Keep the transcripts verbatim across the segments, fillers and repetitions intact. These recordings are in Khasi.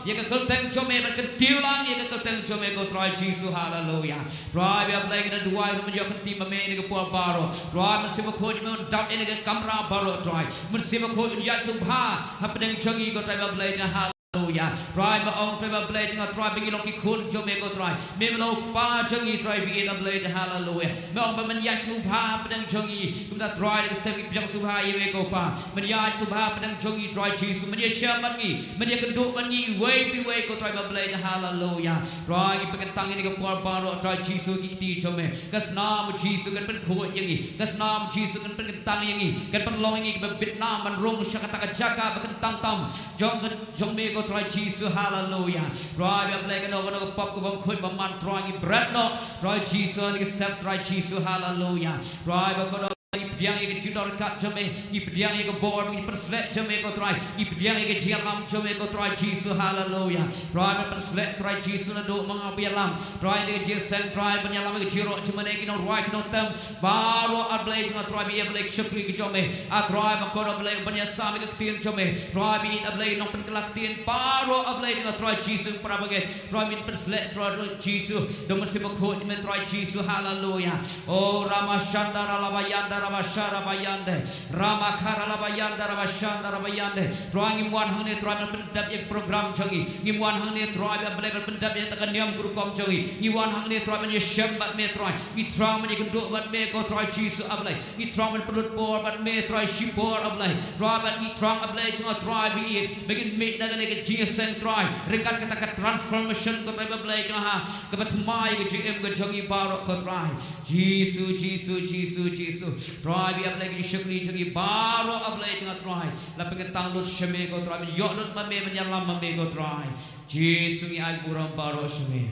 ïa ka kyrteng jong me ban kyntiew lang ïa ka kyrteng jong me ko Trai Jisu, haleluya. Trai ba Blei, ngi da duwai ruh ban ïoh kyntiew ma me ïa ka por baroh. Trai Mynsiem Bakhuid me un dap ïa ka kamra baroh Trai. Mynsiem Bakhuid un ïaid sngewbha hapdeng jong ngi ko Trai ba Blei jong nga, haleluya. Trai ma ong Trai ba Blei jong nga Trai ba ngi long ki khun jong me ko Trai. Me me long u kpa jong ngi Trai ba ïeit ba Blei jong nga, haleluya. Me ong ba men ïaid sngewbha hapdeng jong ngi. Kumta Trai da ka step ngi pdiang sngewbha ïa me ko Pa. Men ïaid sngewbha hapdeng jong ngi Trai Jisu. Men ïashem bad ngi. Men ïakynduh bad ngi iwei pa iwei ko Trai ba Blei jong nga, haleluya. Trai ngi pynkyntang ïa kane ka por baroh Trai Jisu ki kti jong me. Ka snam Jisu kan pynkhuid ïa ngi. Ka snam Jisu kan pynkyntang ïa ngi. Kan pynlong ïa ngi kiba bit nam ban rung sha kata ka jaka ba kyntang tam jong ka jong me ko Trai Jisu, haleluya. Trai ba Blei kano kano ka pop kaba ym khuid ba man Trai ngi bret noh Trai Jisu ha kane ka step Trai Jisu, haleluya. Trai ba kano ngi pdiang ïa ka jingdon ryngkat jong me, ngi pdiang ïa ka bor, ngi pynsleh jong me ko Trai, ngi pdiang ïa ka jingïalam jong me ko Trai Jisu, haleluya. Trai men pynsleh Trai Jisu naduh ma nga ba ïalam, Trai ïa ka jingseng Trai ban ïalam ïa ka jingrwai jong me, ki nongrwai ki nongtem baroh A Blei jong nga Trai ba ïeit A Blei ka shakri ka jong me, A Trai ba kor A Blei ban ïasam ïa ka ktien jong me, Trai ba ïeit A Blei nongpynkylla ktien baroh A Blei jong nga Trai Jisu para bangeit, Trai men pynsleh Trai Jisu da u Mynsiem Bakhuid me Trai Jisu, haleluya. O Rama Shanda Ralaba Yanda Raba Sharaba Yande. Rama Kara Laba Yanda Raba Shanda Raba Yande. Trai ngim wan hangne Trai ban pyndep ïa ka program jong ngi. Ngim wan hangne Trai ba Blei ban pyndep ïa kata ka niam ka rukom jong ngi. Ngi wan hangne Trai ban ïashem bad me Trai. Ngi thrang ban ïakynduh bad me ko Trai Jisu A Blei. Ngi thrang ban pynlut bor bad me Trai shipor A Blei. Trai bad ngi thrang A Blei jong nga Trai ba ïeit ba ngin mih na kane ka jingïaseng Trai. Ryngkat kata ka transformation ko Trai ba Blei jong nga. Kaba thymmai ka jingim ka jong ngi baroh ko Trai. Jisu, Jisu, Jisu, Jisu. Trai ba ïeit A Blei ka jingshakri jong ngi baroh A Blei jong nga Trai. La pynkyntang lut sha me ko Trai, men ïoh lut ma me, men ïalam ma me ko Trai. Jisu ngi ai burom baroh sha me.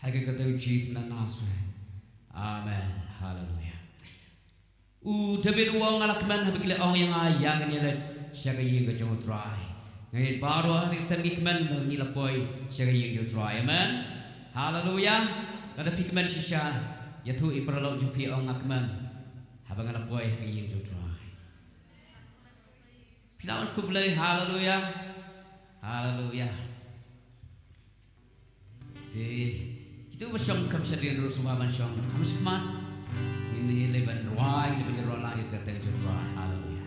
Ha ka kyrteng Jisu na Nasareth. Amen. Haleluya. U David u ong nga la kmen haba ki la ong ïa nga ïa ngan ïaleit sha ka ïing ka jong u Trai. Ngi baroh ha kane ka step ngi kmen ba ngi la poi sha ka ïing jong u Trai. Amen. Haleluya. Lada phi kmen shisha ïathuh ïa i paralok jong phi ong nga kmen haba nga la poi ha ka ïing jong u Trai. Phi lah ban khublei. Haleluya. Haleluya. Te kito ba shong kham shadien ruh sngewbha ban shong kham shakhmat. Ngin ïa leit ban rwai, ngin ïa leit ban rwai lang ïa ka kyrteng jong u Trai. Haleluya.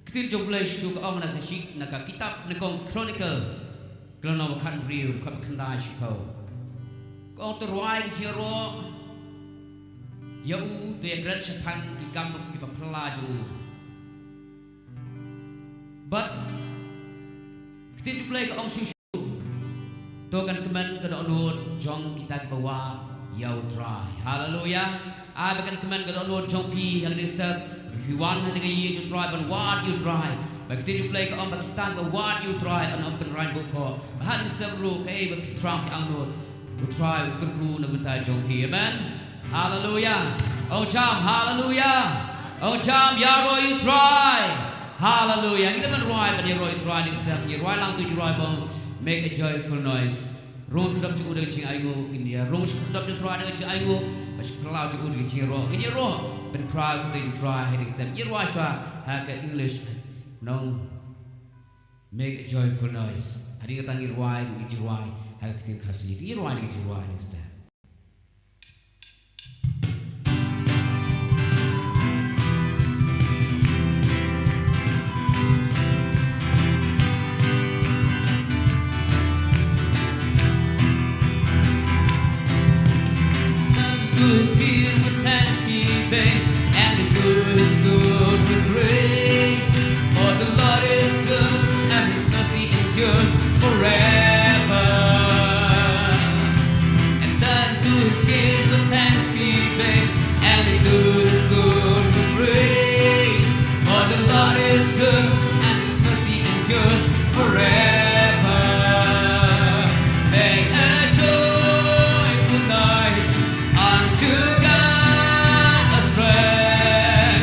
Ka ktien jong u Blei shu ka ong na ka shi, na ka kitab Nyngkong Chronicle, ka lynnong ba khatbriew, dkhot ba khyndai shu ka ong, to rwai ka jingïaroh ïa u, to ïakren shaphang ki kam kiba phylla jong u. Bad ka ktien jong u Blei ka ong shuh shuh, to kan kmen ka dohnud jong kita kiba wad ïa u Trai. Haleluya. Ai ba kan kmen ka dohnud jong phi ha kane ka step, phi wan ha kane ka ïing jong u Trai ban wad ïa u Trai. Ba ka ktien jong u Blei ka ong ba kita kiba wad ïa u Trai yn ym pynraiñ bukhoh. Ba ha kane ka step ruh kaei ba phi thrang phi angnud, u Trai u kyrkhu na ka bynta jong phi. Amen. Haleluya. Ong jam haleluya. Ong jam ïaroh ïa u Trai. Haleluya. Ngi dei ban rwai ban ïaroh ïa u Trai, next time ngi rwai lang tu, ngi rwai ba ong, make a joyful noise. Rung sha ka kyrteng jong u da ka jingainguh, ngin ïa rung sha ka kyrteng jong u Trai da ka jingainguh. Ba sha ka phyllaw jong u da ka jingïaroh, ngin ïaroh ban khraw ka kyrteng jong u Trai, next time ngi rwai shuwa ha ka English, nong, make a joyful noise. Hadien kata ngi rwai, ngi rwai ha ka ktien Khasi, ngi rwai, ngi rwai, next time. Thanksgiving, and into his court with praise. For the Lord is good, and his mercy endures forever. And turn to his gate with thanksgiving, and into his court with praise. For the Lord is good, and his mercy endures forever. Make a joyful noise unto God our strength.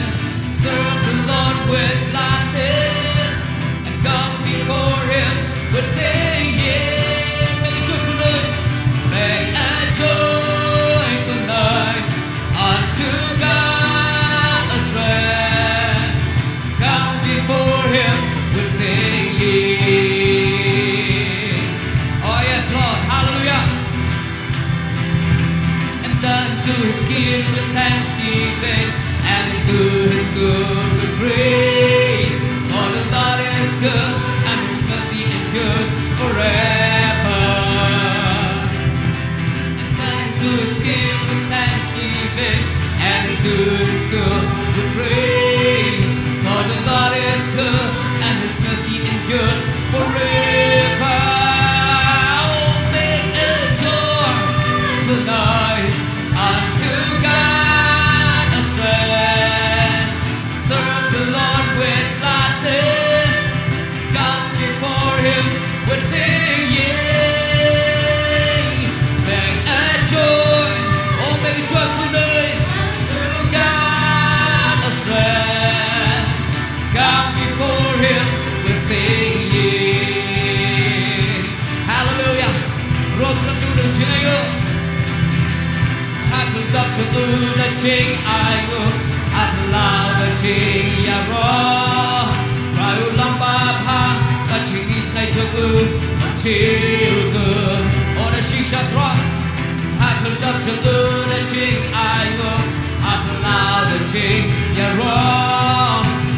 To his gate with thanksgiving and into his court with praise. For the Lord is good and his mercy endures forever. And into his gate with thanksgiving and into his court with praise. For the Lord is good and his mercy endures forever. Oh, make a joyful noise unto God our strength. Serve the Lord with gladness. Come before him with singing. Make a joy, oh, make a joyful noise to God our strength. Come before him with singing. Hallelujah. Rot na tu na jingyo. Hakul dok jong u na jingai u, hakul law na jingïaroh. Trai u long babha, ba jingïaseng jong u ym jhiu kut. Oh, na shisha Trai. Hakul dok jong u na jingai u, hakul law na jingïaroh.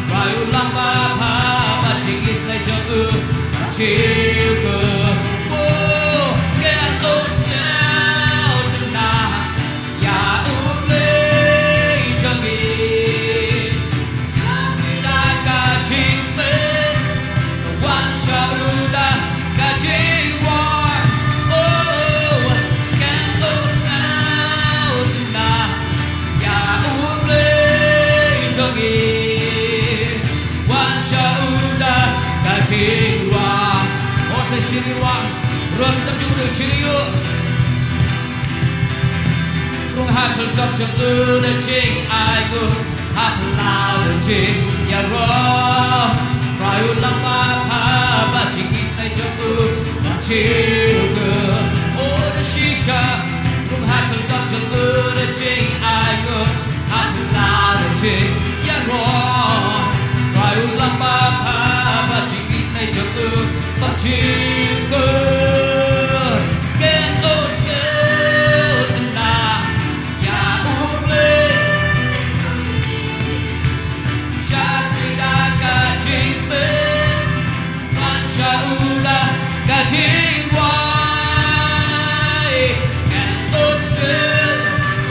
Trai u long babha, ba jingïaseng jong u ym jhiu kut. Oh, kynnoh sngewtynnat ïa U Blei jong ngi. Sha phi da ka jingpynwan, sha u da ka jingwan. Oh, kynnoh sngewtynnat ïa U Blei jong ngi. Wan sha u da ka jingwan. Oh, sa shisien wan. Rung tam jong u da jingïaroh. Rung hakul dok jong u da jingai u, hakul law da jingïaroh. Trai u long babha, ba jingïaseng jong u ym jhiu kut. Oh, na shisha. Rung hakul dok jong u da jingai u, hakul law da jingïaroh. Trai u long babha, ba jingïaseng jong u ym jhiu kut. Kynnoh sngewtynnat ïa U Blei. Sha phi da ka jingpynwan, sha u da ka jingwan. Kynnoh sngewtynnat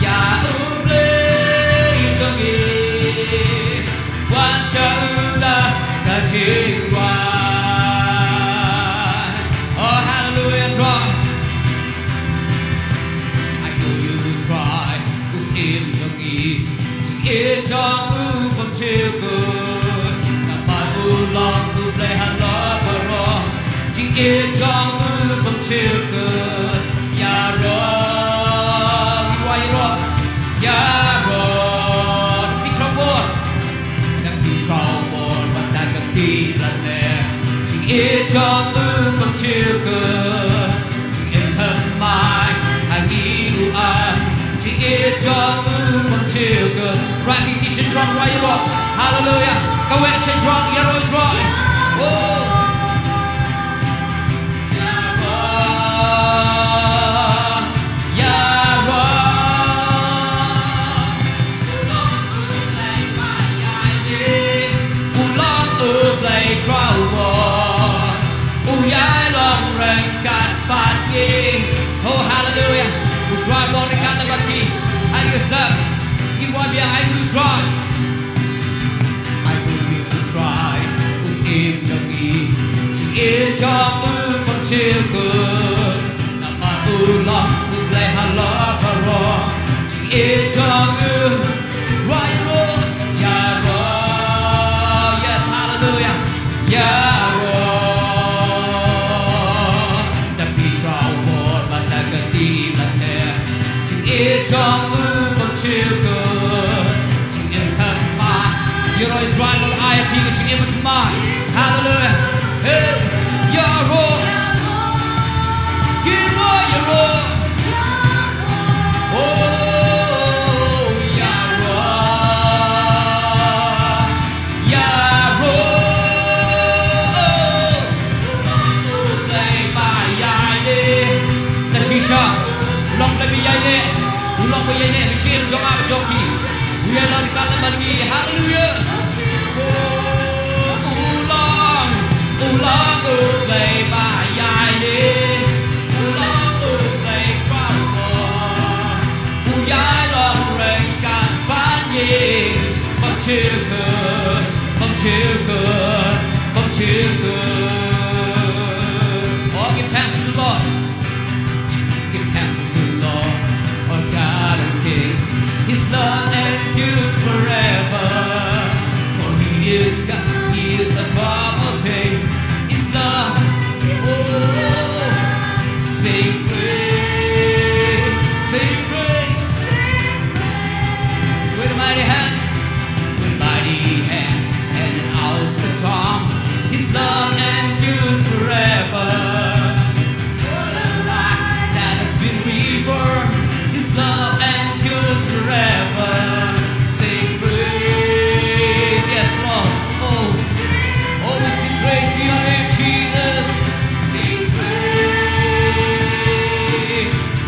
ïa U Blei jong ngi. Wan sha u da ka jingwan. Oh, hallelujah, Trai. I know you will try, u Syiem jong ngi. Jingïeit jong u bym jhiu kut. Namar u long U Blei halor baroh. Jingïeit jong u bym jhiu kut. Ïaroh, ïaroh, ïaroh. Phi khraw bor. Nang phi khraw bor bad na ka kti lane. Jingïeit jong u bym jhiu kut. Jingim thymmai ha ngi ruh ai. Jingïeit jong u bym jhiu kut. Rah ki kti sha jrong, rah ïaroh. Hallelujah. Kawei sha jrong, ïaroh ïaroh. Oh. Ïaroh, ïaroh. U long U Blei ba ïai leh, u long U Blei khraw bor, u ïai long ryngkat bad ngi. Oh, hallelujah. U Trai u long ryngkat bad ngi. Ai ngi sdang, ngi wan biang, ai ngi U Trai. Ai ngi U Trai, u Syiem jong ngi. Jingïeit jong u bym jhiu kut. Namar u long U Blei halor baroh. Jingïeit jong u. Ïaroh, ïaroh. Yes, hallelujah. Ïaroh. Da phi khraw bor bad da ka kti lane. Jingïeit jong u bym jhiu kut. Jingim thymmai. Ïaroh, ïaroh, ai phi ka jingim thymmai. Hallelujah. Hey, ïaroh. Ïaroh, ïaroh. Oh, ïaroh. Ïaroh. Oh, U Blei ba ïai leh. Na shisha. Long Blei ba ïaineh. U Long ba ïaineh ha ka jingim jong nga bad jong phi. U ïailad kat lem bad ngi. Haleluya. Oh, u Long, u Long U Blei ba ïaineh. U Long U Blei Trai. U ïai long ryngkat bad ngi. Bym jukut, bym jukut, bym jukut. Oh, give thanks to the Lord. Give thanks to the Lord, our God and King. His love endures forever. For he is God, he is above all things. His love, oh, sing praise, sing praise. With mighty hands, with mighty hand and an outstretched arms, his love endures forever. For the life that has been reborn, his love endures forever. Sing praise, yes, Lord. Oh, oh, we sing praise to your name, Jesus. Sing praise,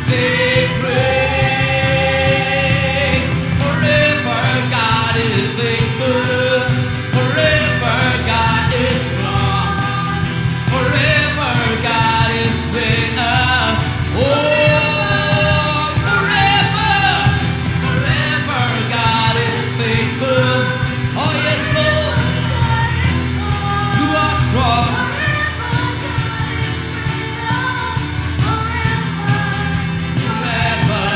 sing praise. Forever God is faithful. Forever God is strong. Forever God is with us. Oh, forever, forever God is faithful. Oh, yes, Lord. You are strong. Forever,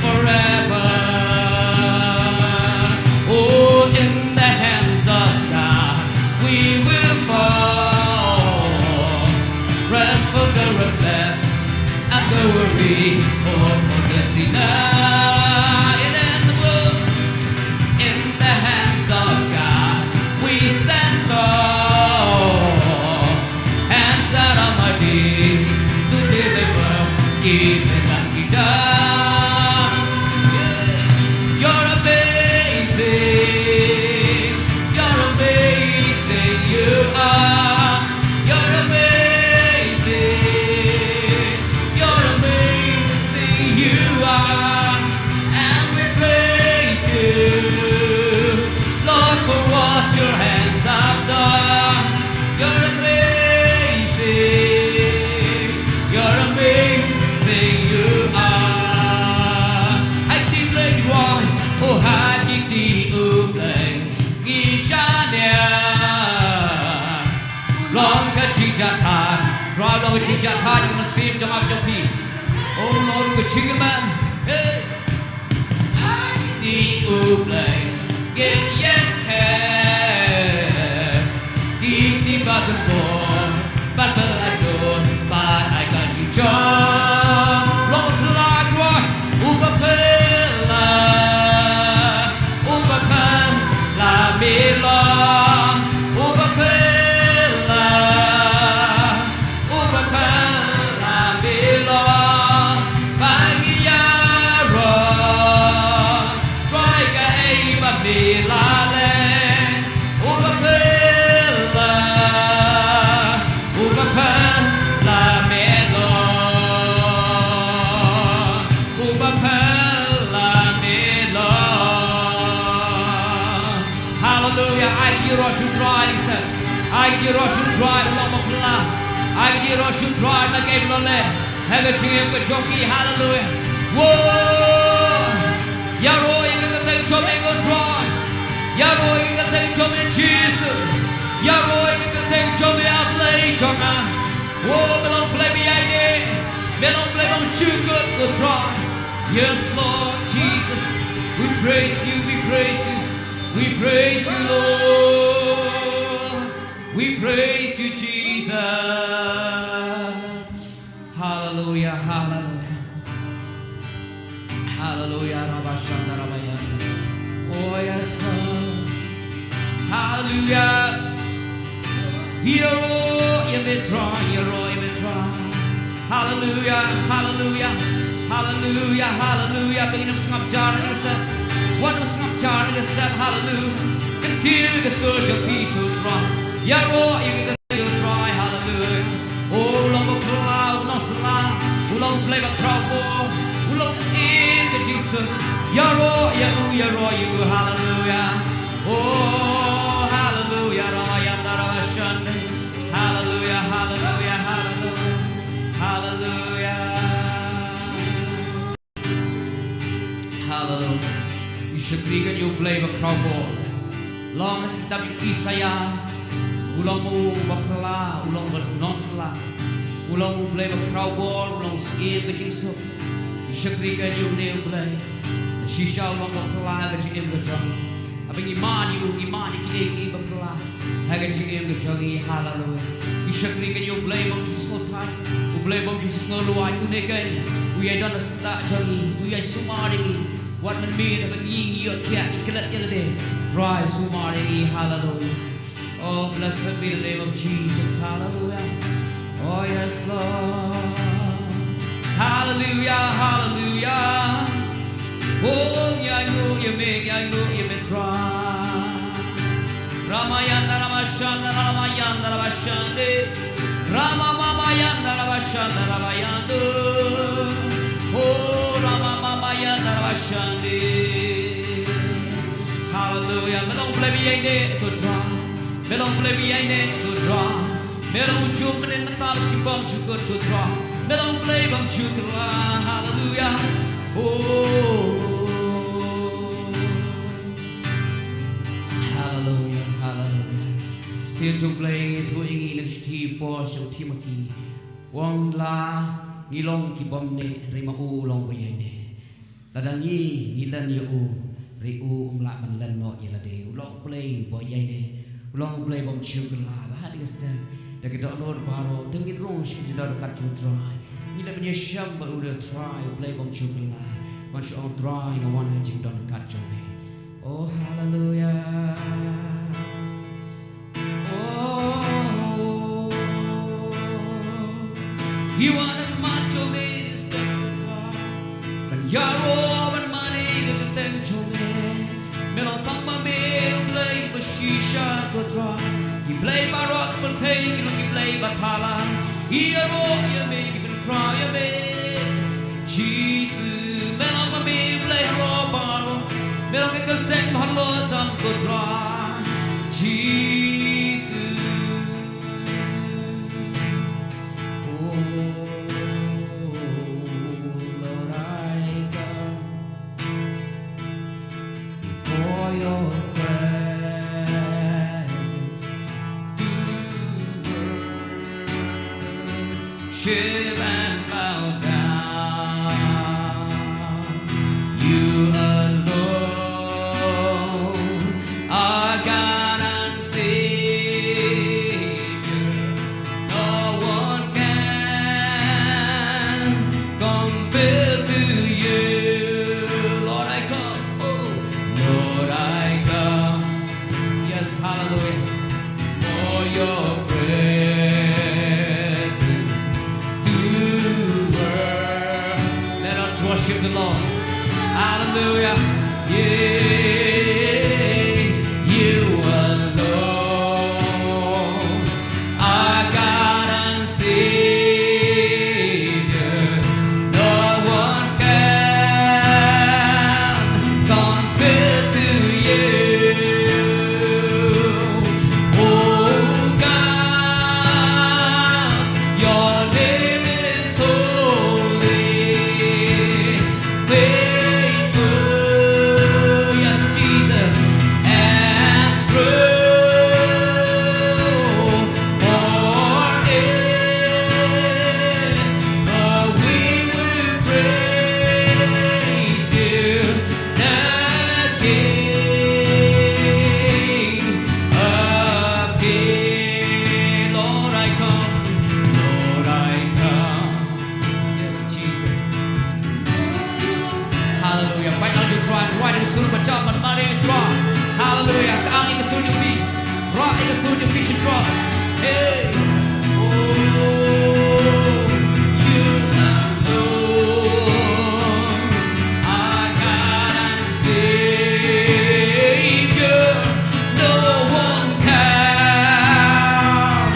forever. Oh, in the hands of God we will fall. Rest for the restless and the weary, hope for the sinner. In the hands of God, in the hands of God we stand tall. Hands that are mighty to deliver, keeping us freedom. You're amazing, you're amazing, you are. You're amazing, you're amazing, you are. And we praise you, Lord, for what your hands have done. You're amazing, you're amazing, you are. Hai kti Blei Trai, oh, hai kti U Blei, ngi shaniah. Long ka jingjahthait, Trai, long ka jingjahthait ka mynsiem jong nga jong phi. Oh, long ruh ka jingkyrmen. Hey. Ai kti U Blei, ngin ïeng skhem. Ki kti ba don bor, bad ba don, bad ai ka jingjop. Long phylla Trai, uba phylla, uba phylla me long, uba phylla. Uba phylla me long, ba ngi ïaroh, Trai kaei ba me la leh. Uba phylla, uba phylla me long, uba phylla me long. Haleluya, ai ka jingïaroh sha U Trai, lisa. Ai ka jingïaroh sha U Trai, u long ba phylla. Ai ka jingïaroh sha U Trai, na kaei ba u la leh ha ka jingim ka jong phi, haleluya. Wow! Ïaroh ïa ka kyrteng jong me ko Trai. Ïaroh ïa ka kyrteng jong me Jisu. Ïaroh ïa ka kyrteng jong me A Blei jong nga. Wow, me long Blei ba ïaineh. Me long Blei bymjukut ko Trai. Yes, Lord Jesus. We praise you, we praise you. We praise you, Lord. We praise you, Jesus. Hallelujah, hallelujah. Hallelujah, Rabashanda Rabaya. Oh, yes, Lord. Hallelujah. Ïaroh ïa me Trai, ïaroh ïa me Trai. Hallelujah, hallelujah, hallelujah, hallelujah. To ngin ym sngap jar na ka step. Wat ym sngap jar na ka step, hallelujah. Kyntiew ïa ka sur jong phi sha U Trai. Ïaroh ïa ka kyrteng U Trai, hallelujah. Oh, u long ba phylla, u long sla, u long U Blei ba khraw bor, u long syiem ka jingsuk. Ïaroh ïa u, ïaroh ïa u, haleluya. Oh, haleluya, Ramayanda Ramashande. Haleluya, haleluya, haleluya. Haleluya. Haleluya. Ngi shakri ïa u Blei ba khraw bor. Long ha kitab Isaïah, u long u bakla, u long ba nongsla. U long u Blei ba khraw bor, u long syiem ka jingsuk. Ngi shakri ïa une u Blei. Shisha u long bakla ka jingim ka jong ngi. Haba ngi mad ïa u, ngi mad ïa kiei kiei bakla ha ka jingim ka jong ngi, haleluya. Ngi shakri ïa u Blei bym ju sngewthuh, u Blei bym ju sngewlwait, une keiñ u ïai don ha sla jong ngi, u ïai sumar ïa ngi. Wat mynmiet haba ngi, ngi ïohthiah, ngi klet ïa lade, Trai sumar ïa ngi, haleluya. Oh, blessed be the name of Jesus, haleluya. Oh, yes, Lord. Haleluya, haleluya. Oh, ïainguh ïa me, ïainguh ïa me Trai. Ramayanda Ramashanda Ramayanda Ramashande. Ramamamayanda Ramashanda Ramayanda. Oh, Ramamamayanda Ramashande. Haleluya. Me long Blei ba ïaineh, ko Trai. Me long Blei ba ïaineh, ko Trai. Me long u jong mynnin mynta bad ki bymjukut, ko Trai. Me long Blei bymjukut la. Haleluya. Oh. Haleluya, haleluya. Te to Blei, to ïa ngi na ka shithi por sha u Timothi. U ong la ngi long ki bym neh, hynrei ma u long ba ïaineh. Lada ngi, ngi len ïa u, hynrei u um lah ban len noh ïa lade. U long Blei ba ïaineh. U long Blei bymjukut la. Bad ha kane ka step, da ka dohnud baroh, to ngin rung sha ka jingdon ryngkat jong u Trai. Ngi la ban ïashem bad u, da u Trai, u Blei bymjukut la. Ban shu ong Trai, nga wan ha ka jingdon ryngkat jong me. Oh, haleluya. Oh, you are the man to me this day, Trai. Ban ïaroh ban mane ïa ka kyrteng jong me. Me long tang ma me u Blei ba shisha, ko Trai. Ki blei baroh ki pyrthei ki long ki blei ba thala. Ïaroh ïa me, ki pynkhraw ïa me. Jisu, me long ma me u Blei halor baroh. Me long ka kyrteng halor tam, ko Trai. Jisu. Oh, Lord, I come before your presence to worship and bow down. You alone are God and Savior. No one can compare to you. Lord, I come. Oh, Lord, I come. Yes, hallelujah. For your presence to work. Let us worship the Lord. Hallelujah. Yeah, you alone are God and Savior. No one can compare to you. Oh God, your name is holy, faithful, yes, Jesus, and true forever. We will praise you, the King of Kings. Lord, I come. Lord, I come. Yes, Jesus. Hallelujah. Peit noh ïa u Trai, rah ïa ka sur ba jam ban mane ïa u Trai. Hallelujah. Kang ïa ka sur jong phi. Rah ïa ka sur jong phi sha u Trai. Hey. Oh, you alone are God and Savior. No one can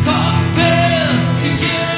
compare to you.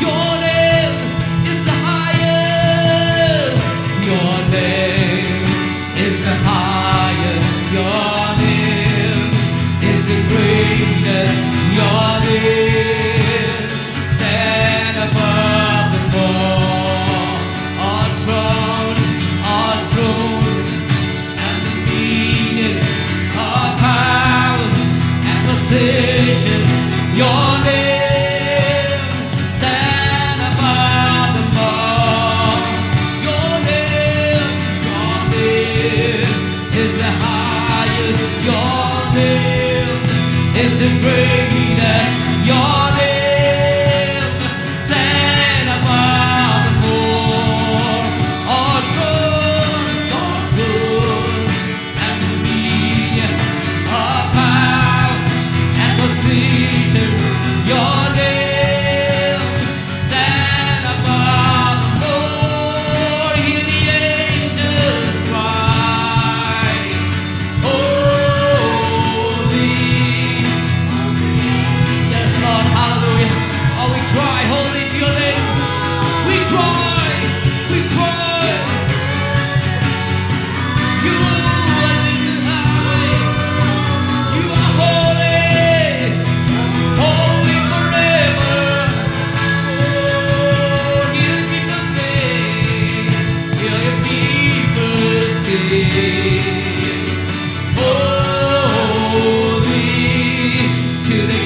Your name is the highest. Your name is the highest. Your name is the greatest. Your name stand above them all. All thrones, all thrones, and dominions, all powers and positions. Your name stand above them all. Your name, your name is the highest. Your name is the greatest. Your name stand above them all. All thrones, all thrones, and dominion, all power and positions.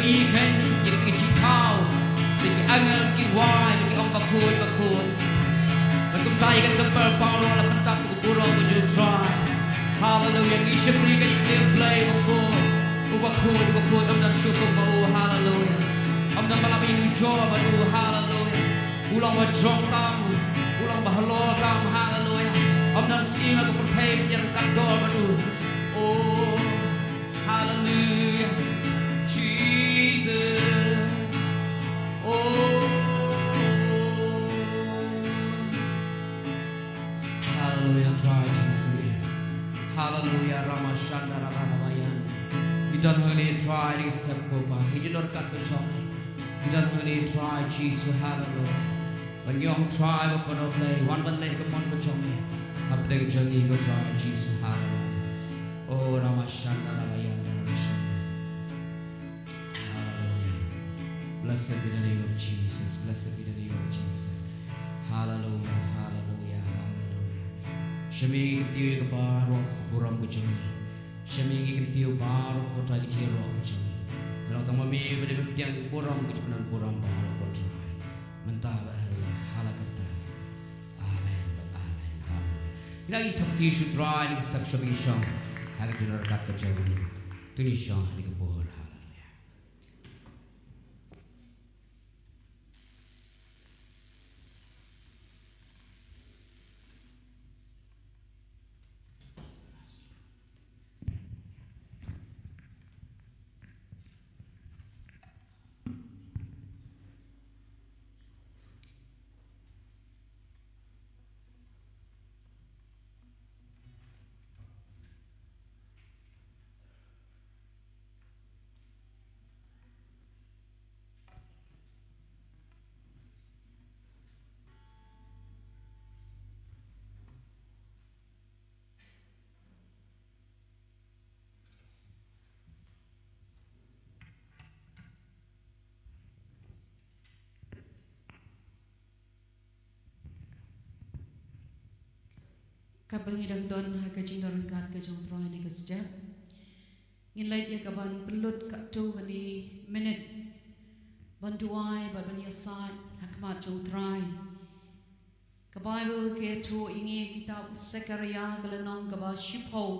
Ki khein, ki ki jingthaw, ki angel ki wai, ki ong bakhuid, bakhuid. Bad kumta ïa ka templ baroh la pyntap ïa ka burom ka jong U Trai. Haleluya. Ngi shakri ka ïing U Blei bakhuid. U bakhuid, u bakhuid, ym don shuh kum ba u, haleluya. Ym don ba la ïanujor bad u, haleluya. U long ba jrong tam, u long ba halor tam, haleluya. Ym don shuh ïa ka pyrthei ban ïaryngkat dor bad u. Oh, haleluya. Jesus. Oh. Haleluya, Trai Jisu. Haleluya, Ramashanda Raramayan. Ngi don hangne Trai, ngi step ko Kpa. Ngi don ryngkat ka jong ngi. Ngi don hangne Trai Jisu, haleluya. Ban ïoh Trai ba ko Blei, wan ban leh ka mon ka jong ngi. Hapdeng jong ngi ko Trai Jisu, haleluya. Oh, Ramashanda Raramayan, Ramashanda. Hallelujah. Blessed be the name of Jesus. Blessed be the name of Jesus. Hallelujah. Hallelujah. Hallelujah. Sha me ngi kyntiew ïa ka baroh ka burom ka jong ngi. Sha me ngi kyntiew baroh ko Trai ka jingïaroh ka jong ngi. Ngi long tang ma me ba dei ban pdiang ka burom ka jong ngi, burom baroh ko Trai. Mynta bad ha la, ha la katta. Amen. Amen. Amen. Ïa ngi thap kti sha U Trai, ngi thap sha me ngi shong. Ha ka jingïaroh ka jong ngi. To ngin shong ha kane ka por. Hallelujah. Kaba ngi dang don ha ka jingdon ryngkat ka jong U Trai ha kane ka step, ngin leit ïa ka ban pynlut katto katne minit ban duwai bad ban ïasaid ha khmat jong U Trai. Ka Baibl ka ïathuh ïa ngi ha kitab u Sekaraïa ka lynnong kaba shiphew,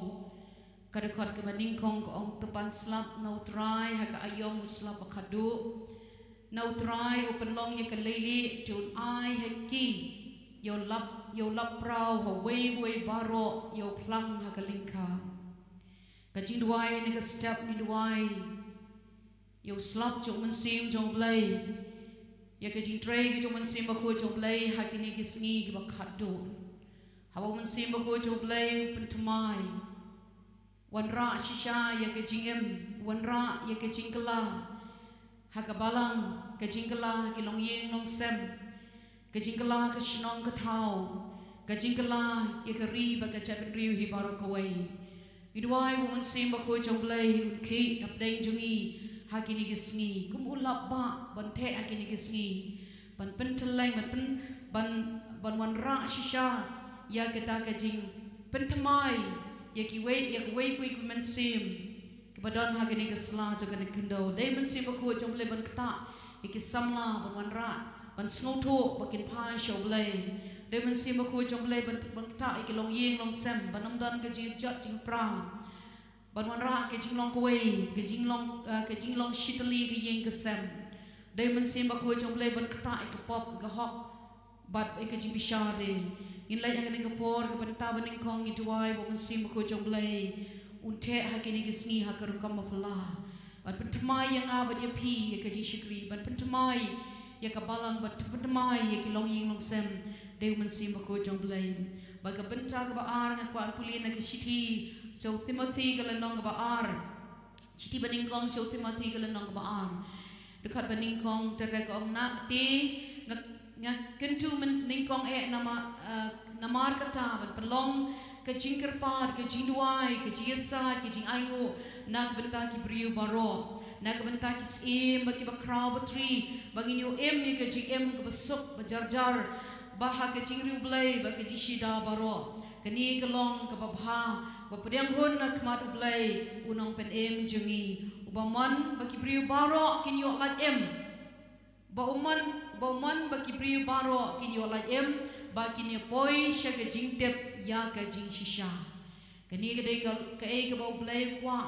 ka dkhot kaba nyngkong ka ong, to pan slap na U Trai ha ka aïom u slap ba khatduh, na U Trai u pynlong ïa ka leilieh, te un ai ha ki ïa u lap, ïa u lap praw ha uwei uwei baroh, ïa u phlang ha ka lyngkha. Ka jingduwai ha kane ka step ngi duwai ïa u slap jong u Mynsiem jong U Blei, ïa ka jingtrei ka jong u Mynsiem Bakhuid jong U Blei ha kine ki sngi kiba khatduh. Haba u Mynsiem Bakhuid jong U Blei u pynthymmai, wanrah shisha ïa ka jingim, wanrah ïa ka jingkylla ha ka balang, ka jingkylla ha ki longïing longsem, ka jingkylla ha ka shnong ka thaw, ka jingkylla ïa ka ri bad ka jaitbynriew hi baroh kawei. Ngi duwai ba u Mynsiem Bakhuid jong U Blei un khih hapdeng jong ngi ha kine ki sngi, kum u lap bah ban theh ha kine ki sngi, ban pyntylleng, ban pyn, ban, ban wanrah shisha ïa kata ka jingpynthymmai ïa kiwei, ïa kawei kawei ka mynsiem kaba don ha kane ka sla jong kane ka khyndew. Dei u Mynsiem Bakhuid jong U Blei ban ktah ïa ki samla ban wanrah, ban sngewthuh ba kin phai sha U Blei. Dei u Mynsiem Bakhuid jong U Blei ban, ban ktah ïa ki longïing longsem ban ym don ka jingjot jingpra, ban wanrah ka jinglong kawei, ka jinglong, eh, ka jinglong shitylli ka ïing ka sem. Dei u Mynsiem Bakhuid jong U Blei ban ktah ïa ka pop, ïa ka hok bad ïa ka jingbishar de. Ngin leit ha kane ka por kaba mynta ba nyngkong ngi duwai ba u Mynsiem Bakhuid jong U Blei un theh ha kine ki sngi ha ka rukom ba phylla, ban pynthymmai ïa nga bad ïa phi ïa ka jingshakri, ban pynthymmai ïa ka balang, ban pynthymmai ïa ki longïing longsem. Dei u Mynsiem Bakhuid jong U Blei. Bad ka bynta kaba ar nga kwah pule na ka shithi sha u Timothi ka lynnong kaba ar. Shithi ba nyngkong sha u Timothi ka lynnong kaba ar, dkhot ba nyngkong, te ka ong, na te nga, nga kyntu myn-, nyngkong eh namar, eh, namar kata ban pynlong ka jingkyrpad, ka jingduwai, ka jingïasaid, ka jingainguh na ka bynta ki briew baroh, na ka bynta ki syiem bad kiba khraw batri, ba ngin ïoh im ïa ka jingim kaba suk ba jar jar, ba ha ka jingriewblei bad ka jingshida baroh. Kane ka long kaba bha, ba pdiang hun na khmat U Blei, U Nongpynim jong ngi, Ba mon ba ki briew baroh kin ïoh lait im. Ba u mon, ba u mon ba ki briew baroh kin ïoh lait im, ba kin ïa poi sha ka jingtip ïa ka jingshisha. Kane ka dei ka, kaei kaba U Blei u kwah.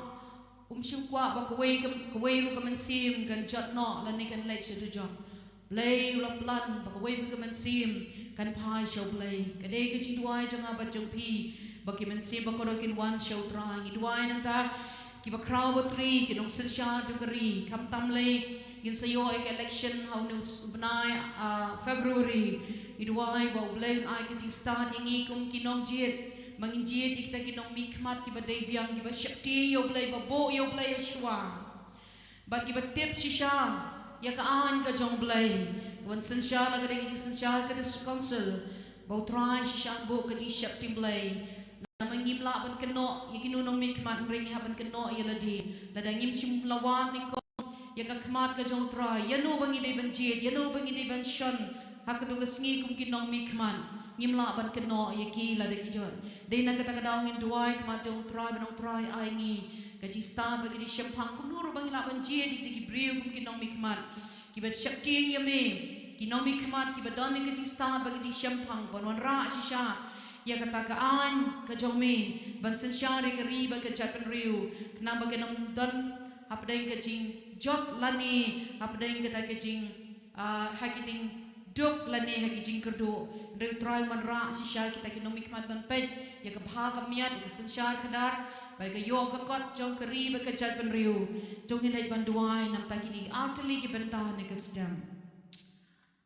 Um shym kwah ba kawei ka, kawei ruh ka mynsiem kan jot noh lane kan leit sha dujok. Blei u la plan ba kawei ka mynsiem kan phai sha U Blei. Ka dei ka jingduwai jong nga bad jong phi ba ki mynsiem ba kordor kin wan sha U Trai. Ngi duwai nangta kiba khraw batri, ki nongsynshar jong ka ri, khamtam lei ngin sa ïoh ïa ka election ha une u bnai, ah, February. Ngi duwai ba U Blei un ai ka jingstad ïa ngi kum ki nongjied, ba ngin jied ïa kita ki nongmihkhmat kiba dei biang, kiba sheptieng ïa U Blei, ba buh ïa U Blei ha shuwa. Bad kiba tip shisha ïa ka aiñ ka jong U Blei. Ka ban synshar la ka dei ka jingsynshar ka District Council, ba U Trai shisha un buh ka jingsheptieng Blei. Namar ngim lah ban kynnoh ïa kino nongmihkhmat, hynrei ngi hap ban kynnoh ïa lade. Lada ngim shym la wad nyngkong ïa ka khmat ka jong U Trai, ïano ba ngi dei ban jied, ïano ba ngi dei ban shon ha kato ka sngi kum ki nongmihkhmat, ngim lah ban kynnoh ïa ki lada ki jot. Dei na kata ka daw ngin duwai khmat jong U Trai, ban ong Trai ai ngi ka jingstad bad ka jingshemphang, kumno ruh ba ngi lah ban jied ïa ki briew kum ki nongmihkhmat kiba sheptieng ïa me, ki nongmihkhmat kiba don ïa ka jingstad bad ka jingshemphang ban wanrah shisha ïa kata ka aiñ ka jong me, ban synshar ïa ka ri bad ka jaitbynriew, khnang ba kan ym don hapdeng ka jingjot lane hapdeng kata ka jing, ah, ha ki jingduk lane ha ki jingkyrduh. Hynrei U Trai wanrah shisha kita ki nongmihkhmat ban peit ïa ka bha ka miat, ïa ka synshar khadar bad ïa ka ïoh ka kot jong ka ri bad ka jaitbynriew. To ngin leit ban duwai namar kine artylli ki bynta ne ka step.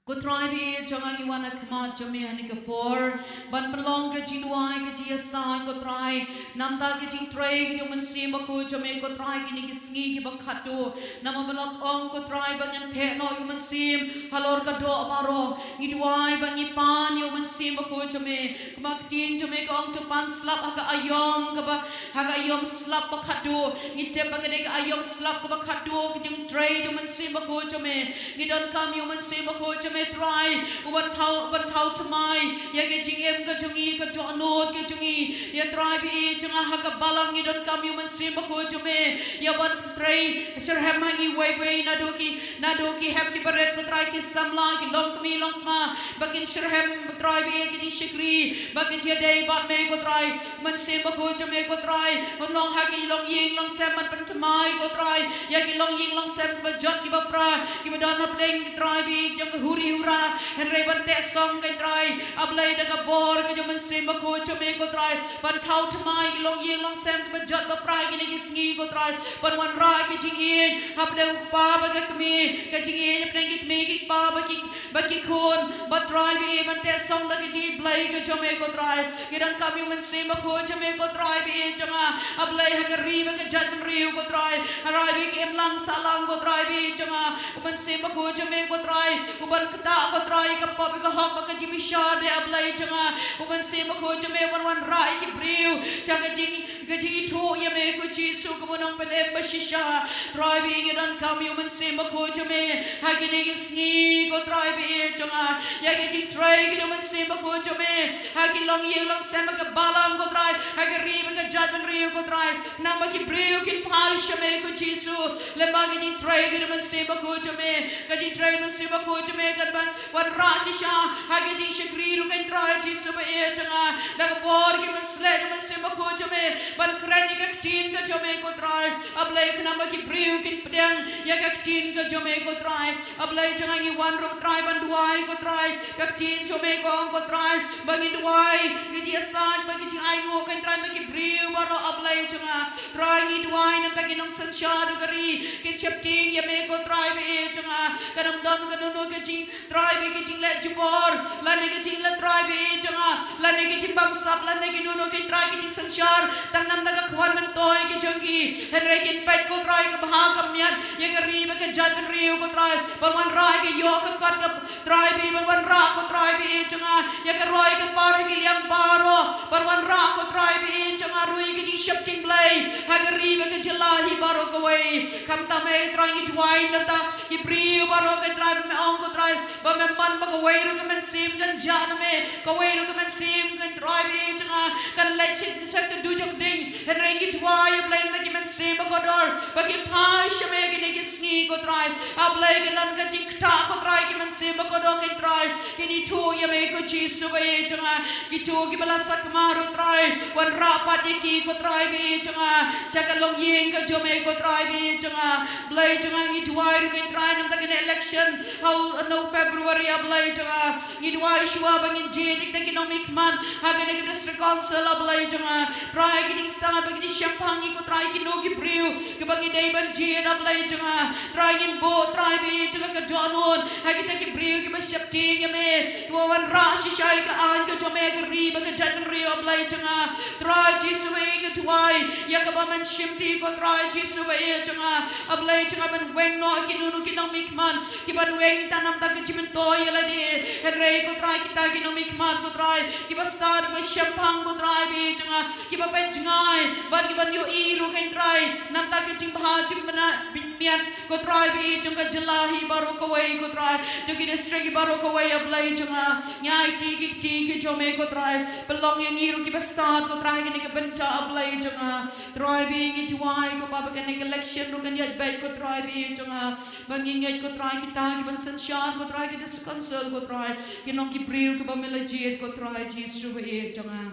Ko Trai ba ïeit jong nga, ngi wan ha khmat jong me ha kane ka por ban pynlong ka jingduwai, ka jingïasaid, ko Trai, namar ka jingtrei ka jong U Mynsiem Bakhuid jong me, ko Trai, kine ki sngi kiba khatduh. Namar ba la ong, ko Trai, ba ngan theh noh ïa U Mynsiem halor ka doh baroh. Ngi duwai ba ngi pan ïa U Mynsiem Bakhuid jong me. Kumba ka ktien jong me ka ong, to pan slap ha ka aïom kaba, ha ka aïom slap ba khatduh. Ngi tip ba ka dei ka aïom slap kaba khatduh ka jingtrei jong U Mynsiem Bakhuid jong me. Ngi donkam ïa U Mynsiem Bakhuid jong me, Trai, u ban thaw, ban thaw thymmai ïa ka jingim ka jong ngi, ka dohnud ka jong ngi. Ïa Trai ba ïeit jong nga, ha ka balang ngi donkam ïa U Mynsiem Bakhuid jong me, ïa ban trei shitrhem ha ngi uwei uwei, naduh ki, naduh ki hep ki barit, ko Trai, ki samla, ki longkmie longkma, ba kin shitrhem, ko Trai ba ïeit, ka jingshakri bad ka jingïadei bad me, ko Trai. Mynsiem Bakhuid jong me, ko Trai, un long ha ki longïing longsem, ban pynthymmai, ko Trai, ïa ki longïing longsem kiba jot kiba pra, kiba don hapdeng, ko Trai ba ïeit, jong ka huri hura. Hynrei ban teh song, ko Trai, A Blei, da ka bor ka jong U Mynsiem Bakhuid jong me, ko Trai, ban thaw thymmai ki longïing longsem kiba jot ba pra kine ki sngi, ko Trai, ban wanrah ka jingïeit hapdeng u kpa bad ka kmie, ka jingïeit hapdeng ki kmie ki kpa bad ki, bad ki khun, bad Trai ba ïeit, ban teh song da ka jingïeit Blei ka jong me, ko Trai. Ngi donkam ïa U Mynsiem Bakhuid jong me, ko Trai ba ïeit jong nga, A Blei, ha ka ri bad ka jaitbynriew, ko Trai. Ha rai ba ïeit, ki imlang sahlang, ko Trai ba ïeit jong nga, U Mynsiem Bakhuid jong me, ko Trai, u ban ktah, ko Trai, ïa ka pop, ïa ka hok bad ka jingbishar de, A Blei jong nga. U Mynsiem Bakhuid jong me u ban wanrah ïa ki briew sha ka jing, ka jingithuh ïa me, ko Jisu, ko Nongpynim ba shisha. Trai ba ïeit, ngi donkam ïa U Mynsiem Bakhuid jong me ha kine ki sngi, ko Trai ba ïeit jong nga, ïa ka jingtrei ka jong U Mynsiem Bakhuid jong me ha ki longïing longsem, ha ka balang, ko Trai, ha ka ri bad ka jaitbynriew, ko Trai. Namar ki briew kin phai sha me, ko Jisu, lyngba ka jingtrei ka jong U Mynsiem Bakhuid jong me. Ka jingtrei U Mynsiem Bakhuid jong me kan ban wanrah shisha ha ka jingshakri ruh, ko Trai Jisu ba ïeit jong nga, da ka bor ka jingpynsleh jong U Mynsiem Bakhuid jong me, ban kren ïa ka ktien ka jong me, ko Trai. A Blei, khnang ba ki briew kin pdiang ïa ka ktien ka jong me, ko Trai. A Blei jong nga, ngi wan ruh, Trai, ban duwai, ko Trai. Ka ktien jong me ka ong, ko Trai, ba ngin duwai, ka jingïasaid bad ka jingainguh, ko Trai, ba ki briew baroh, A Blei jong nga. Trai, ngi duwai namar ki nongsynshar jong ka ri kin sheptieng ïa me, ko Trai ba ïeit jong nga. Kan ym don kano kano ka jing, Trai, ba ka jingleh jubor, lane ka jingleh, Trai ba ïeit jong nga, lane ka jingbamsap, lane kano kano, ko Trai, ka jingsynshar tang namar ka khwan myntoi ka jong ki. Hynrei kin peit, ko Trai, ka bha ka miat ïa ka ri bad jaitbynriew ko Trai, ban wanrah ïa ka ïoh ka kot ko Trai baieit, ban wanrah ko Trai baieit jong nga ïa ka roi ka par ha ki liang baroh, ban wanrah ko Trai baieit jong nga ruh ïa ka jingsheptieng Blei ha ka ri bad ka jylla hi baroh kawei. Khamtam eh Trai ngi duwai na bynta ki briew baroh ko Trai ba me ong ko Trai ba me mon ba kawei ruh ka mynsiem kan jah na me, kawei ruh ka mynsiem ko Trai baieit jong nga kan leit sha ka dujok ding. Hynrei ngi duwai ïa Blei na bynta ki mynsiem ba kordor ba ki phai sha me kine ki sngi ko Trai. A Blei ka don ka jingktah ko Trai ki mynsiem ba kordor ko Trai, kin ithuh ïa me ko Jisu baieit jong nga. Kito kiba la sakma ruh Trai, wanrah pat ïa ki ko Trai baieit jong nga sha ka longïing ka jong me ko Trai baieit jong nga. Blei jong nga ngi duwai ruh ko Trai na bynta kane election ha u, ha u February a Blei jong nga. Ngi duwai shuwa ba ngin jied ïa kita ki nongmihkhmat ha kane ka District Council a Blei jong nga. Trai ki jingstad bad ki jingshemphang ngi ko Trai kino ki briew kiba ngi dei ban jied a Blei jong nga. Trai ngin buh Trai baieit jong nga ka dohnud ha kita ki briew kiba sheptieng ïa me, kiba wanrah shisha ïa ka aiñ ka jong me ha ka ri bad ka jaitbynriew a Blei jong nga. Trai Jisu baieit ngi duwai ïa kaba men shimti ko Trai Jisu baieit jong nga. A Blei jong nga ban weng noh kino kino ki nongmihkhmat kiban weng tang na bynta ka jingmyntoi ïa lade. Hynrei ko Trai kita ki nongmihkhmat ko Trai kiba stad kiba shemphang ko Trai baieit jong nga, kiba pynjngai bad kiban ïohi ruh ko Trai na bynta ka jingbha jingbna bynmiat ko Trai baieit jong ka jylla hi baroh kawei ko Trai, jong ki district hi baroh kawei a Blei jong nga. Ngi aiti ki kti ki jong me ko Trai, pynlong ïa ngi ruh kiba stad ko Trai kane ka bynta a Blei jong nga. Trai baieit ngi duwai ko Pa ba kane ka election ruh kan ïaid beit ko Trai baieit jong nga. Ba ngi ngeit ko Trai kita kiban synshar ko Trai ki District Council ko Trai kin long ki briew kiba me la jied ko Trai Jisu baieit jong nga.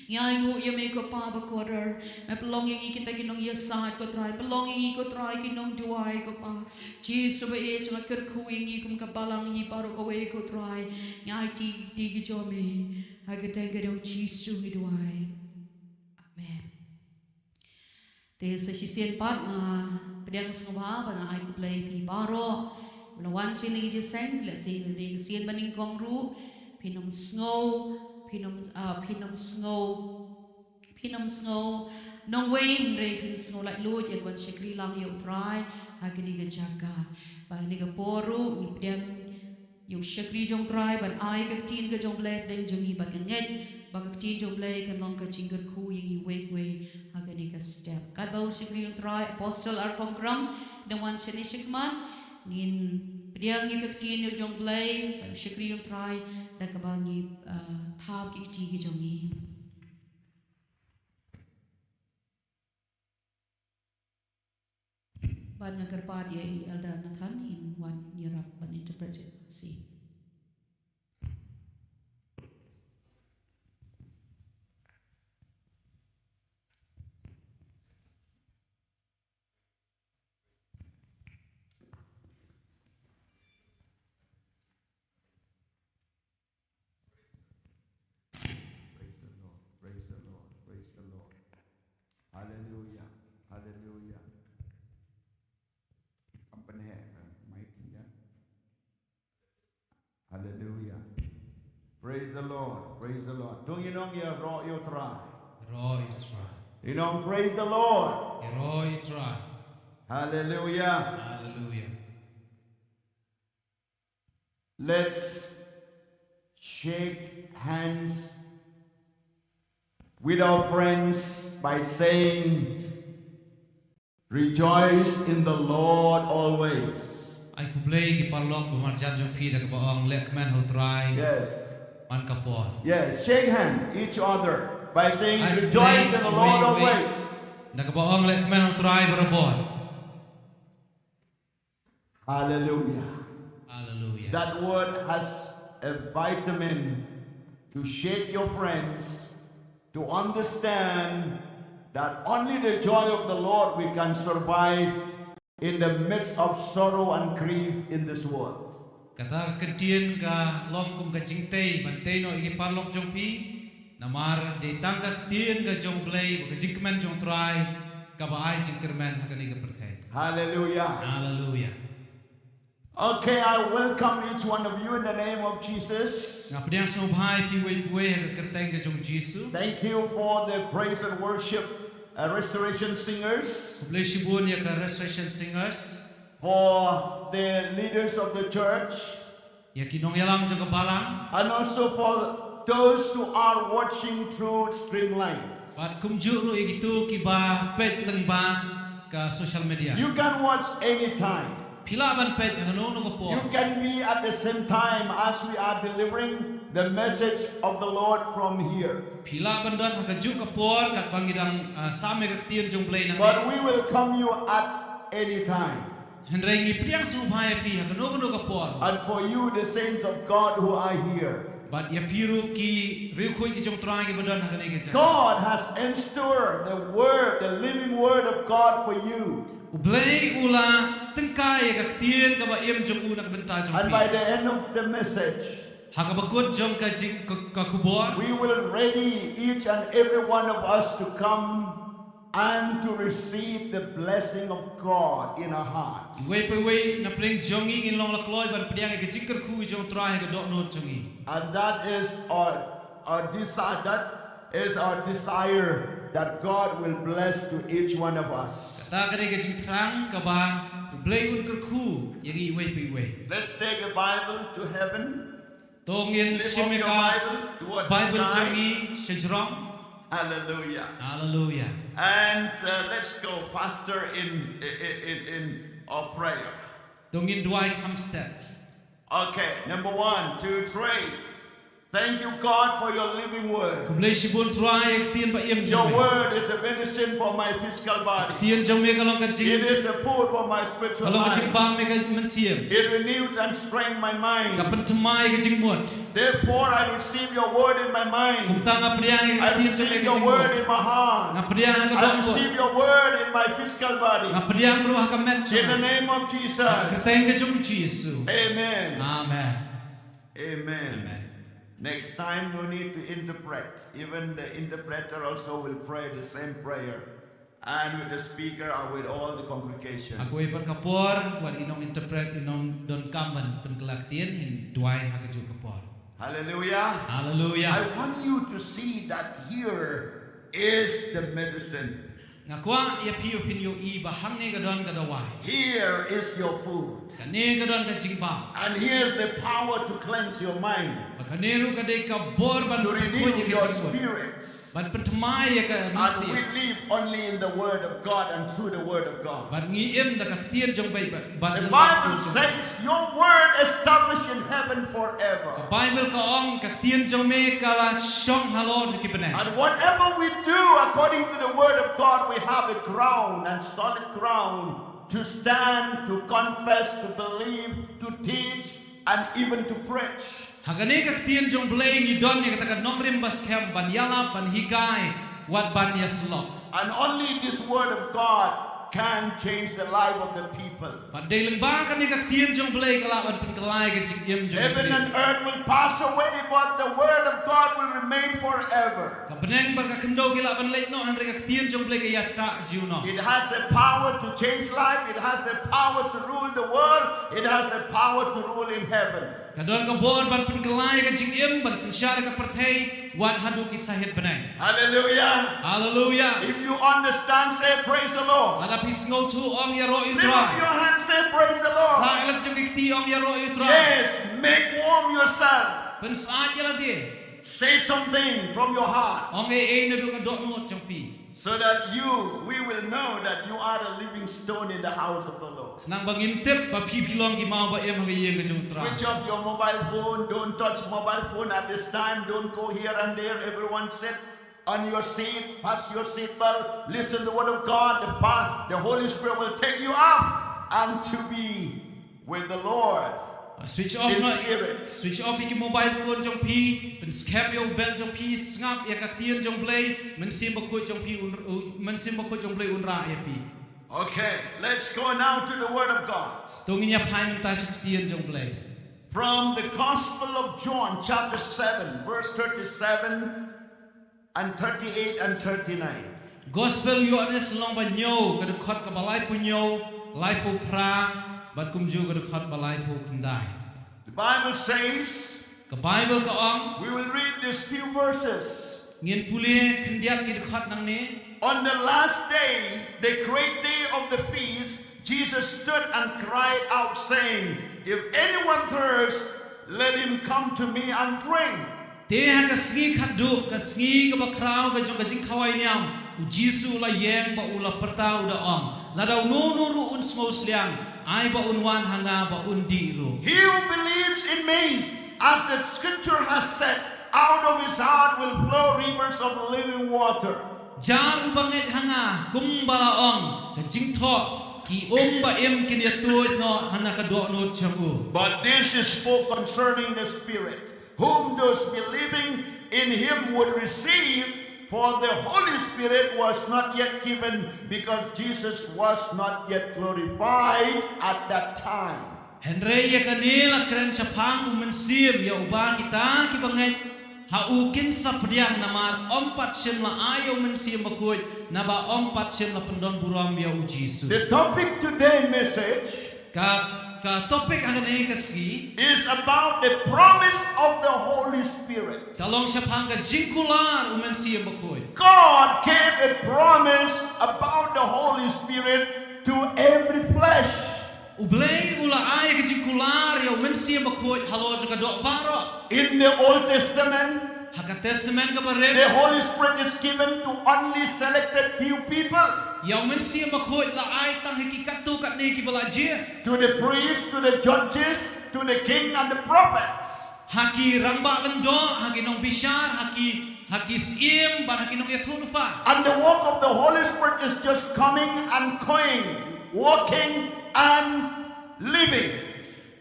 Ngi ainguh ïa me ko Pa ba kordor, me pynlong ïa ngi kita ki nongïasaid ko Trai, pynlong ïa ngi ko Trai ki nongduwai ko Pa. Jisu baieit jong nga kyrkhu ïa ngi kum ka balang hi baroh kawei ko Trai. Ngi aiti ki kti ki jong me ha ka kyrteng ka jong Jisu ngi duwai. Amen. Te sa shisien pat nga pdiang sngewbha ba nga ai khublei phi baroh ba la wan sha kane ka jingïaseng, lehse kane ka sien ba nyngkong ruh phin ym sngew, phin ym, ah, phin ym sngew, phin ym sngew nongwei, hynrei phin sngew laitluid ïa ka ban shakri lang ïa U Trai ha kane ka jaka. Ba kane ka por ruh ngi pdiang ïa u shakri jong Trai ban ai ka ktien ka jong Blei hapdeng jong ngi, bad nga ngeit ba ka ktien jong Blei kan long ka jingkyrkhu ïa ngi uwei uwei ha kane ka step. Katba u shakri jong Trai Apostle Arkongkram dang wan shane shakhmat, ngin pdiang ïa ka ktien jong Blei bad u shakri jong Trai da kaba ngi, ah, thap ki kti ki jong ngi. Bad nga kyrpad ïa i Elder Nathan in wan ïarap ban interpret ïa ka Khasi. Praise the Lord. Praise the Lord. Praise the Lord. Hallelujah. Hallelujah. Am pynheh, eh, mic, ya. Hallelujah. Praise the Lord. Praise the Lord. To ngin ong ïaroh ïa U Trai. Ïaroh ïa U Trai. Ngin ong praise the Lord. Ïaroh ïa U Trai. Hallelujah. Hallelujah. Let's shake hands with our friends by saying, "Rejoice in the Lord always." Ai khublei ki paralok ba marjan jong phi da kaba ong, "Leh kmen ha U Trai." Yes. Man ka por. Yes, shake hand each other by saying, "Rejoice in the Lord always." Da kaba ong, "Leh kmen ha U Trai barabor." Hallelujah. Hallelujah. That word has a vitamin to shake your friends to understand that only the joy of the Lord we can survive in the midst of sorrow and grief in this world. Kata ka ktien ka long kum ka jingtei ban tei noh ïa ki paralok jong phi. Namar dei tang ka ktien ka jong Blei, ka jingkmen jong Trai, kaba ai jingkyrmen ha kane ka pyrthei. Hallelujah. Hallelujah. Okay, I welcome each one of you in the name of Jesus. Nga pdiang sngewbha ïa phi uwei pa uwei ha ka kyrteng ka jong U Jisu. Thank you for the praise and worship, uh, Restoration Singers. Khublei shibun ïa ka Restoration Singers. for the leaders of the church, ïa ki nongïalam jong ka balang, and also for those who are watching through streamline. Bad kumjuh ruh ïa kito kiba peit lyngba ka social media. You can watch anytime. Phi lah ban peit ha kano kano ka por. You can be at the same time as we are delivering the message of the Lord from here. Phi lah ban don ha kajuh ka por katba ngi dang, ah, sam ïa ka ktien jong Blei nangne. But we welcome you at any time. Hynrei ngi pdiang sngewbha ïa phi ha kano kano ka por. And for you, the saints of God who are here, bad ïa phi ruh ki riewkhuid ki jong U Trai kiba don ha kane ka jaka. God has in store the word, the living word of God for you. U Blei u la tyngkai ïa ka ktien kaba im jong u na ka bynta jong phi. And by the end of the message, ha kaba kut jong ka jing, ka, ka khubor, we will ready each and every one of us to come and to receive the blessing of God in our hearts. Iwei pa iwei na pdeng jong ngi ngin long lakloi ban pdiang ïa ka jingkyrkhu jong U Trai ha ka dohnud jong ngi. And that is our, our desire, that is our desire that God will bless to each one of us. Kata ka dei ka jingthrang kaba U Blei un kyrkhu ïa ngi iwei pa iwei. Let's take a Bible to heaven. To ngin shim ïa ka Bible jong ngi sha jrong. Hallelujah. Hallelujah. And, uh, let's go faster in, in, in, in our prayer. To ngin duwai kham step. Okay, number one, two, three. Thank you, God, for your living word. Khublei shibun Trai ïa ka ktien ba im jong me. Your word is a medicine for my physical body. Ka ktien jong me ka long ka jing, it is a food for my spiritual life. Ka long ka jingbam ïa ka mynsiem. It renews and strengthens my mind. Ka pynthymmai ïa ka jingmut. Therefore, I receive your word in my mind. Kumta nga pdiang ïa ka ktien jong me ha ka jingmut. I receive your word in my heart. Nga pdiang ha ka dohnud. I receive your word in my physical body. Nga pdiang ruh ha ka met jong me. In the name of Jesus. Ha ka kyrteng ka jong U Jisu. Amen. Amen. Amen. Amen. Next time, no need to interpret. Even the interpreter also will pray the same prayer. And with the speaker or with all the congregation. Ha kawei pat ka por, wat i nong interpret, i nongdonkam ban pynkylla ktien, yn duwai ha kajuh ka por. Hallelujah. Hallelujah. I want you to see that here is the medicine. Nga kwah ïa phi ba phin ïohi ba hangne ka don ka dawai. Here is your food. Kane ka don ka jingbam. And here's the power to cleanse your mind. Bad kane ruh ka dei ka bor ban pynkhuid ïa ka jingmut. To renew your spirits. Ban pynthymmai ïa ka mynsiem. And we live only in the word of God and through the word of God. Bad ngi im da ka ktien jong U Blei bad, bad lyngba ka ktien jong U Blei. The Bible says, "Your word established in heaven forever." Ka Baibl ka ong ka ktien jong me ka la shong halor jong ki bneng. And whatever we do according to the word of God, we have a ground and solid ground to stand, to confess, to believe, to teach, and even to preach. Ha kane ka ktien jong U Blei ngi don ïa kata ka nongrim ba skhem ban ïalap, ban hikai, wat ban ïasyllok. And only this word of God can change the life of the people. Bad dei lyngba kane ka ktien jong U Blei ka lah ban pynkylla ïa ka jingim jong ki briew. Heaven and earth will pass away, but the word of God will remain forever. Ka bneng bad ka khyndew ki lah ban leit noh, hynrei ka ktien jong U Blei ka ïasah junom. It has the power to change life. It has the power to rule the world. It has the power to rule in heaven. Ka don ka bor ban pynkylla ïa ka jingim, ban synshar ïa ka pyrthei, wat haduh ki sahit bneng. Hallelujah. Hallelujah. If you understand, say, "Praise the Lord." Lada phi sngewthuh, ong, "Ïaroh ïa U Trai." Lift up your hand, say, "Praise the Lord." Rah ïa la ka jong ka kti, ong, "Ïaroh ïa U Trai." Yes, make warm yourself. Pynsyaid ïa lade. Say something from your heart. Ong ei ei naduh ka dohnud jong phi. So that you, we will know that you are a living stone in the house of the Lord. Khnang ba ngin tip ba phi phi long ki maw ba im ha ka ïing ka jong U Trai. Switch off your mobile phone. Don't touch mobile phone at this time. Don't go here and there. Everyone sit on your seat. Fasten your seat belt. Listen to the word of God. The fa-, the Holy Spirit will take you up and to be with the Lord. Switch off noh, switch off ïa ki mobile phone jong phi, pynskhem ïa u belt jong phi, sngap ïa ka ktien jong U Blei, Mynsiem Bakhuid jong phi un, u, Mynsiem Bakhuid jong U Blei un rah ïa phi. Okay, let's go now to the word of God. To ngin ïa phai mynta sha ka ktien jong U Blei. From the Gospel of John, chapter seven, verse thirty-seven and thirty-eight and thirty-nine. Gospel Ïoannis lynnong ba hynñiew, ka dkhot kaba laiphew hynñiew, laiphew phra, bad kumjuh ka dkhot ba laiphew khyndai. The Bible says, ka Baibl ka ong, we will read these few verses. Ngin pule khyndiat ki dkhot nangne. On the last day, the great day of the feast, Jesus stood and cried out, saying, "If anyone thirsts, let him come to me and drink." Te ha ka sngi khatduh, ka sngi kaba khraw ka jong ka jingkhawai niam, u Jisu u la ïeng bad u la pyrta u da ong, "Lada uno uno ruh un sngewsliang, ai ba un wan ha nga bad un dih ruh." He who believes in me, as the scripture has said, out of his heart will flow rivers of living water. Jar uba ngeit ha nga, kumba la ong, ka jingthoh ki um ba im kin ïatuid noh ha na ka dohnud jong u. But this he spoke concerning the Spirit, whom those believing in him would receive, for the Holy Spirit was not yet given, because Jesus was not yet glorified at that time. Hynrei ïa kane la kren shaphang u Mynsiem ïa uba kita kiba ngeit ha u kin sa pdiang, namar ym pat shym la ai ïa u Mynsiem Bakhuid, naba ym pat shym la pyndon burom ïa u Jisu. The topic today message Ka, ka topic ha kane ka sngi is about the promise of the Holy Spirit. Ka long shaphang ka jingkular u Mynsiem Bakhuid. God gave a promise about the Holy Spirit to every flesh. U Blei u la ai ka jingkular ïa u Mynsiem Bakhuid halor jong ka doh baroh. In the Old Testament, ha ka Testament kaba rim, the Holy Spirit is given to only selected few people. Ïa u Mynsiem Bakhuid la ai tang ha ki katto katne kiba la jied. To the priests, to the judges, to the king and the prophets. Ha ki rangbah lyngdoh, ha ki nongbishar, ha ki, ha ki syiem, bad ha ki nongïathuhlypa. And the work of the Holy Spirit is just coming and going, working and living.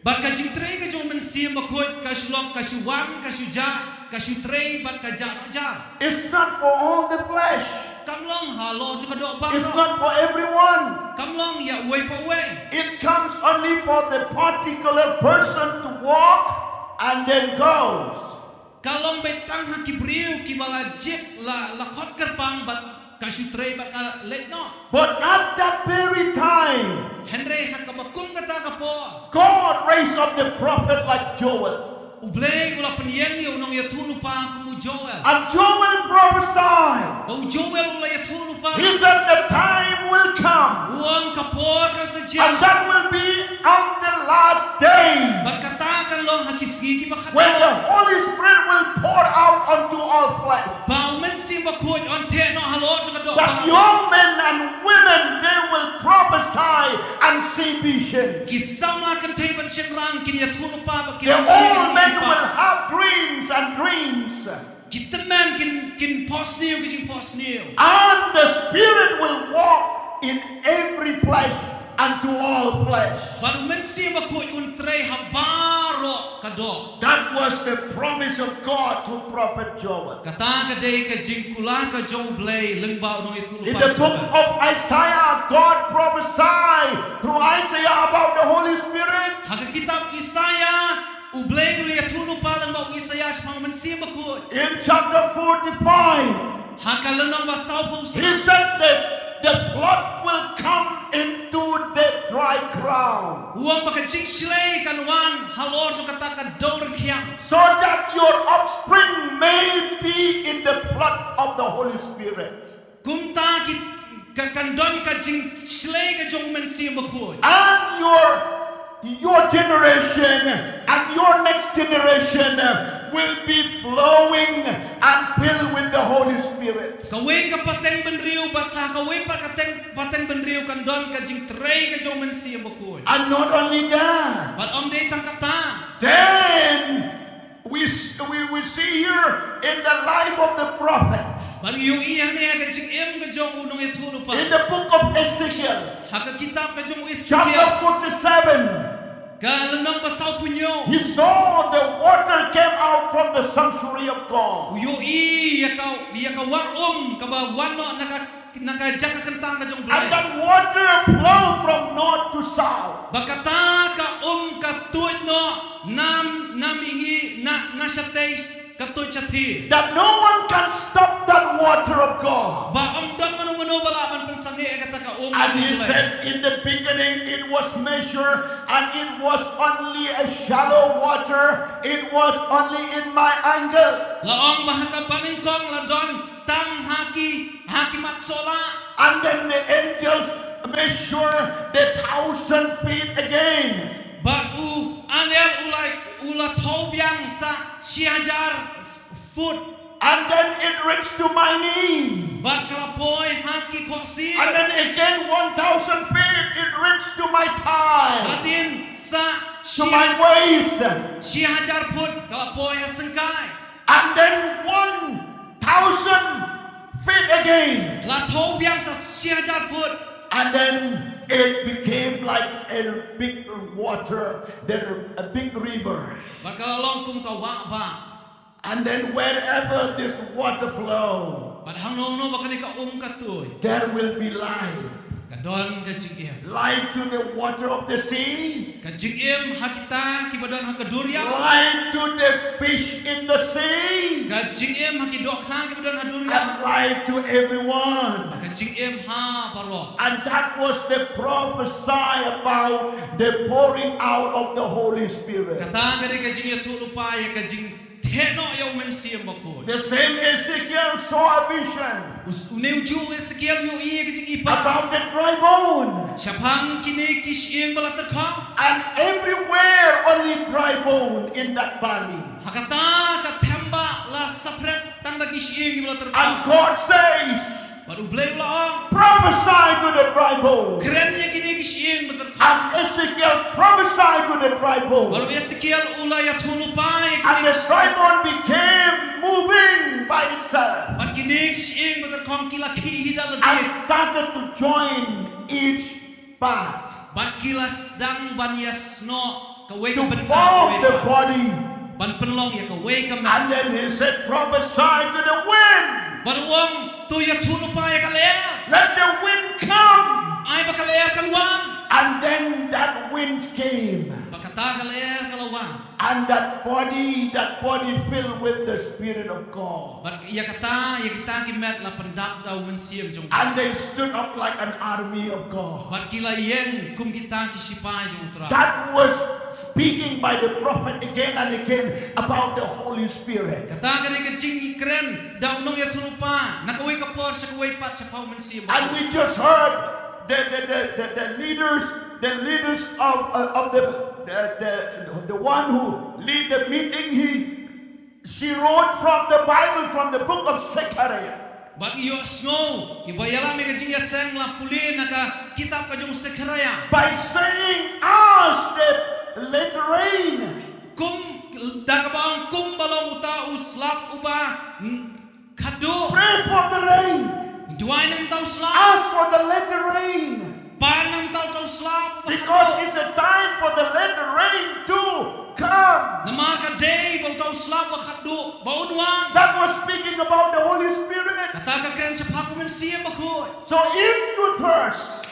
Bad ka jingtrei ka jong u Mynsiem Bakhuid ka shu long, ka shu wan, ka shu jah, ka shu trei bad ka jah noh jah. It's not for all the flesh. Kam long halor jong ka doh baroh. It's not for everyone. Kam long ïa uwei pa uwei. It comes only for the particular person to walk and then goes. Ka long beit tang ha ki briew kiba la jied, la, la khot kyrpang bad ka shu trei bad ka leit noh. But at that very time, hynrei ha kaba kum kata ka por, God raised up the prophet like Joel. U Blei u la pynïeng ïa u nongïathuhlypa kum u Joel. And Joel prophesied. Bad u Joel u la ïathuhlypa. He said, "The time will come." U ong ka por kan sa jia. And that will be on the last day. Bad kata kan long ha ki sngi kiba khatduh. When the Holy Spirit will pour out onto all flesh. Ba u Mynsiem Bakhuid un theh noh halor jong ka doh baroh. That young men and women, they will prophesy and see visions. Ki samla kynthei bad shynrang kin ïathuhlypa bad kin ïohi ka jingim. The old men will have dreams and dreams. Ki tymmen kin, kin phohsniew ka jingphohsniew. And the Spirit will walk in every flesh and to all flesh. Bad u Mynsiem Bakhuid un trei ha baroh ka doh. That was the promise of God through prophet Joel. Kata ka dei ka jingkular ka jong u Blei lyngba u nongïathuhlypa Joel. In the book of Isaiah, God prophesied through Isaiah about the Holy Spirit. Ha ka kitab Isaïah, u Blei u la ïathuhlypa lyngba u Isaïah shaphang u Mynsiem Bakhuid. In chapter forty-five, ha ka lynnong ba sawphew saw, he said that the flood will come into the dry ground. U ong ba ka jingshlei kan wan halor jong kata ka dewryngkhiang. So that your offspring may be in the flood of the Holy Spirit. Kumta ki, ka, kan don ka jingshlei ka jong u Mynsiem Bakhuid. And your, your generation and your next generation will be flowing and filled with the Holy Spirit. Kawei ka pateng bynriew bad sa kawei pat ka teng, pateng bynriew kan don ka jingtrei ka jong u Mynsiem Bakhuid. And not only that, bad ym dei tang kata. Then we s-, we, we see here in the life of the prophet. Bad ngi ïohi hangne ha ka jingim ka jong u nongïathuhlypa. In the book of Ezekiel, ha ka kitab ka jong u Ezekiel, chapter forty-seven, ka lynnong ba sawphew hynñiew. He saw the water came out from the sanctuary of God. U ïohi ïa ka, ïa ka wah um kaba wan noh na ka, na ka jaka kyntang ka jong u Blei. And that water flow from north to south. Ba kata ka um ka tuid noh na, na mihngi, na, na shatei ka tuid shathie. That no one can stop that water of God. Ba ym don mano mano ba lah ban pynsangeh ïa kata ka um ka jong u Blei. And he said, "In the beginning it was measured, and it was only a shallow water, it was only in my angle." La ong ba ha kaba nyngkong la don tang ha ki, ha ki mat sohlah. And then the angels Measure the thousand feet again. Bad u angel u la, u la thew biang sa shi hajar foot. And then it reached to my knee. Bad ka la poi ha ki khohsiew. And then again one thousand feet, it reached to my thigh. Hadien sa to my waist. Shi hajar foot ka la poi ha syngkai. And then one thousand feet again. La thew biang sa shi hajar foot. And then it became like a big water, then a big river. Bad ka la long kum ka wah bah. And then wherever this water flow, bad hangno hangno ba kane ka um ka tuid, there will be life. Ka don ka jingim. Life to the water of the sea. Ka jingim ha kita kiba don ha ka duriaw. Life to the fish in the sea. Ka jingim ha ki dohkha kiba don ha duriaw. And life to everyone. Ka jingim ha baroh. And that was the prophecy about the pouring out of the Holy Spirit. Kata ka dei ka jingïathuhlypa ïa ka jingtheh noh ïa U Mynsiem Bakhuid. The same Ezekiel saw a vision. Us-, une u juh u Esekiel u ïohi ïa ka jingïohi pat. About the dry bone. Shaphang kine ki shyieng ba la tyrkhong. And everywhere only dry bone in that valley. Ha kata ka thema la saphriang tang da ki shyieng ba la tyrkhong. And God says, bad U Blei u la ong, prophesy to the dry bone. Kren ïa kine ki shyieng ba la tyrkhong. And Ezekiel prophesied to the dry bone. Bad u Esekiel u la ïathuhlypa ïa kine. And the dry bone became moving by itself. Bad kine ki shyieng ba la tyrkhong ki la khih hi da lade. And started to join each part. Bad ki la sdang ban ïasnoh kawei ka bynta kawei pat. To form the body. Ban pynlong ïa kawei ka met. And then he said, prophesy to the wind. Bad u ong, to ïathuhlypa ïa ka lyer. Let the wind come. Ai ba ka lyer kan wan. And then that wind came. Bad kata ka lyer ka la wan. And that body, that body filled with the Spirit of God. Bad ïa kata, ïa kita ki met la pyndap da U Mynsiem jong U Trai. And they stood up like an army of God. Bad ki la ïeng kum kita ki shipai jong U Trai. That was speaking by the prophet again and again about the Holy Spirit. Kata ka dei ka jingkren da u nongïathuhlypa na kawei ka por sha kawei pat shaphang U Mynsiem. And we just heard the, the, the, the, the leaders, the leaders of, uh, of the, the, the, the one who lead the meeting, he, she wrote from the Bible, from the book of Zechariah. Bad ïohsngew, iba ïalam ïa ka jingïaseng la pule na ka kitab ka jong u Sekhariah. By saying, as the latter rain. Kum, da kaba ong kumba long uta u slap uba, mm, khadduh. Pray for the rain. Duwai na ka bynta u slap. Ask for the latter rain. Pan na ka bynta uta u slap uba khadduh. Because it's a time for the latter rain to come. Namar ka dei ba uta u slap uba khadduh ba un wan. That was speaking about the Holy Spirit. Kata ka kren shaphang U Mynsiem Bakhuid. So if you thirst,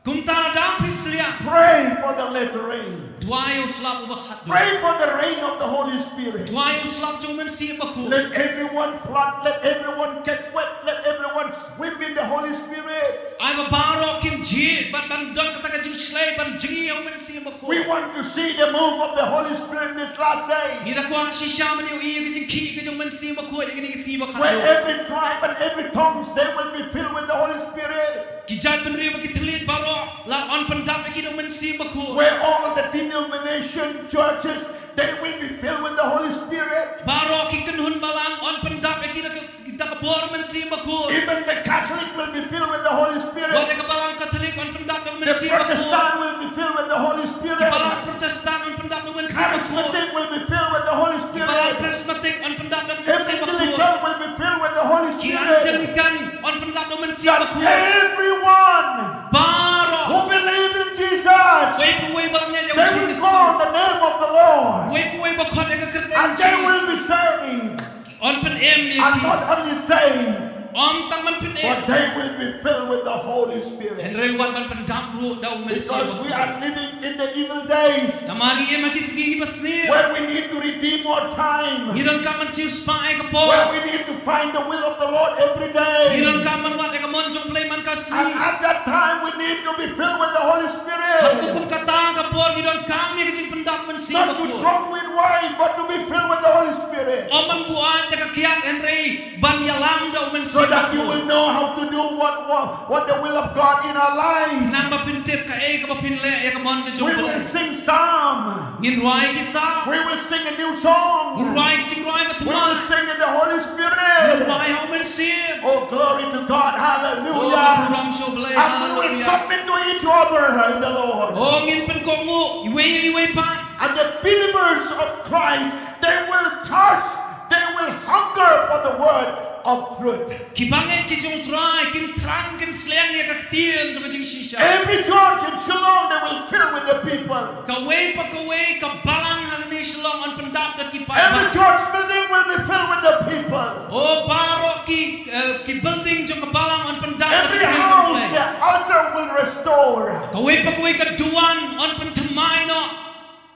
kumta lada phi sliang, pray for the latter rain. Duwai ïa u slap uba khadduh. Pray for the rain of the Holy Spirit. Duwai ïa u slap jong U Mynsiem Bakhuid. Let everyone flood, let everyone get wet, let everyone swim in the Holy Spirit. Ai ba baroh kin jied bad ban don kata ka jingshlei ban jngi ïa U Mynsiem Bakhuid. We want to see the move of the Holy Spirit in this last day. Ngi da kwah shisha ban ïohi ïa ka jingkhih ka jong U Mynsiem Bakhuid ïa kine ki sngi ba khadduh. Where every tribe and every tongues, they will be filled with the Holy Spirit. Ki jaitbynriew bad ki thylliej baroh la yn pyndap ïa ki da U Mynsiem Bakhuid. Where all the denomination churches, they will be filled with the Holy Spirit. Baroh ki kynhun balang yn pyndap ïa ki da ka, da ka bor U Mynsiem Bakhuid. Even the Catholic will be filled with the Holy Spirit. Wat ïa ka balang Katholik yn pyndap da U Mynsiem Bakhuid. The Protestant will be filled with the Holy Spirit. Ki balang Protestant yn pyndap da U Mynsiem Bakhuid. Charismatic will be filled with the Holy Spirit. Ki balang Charismatic yn pyndap da U Mynsiem Bakhuid. Evangelical will be filled with the Holy Spirit. Ki Anglican yn pyndap da U Mynsiem Bakhuid. That everyone, baroh, who believe in Jesus, wei pa wei ba la ngeit ïa U Jisu, they will call the name of the Lord. Wei pa wei ba khot ïa ka kyrteng U Jisu. And they will be saved. Yn pynim ïa ki. And not only saved, ym tang ban pynim, but they will be filled with the Holy Spirit. Hynrei wat ban pyndap ruh da U Mynsiem Bakhuid. Because we are living in the evil days. Namar ngi im ha ki sngi kiba sniew. Where we need to redeem our time. Ngi donkam ban siew spah ïa ka por. Where we need to find the will of the Lord every day. Ngi donkam ban wad ïa ka mon jong U Blei man ka sngi. And at that time we need to be filled with the Holy Spirit. Haba kum kata ka Por ngi donkam ïa ka jingpyndap Mynsiem Bakhuid. Not to drunk with wine, but to be filled with the Holy Spirit. Ym ban buaid da ka kiad hynrei ban ïalam da U Mynsiem Bakhuid. So that you will know how to do what, what, what the will of God in our life. Khnang ba phin tip kaei kaba phin leh ïa ka mon ka jong U Blei. We will sing psalm. Ngin rwai ki psalm. We will sing a new song. Ngin rwai ki jingrwai ba thymmai. We will sing in the Holy Spirit. Ngin rwai ha U Mynsiem. Oh, glory to God. Hallelujah. Oh, burom sha U Blei. Hallelujah. And we will submit to each other in the Lord. Oh, ngin pynkohnguh iwei iwei pat. And the believers of Christ, they will thirst, they will hunger for the word of truth. Kiba ngeit ki jong U Trai kin thrang kin sliang ïa ka ktien jong ka jingshisha. Every church in Shillong, they will fill with the people. Kawei pa kawei ka balang hangne Shillong yn pyndap da ki paidbah. Every church building will be filled with the people. Oh, baroh ki, eh, ki building jong ka balang yn pyndap da ki paidbah. Every house, the altar will restore. Kawei pa kawei ka duwan yn pynthymmai noh.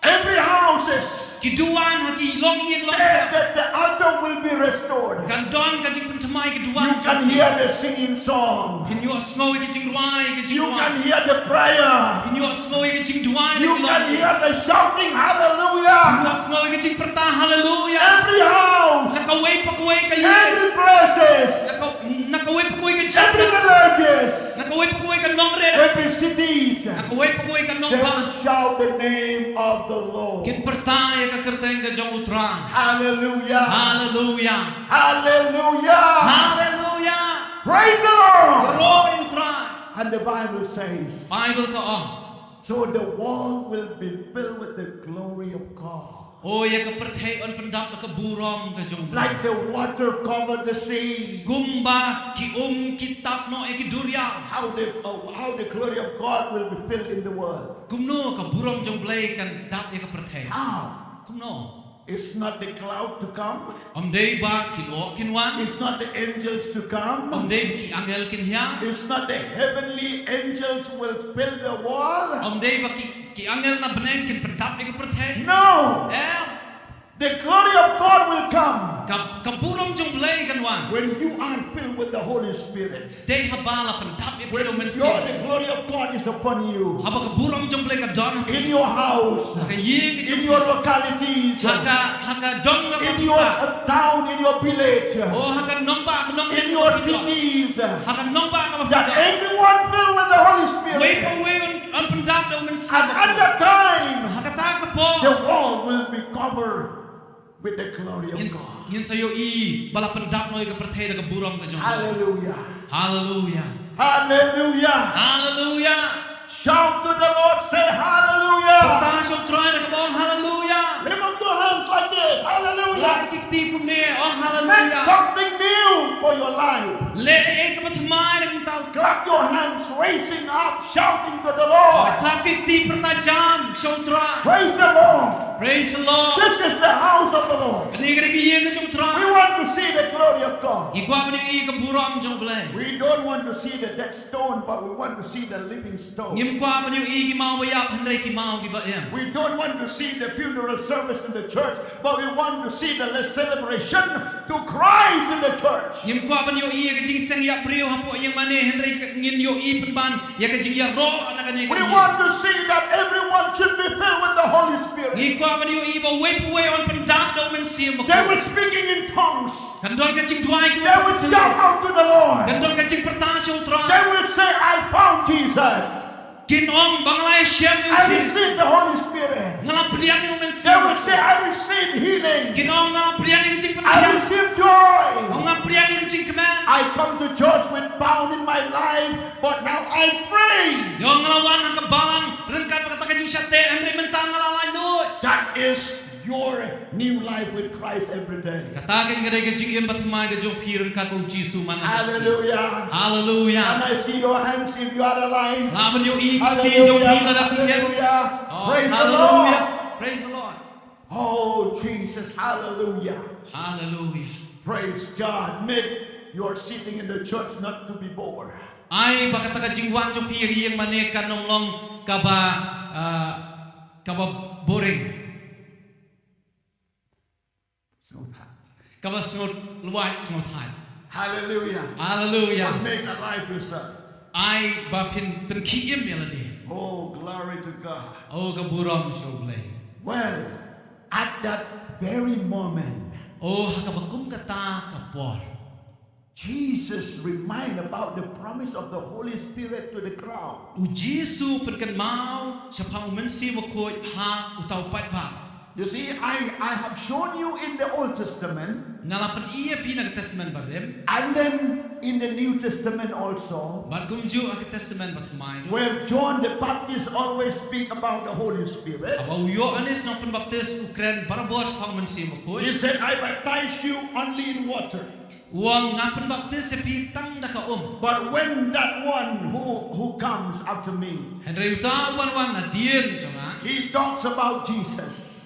Every houses, ki duwan ha ki longïing longsem. The, the, the altar will be restored. Kan don ka jingpynthymmai ki duwan. You can hear the singing song. Phin ïohsngew ïa ki jingrwai, ki jingrwai. You can hear the prayer. Phin ïohsngew ïa ki jingduwai. You can hear the shouting, hallelujah. Phin ïohsngew ïa ki jingpyrta hallelujah. Every house. Na kawei pa kawei ka ïing. Every places. Na ka, na kawei pa kawei ka jaka. Every villages. Na kawei pa kawei ka nongrim. Every cities. Na kawei pa kawei ka nongbah. They will shout the name of the Lord. Kin pyrta ïa ka kyrteng ka jong U Trai. Hallelujah. Hallelujah. Hallelujah. Hallelujah. Praise the Lord. Ïaroh ïa U Trai. And the Bible says, Bible ka ong, so the world will be filled with the glory of God. Oh, ïa ka pyrthei yn pyndap da ka burom ka jong U Blei. Like the water cover the sea. Kumba ki um ki tap noh ïa ki duriaw. How the, uh, how the glory of God will be filled in the world. Kumno ka burom jong U Blei kan dap ïa ka pyrthei? How? Kumno? It's not the cloud to come. Ym dei ba ki lyoh kin wan. It's not the angels to come. Ym dei ba ki angel kin hiar. It's not the heavenly angels will fill the world. Ym dei ba ki, ki angel na bneng kin pyndap ïa ka pyrthei. No. Em. The glory of God will come. Ka, ka burom jong U Blei kan wan. When you are filled with the Holy Spirit. Dei haba la pyndap ïa phi da U Mynsiem. When the glory of God is upon you. Haba ka burom jong U Blei ka don ha phi. In your house. Ha ka ïing ka jong phi. In your localities. Ha ka, ha ka dong ka pisa. In your, uh, town, in your village. Oh, ha ka nongbah, ha ka nongrim. In your cities. Ha ka nongbah ka pisa. That everyone filled with the Holy Spirit. Wei pa wei yn, yn pyndap da U Mynsiem. And at that time, ha kata ka por, the world will be covered with the glory of God. Ngin, ngin sa ïohi ba la pyndap noh ïa ka pyrthei da ka burom ka jong U Blei. Hallelujah. Hallelujah. Hallelujah. Hallelujah. Shout to the Lord, say hallelujah. Pyrta sha U Trai da kaba ong hallelujah. Lift up your hands like this. Hallelujah. Lah ïa ki kti kumne, ong hallelujah. Make something new for your life. Leh ïa ka ba thymmai na ka bynta. Clap your hands, raising up, shouting to the Lord. Tap ki kti pyrta jam sha U Trai. Praise the Lord. Praise the Lord. This is the house of the Lord. Kane ka dei ka ïing ka jong U Trai. We want to see the glory of God. Ngi kwah ban ïohi ka burom jong U Blei. We don't want to see the dead stone, but we want to see the living stone. Ngim kwah ban ïohi ki maw ba ïap hynrei ki maw kiba im. We don't want to see the funeral service in the church, but we want to see the celebration to Christ in the church. Ngim kwah ban ïohi ïa ka jingseng ïap briew hapoh ïing mane hynrei ka, ngin ïohi pynban ïa ka jingïaroh na kane ka ïing. We want to see that everyone should be filled with the Holy Spirit. Ngi kwah ban ïohi ba uwei pa uwei un pyndap da U Mynsiem Bakhuid. They were speaking in tongues. Kan don ka jingduwai kiwei pat. They will shout out to the Lord. Kan don ka jingpyrta sha U Trai. They will say, "I found Jesus." Kin ong ba nga la ïashem ïa U Jisu. I received the Holy Spirit. Nga la pdiang ïa U Mynsiem. They will say, "I received healing." Kin ong nga la pdiang ïa ka jingpyniaid. I received joy. Ong nga pdiang ïa ka jingkmen. I come to church with bound in my life, but now I'm free. Ong nga la wan ha ka balang ryngkat bad kata ka jingshah teh, hynrei mynta nga la laitluid. That is your new life with Christ every day. Kata ka dei ka jingim bathymmai ka jong phi ryngkat bad U Jisu man la ka sngi. Hallelujah. Hallelujah. Can I see your hands if you are alive? Lah ban ïohi ki kti jong phi lada phi im. Hallelujah. Oh, praise the Lord. Hallelujah. Praise the Lord. Oh, Jesus. Hallelujah. Hallelujah. Praise God. Make your sitting in the church not to be bored. Ai ba kata ka jingwan jong phi ïa ka ïing mane kan ym long kaba, ah, kaba boring. Sngewthait. Kaba sngewlwait sngewthait. Hallelujah. Hallelujah. But make alive yourself. Ai ba phin pynkhie im ïa lade. Oh, glory to God. O ka burom sha U Blei. Well, at that very moment, O ha kaba kum kata ka por, Jesus remind about the promise of the Holy Spirit to the crowd. U Jisu pynkynmaw shaphang U Mynsiem Bakhuid ha uta u paidbah. You see, I, I have shown you in the Old Testament, Nga la pyni ïa phi na ka Testament Barim, and then in the New Testament also, bad kumjuh ha ka Testament Bathymmai ruh, where John the Baptist always speak about the Holy Spirit. Haba u Ïoannis Nongpynbaptis u kren barabor shaphang U Mynsiem Bakhuid. He said, "I baptize you only in water." U ong, nga pynbaptis ïa phi tang da ka um. But when that one who, who comes after me, Hynrei uta uban wan nadien jong nga, he talks about Jesus.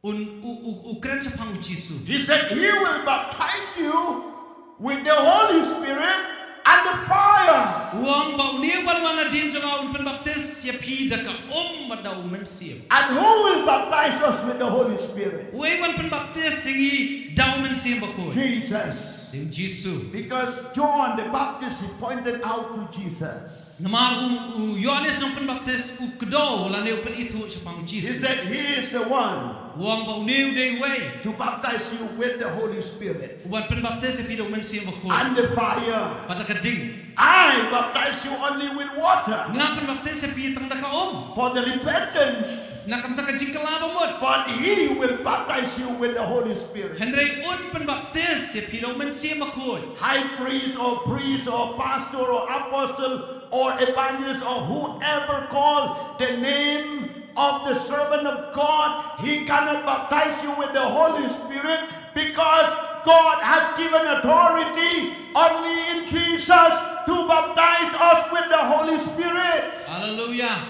Un, u, u, u kren shaphang U Jisu. He said, "He will baptize you with the Holy Spirit and the fire." U ong ba une uban wan nadien jong nga un pynbaptis ïa phi da ka um bad da U Mynsiem. And who will baptize us with the Holy Spirit? Uei uban pynbaptis ïa ngi da U Mynsiem Bakhuid? Jesus. Dei U Jisu. Because John the Baptist, he pointed out to Jesus. Namar u, u Ïoannis Nongpynbaptis u kdew lane u pynithuh shaphang U Jisu. He said, "He is the one." U ong ba une u dei uwei. "To baptize you with the Holy Spirit." Uban pynbaptis ïa phi da U Mynsiem Bakhuid. "And the fire." Bad da ka ding. "I baptize you only with water." Nga pynbaptis ïa phi tang da ka um. "For the repentance." Na ka bynta ka jingkylla bamut. "But he will baptize you with the Holy Spirit." Hynrei un pynbaptis ïa phi da U Mynsiem Bakhuid. High priest or priest or pastor or apostle or evangelist or whoever call the name of the servant of God, he cannot baptize you with the Holy Spirit because God has given authority only in Jesus to baptize us with the Holy Spirit. Haleluia.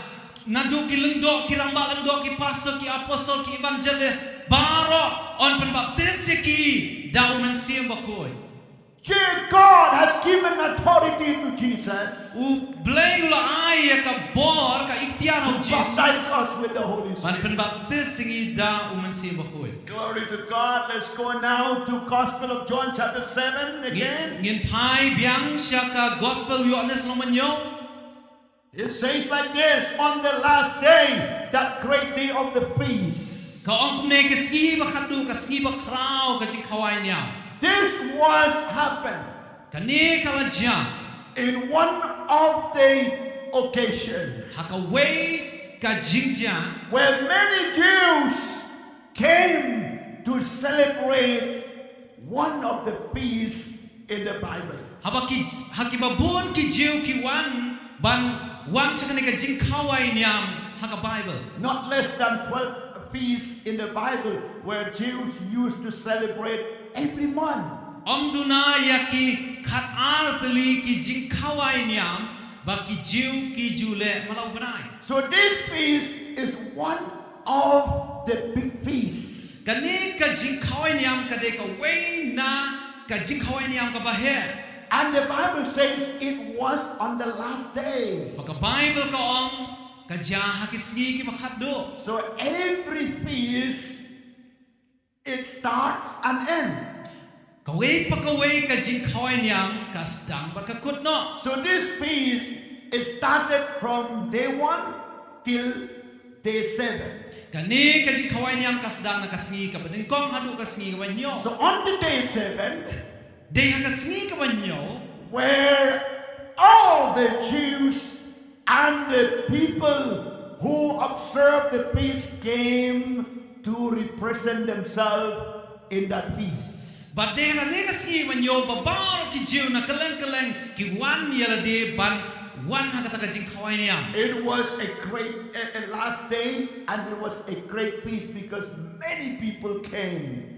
Naduh ki lyngdoh, ki rangbah lyngdoh, ki pastor, ki apostol, ki evangelist, baroh yn pynbaptis ïa ki da U Mynsiem Bakhuid. Je-, God has given authority to Jesus U Blei u la ai ïa ka bor, ka iktiar ha U Jisu. Baptize us with the Holy Spirit. Ban pynbaptis ïa ngi da U Mynsiem Bakhuid. Glory to God. Let's go now to Gospel of John chapter seven again. Ngin, ngin phai biang sha ka Gospel Ïoannis lynnong ba hynñiew. It says like this, on the last day, that great day of the feast. Ka ong kumne, ka sngi ba khatduh, ka sngi ba khraw ka jingkhawai niam. This was happened. Kane ka la jia. In one of the occasion. Ha kawei ka jingjia. Where many Jews came to celebrate one of the feasts in the Bible. Haba ki, ha kiba bun ki Jiw ki wan, ban wan sha kane ka jingkhawai niam ha ka Bible. Not less than twelve feasts in the Bible where Jews used to celebrate every month. Ym duna ïa ki khatar tylli ki jingkhawai niam, ba ki Jiw ki ju leh man la u bnai. So this feast is one of the big feasts. Kane ka jingkhawai niam ka dei kawei na ka jingkhawai niam kaba heh. And the Bible says it was on the last day. Ba ka Bible ka ong, ka jia ha ki sngi kiba khatduh. So every feast, it starts and end. Kawei pa kawei ka jingkhawai niam ka sdang bad ka kut noh. So this feast, it started from day one till day seven. Kane ka jingkhawai niam ka sdang na ka sngi kaba nyngkong haduh ka sngi kaba hynñiew. So on the day seven, Dei ha ka sngi kaba hynñiew, where all the Jews and the people who observe the feast came to represent themselves in that feast. Bad dei ha kane ka sngi ba hynñiew ba baroh ki Jiw na kylleng kylleng ki wan ïa lade ban wan ha kata ka jingkhawai niam. It was a great, a, a last day, and it was a great feast because many people came.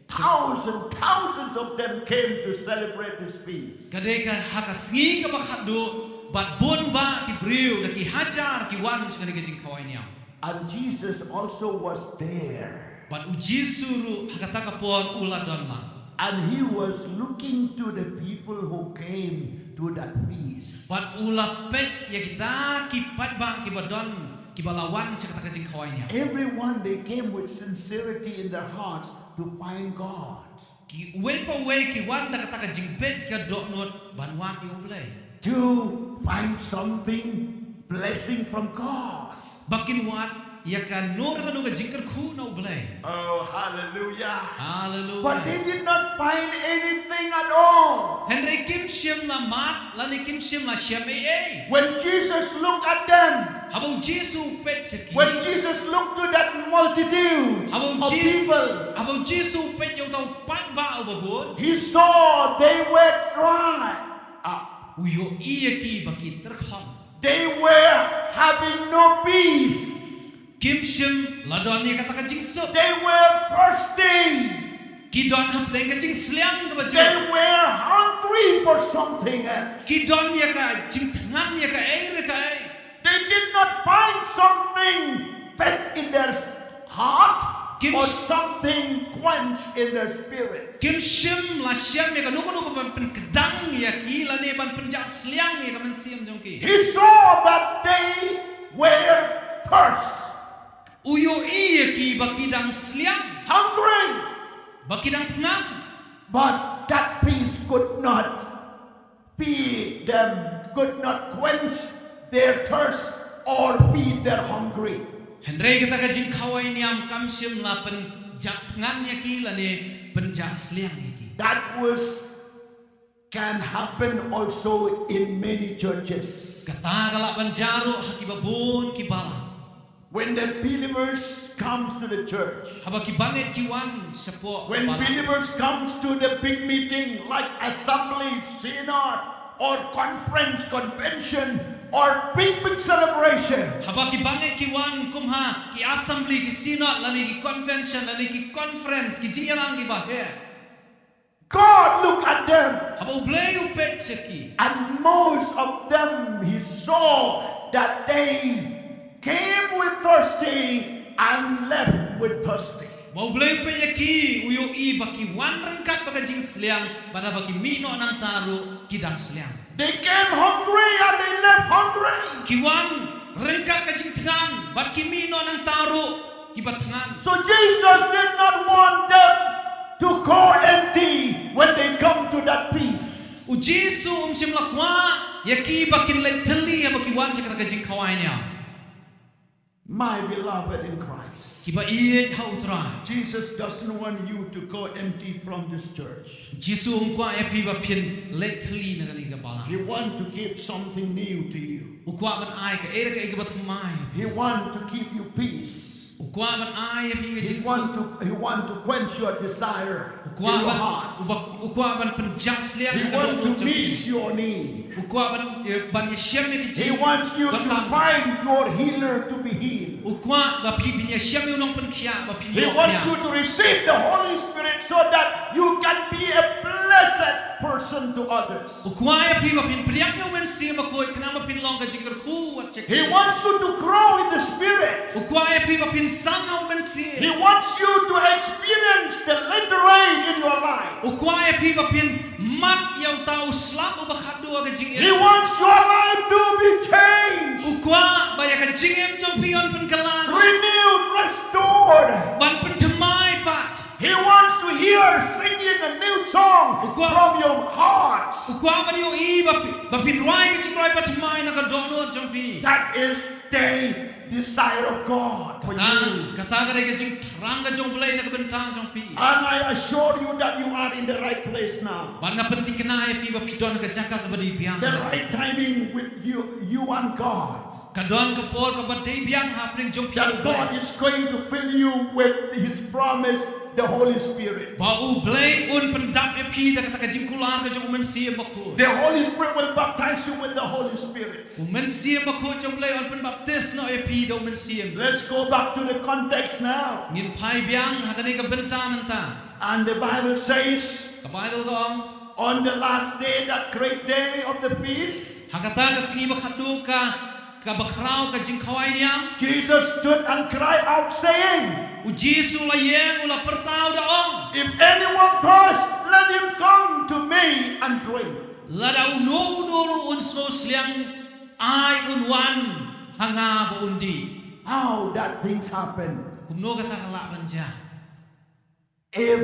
Thousand, thousands of them came to celebrate this feast. Ka dei ka ha ka sngi kaba khatduh, bad bun bah ki briew, da ki hajar ki wan sha kane ka jingkhawai niam. And Jesus also was there. Bad U Jisu ruh ha kata ka por u la don lang. And he was looking to the people who came to that feast. Bad u la peit ïa kita ki paidbah kiba don, kiba la wan sha kata ka jingkhawai niam. Everyone, they came with sincerity in their hearts to find God. Ki uwei pa uwei ki wan da kata ka jingpeit ka dohnud ban wad ïa U Blei. To find something blessing from God. Ba kin wad ïa kano kano ka jingkyrkhu na U Blei. Oh, hallelujah. Haleluia. But they did not find anything at all. Hynrei kim shym la mad lane kim shym la shem ei ei. When Jesus looked at them, Haba u Jisu u peit sha ki. When Jesus looked to that multitude Haba u of Jisu. people, Haba u Jisu u peit ïa uta u paidbah uba bun. He saw they were dry up. U ïohi ïa ki ba ki tyrkhong. They were having no peace. Kim shym la don ïa kata ka jingsuk. They were thirsty. Ki don hapdeng ka jingsliang kaba jur. They were hungry for something else. Ki don ïa ka jingthngan ïa ka ei re ka ei. They did not find something fed in their heart Kim or sh- something quenched in their spirit. Kim shym la shem ïa kano kano ka ban pynkdang ïa ki lane ban pynjah sliang ïa ka mynsiem jong ki. He saw that they were thirsty, U ïohi ïa ki ba ki dang sliang. Hungry, Ba ki dang thngan. But that feast could not feed them, could not quench their thirst or feed their hungry. Hynrei kata ka jingkhawai niam kam shym la pynjah thngan ïa ki lane pynjah sliang ïa ki. That was can happen also in many churches. Kata ka lah ban jia ruh ha kiba bun ki balang. When the believers comes to the church, Haba ki bangeit ki wan shapoh when balang. Believers comes to the big meeting like assembly, synod, or conference, convention, or big big celebration, Haba ki bangeit ki wan kum ha ki assembly, ki synod lane ki convention lane ki conference, ki jingïalang kiba her. God look at them, Haba U Blei u peit sha ki. And most of them he saw that they came with thirsty and left with thirsty. Ba U Blei u peit ïa ki, u ïohi ba ki wan ryngkat bad ka jingsliang, bad haba ki mih noh nangta ruh ki dang sliang. They came hungry and they left hungry. Ki wan ryngkat ka jingthngan, bad ki mih noh nangta ruh kiba thngan. So Jesus did not want them to go empty when they come to that feast. U Jisu um shym la kwah ïa ki ba kin leit thylli haba ki wan sha kata ka jingkhawai niam. My beloved in Christ, Kiba ïeit ha U Trai. Jesus doesn't want you to go empty from this church. Jisu um kwah ïa phi ba phin leit thylli na kane ka balang. He want to give something new to you. U kwah ban ai kaei re kaei kaba thymmai. He want to give you peace. U kwah ban ai ïa phi ka He jingsuk. want to, he want to quench your desire U in kwah your ban, heart. U ba, u kwah ban pynjah sliang He ïa ka want to dohnud jong phi. Meet your need. U kwah ban, eh, ban ïashem ïa ka He jing. Wants you Ba to kam. Find your healer to be healed. U kwah ba phi phin ïashem ïa u nongpynkhiah ba phin. He wants you to receive the Holy Spirit so that you can be a blessed person to others. U kwah ïa phi ba phin pdiang ïa u Mynsiem Bakhuid khnang ba phin long ka jingkyrkhu wat sha ki. He wants you to grow in the Spirit. U kwah ïa phi ba phin san ha u Mynsiem. He wants you to experience the latter rain in your life. U kwah ïa phi ba phin mad ïa uta u slap uba khatduh ha ka jingim. He wants your life to be changed. U kwah ba ïa ka jingim jong phi yn pynkylla. Renewed, restored. Ban pynthymmai pat. He wants to hear singing a new song. U kwah. From your heart. U kwah ban ïohi ba phi, ba phin rwai ka jingrwai bathymmai na ka dohnud jong phi. That is the desire of God for you. Kata, kata ka dei ka jingthrang ka jong U Blei na ka bynta jong phi. And I assure you that you are in the right place now. Bad nga pynthikna ïa phi ba phi don ha ka jaka kaba dei biang. The right timing with you, you and God. Ka don ka por kaba dei biang hapdeng jong phi. That God is going to fill you with His promise, the Holy Spirit. Ba U Blei un pyndap ïa phi da kata ka jingkular ka jong U Mynsiem Bakhuid. The Holy Spirit will baptize you with the Holy Spirit. U Mynsiem Bakhuid jong U Blei un pynbaptis noh ïa phi da U Mynsiem. Let's go back to the context now. Ngin phai biang ha kane ka bynta mynta. And the Bible says, ka Baibl ka ong, on the last day, that great day of the feast, ha kata ka sngi ba khatduh ka, kaba khraw ka jingkhawai niam. Jesus stood and cried out, saying, U Jisu u la ïeng u la pyrta u da ong, if anyone thirst, let him come to me and drink. Lada uno uno ruh un sngewsliang, ai un wan ha nga ba un dih. How that things happen? Kumno kata ka lah ban jia? If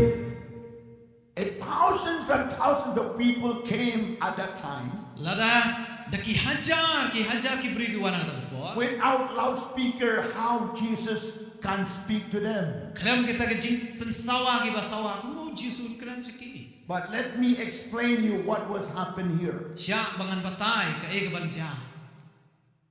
a thousands and thousands of people came at that time, lada Da ki hajar, ki hajar ki briew ki wan ha kata ka por. Without loudspeaker, how Jesus can speak to them. Khlem kita ki jingpynsawa kiba sawa, kumno u Jisu un kren sha ki. But let me explain you what was happened here. Sha ba ngan batai kaei kaban jia.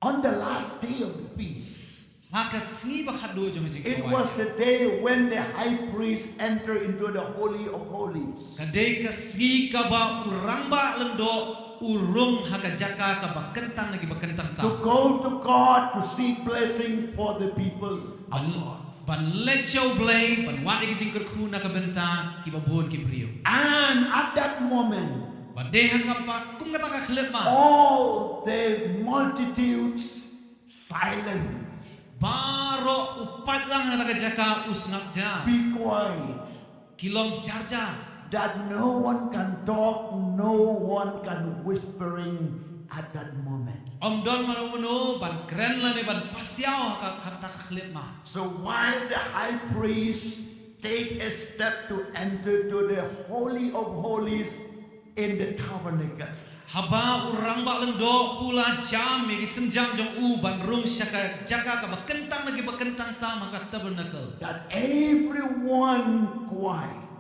On the last day of the feast, ha ka sngi ba khatduh jong ka jingkhawai, it was the day when the high priest entered into the Holy of Holies. Ka dei ka sngi kaba u rangbah lyngdoh u rung ha ka jaka kaba kyntang na kiba kyntang tam. To go to God to seek blessing for the people of God. Ban leit sha U Blei, ban wad ïa ka jingkyrkhu na ka bynta kiba bun ki briew. And at that moment, bad dei ha kaba kum kata ka khyllipmat, all the multitudes silent. Baroh u paidlang ha kata ka jaka u sngap jar. Be quiet. Ki long jar jar. That no one can talk, no one can whispering at that moment. Ym don mano mano ban kren lane ban pasiaw ha ka, ha kata ka khyllipmat. So while the high priest take a step to enter to the Holy of Holies in the tabernacle, haba u rangbah lyngdoh u la jam ïa ki synjam jong u ban rung sha ka jaka kaba kyntang na kiba kyntang tam ha ka tabernacle, that everyone quiet.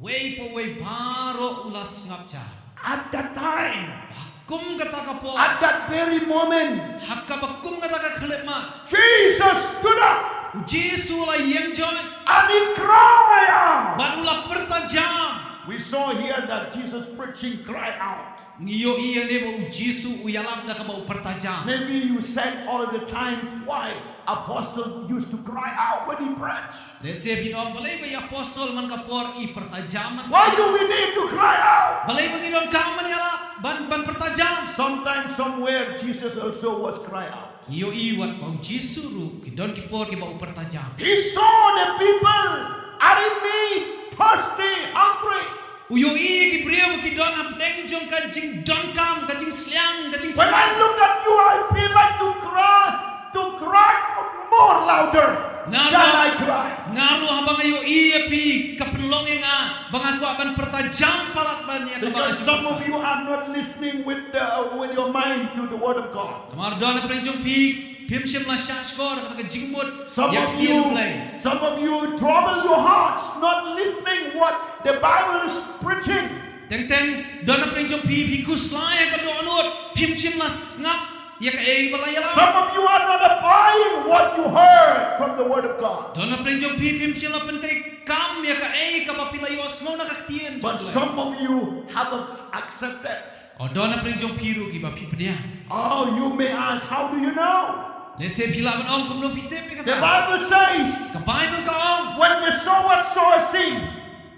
Wei pa wei baroh u la sngap jar. At that time, ha kum kata ka por, at that very moment, ha kaba kum kata ka khyllipmat, Jesus stood up. U Jisu u la ïeng joit. And he cried out. Bad u la pyrta jam. We saw here that Jesus preaching cry out. Ngi ïohi ïa ne ba u Jisu u ïalap da kaba u pyrta jam. Maybe you said all the times why apostle used to cry out when he preached. Lehse phin ong balei ba i apostol man ka por i pyrta jam man. Why do we need to cry out? Balei ba ngi donkam ban ïalap ban, ban pyrta jam? Sometimes, somewhere, Jesus also was cry out. Ngi ïohi wat ba u Jisu ruh ki don ki por kiba u pyrta jam. He saw the people are in need, thirsty, hungry. U ïohi ïa ki briew ba ki don hapdeng jong ka jingdonkam, ka jingsliang, ka jingthrang. When I look at you, I feel like to cry, to cry more louder than I cry. Nga ruh haba nga ïohi ïa phi ka pynlong ïa nga ba nga kwah ban pyrta jam palat ban ïa kaba. Because some of you are not listening with the, with your mind to the word of God. Namar don hapdeng jong phi phim shym la shahshkor ha ka jingmut ïa ka ktien U Blei. Some of you trouble your hearts, not listening what the Bible is preaching. Teng teng don hapdeng jong phi, phi khuslai ha ka dohnud, phim shym la sngap ïa kaei ba la ïalap. Some of you are not applying what you heard from the word of God. Don hapdeng jong phi, phim shym la pyntreikam ïa kaei kaba phi la ïohsngew na ka ktien jong U Blei. But some of you have accepted. Hynrei don hapdeng jong phi ruh kiba phi pdiang. Oh, you may ask, how do you know? Lehse phi lah ban ong kumno phi tip ïa kata. The Bible says, ka Baibl ka ong, when the sower sow a seed,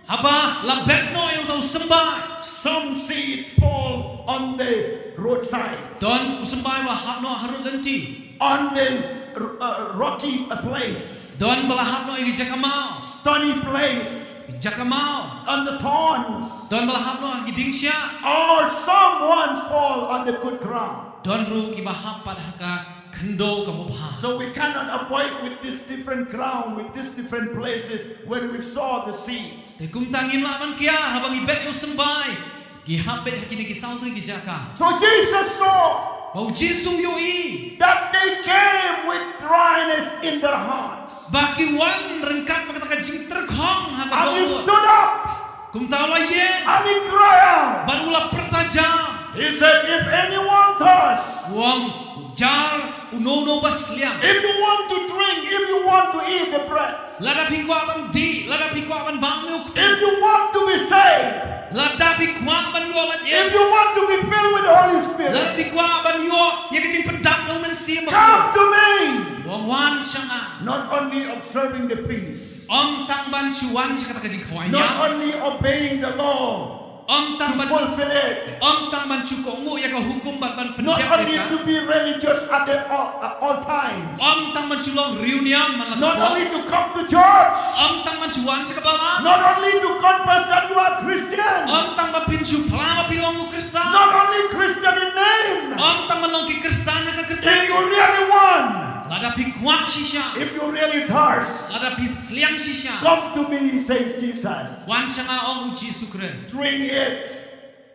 haba la bet noh ïa uta u symbai, some seeds fall on the roadside. Don u symbai ba hap noh harud lynti. On the, uh, rocky, uh, place. Don ba la hap noh ïa ki jaka maw. Stony place. Ki jaka maw. On the thorns. Don ba la hap noh ïa ki dieng shiah. Or someone fall on the good ground. Don ruh kiba hap pat ha ka khyndew kaba bha. So we cannot avoid with this different ground, with these different places when we sow the seed. Te kumta ngim lah ban kiar haba ngi bet ïa u symbai. Ngi hap beit ha kine ki saw tylli ki jaka. So Jesus saw, ba u Jisu u ïohi, that they came with dryness in their hearts. Ba ki wan ryngkat bad kata ka jingtyrkhong ha ka dohnud. And he stood up. Kumta u la ïeng. And he cried out. Bad u la pyrta jam. He said, if anyone thirst, u ong, jar uno uno ba sliang. If you want to drink, if you want to eat the bread, lada phi kwah ban dih, lada phi kwah ban bam ïa u kpu. If you want to be saved, lada phi kwah ban ïoh lait im. If you want to be filled with the Holy Spirit, lada phi kwah ban ïoh ïa ka jingpyndap da u Mynsiem Bakhuid. Come to me. U ong wan sha nga. Not only observing the feast. Ym tang ban shu wan sha kata ka jingkhawai niam. Not only obeying the law. Ym tang ban, to fulfill it. Ym tang ban shu kohnguh ïa ka hukum bad ban pynjot ïa ka. Not only to be religious at the, all, at all times. Ym tang ban shu long riewniam man la ka por. Not only to come to church. Ym tang ban shu wan sha ka balang. Not only to confess that you are Christian. Ym tang ban phin shu phla ba phi long u Khristan. Not only Christian in name. Ym tang ban long ki Khristan ha ka kyrteng. If you really want, lada phi kwah shisha, if you really thirst, lada phi sliang shisha, come to me, says Jesus. Wan sha nga, ong u Jisu Khrist. Drink it.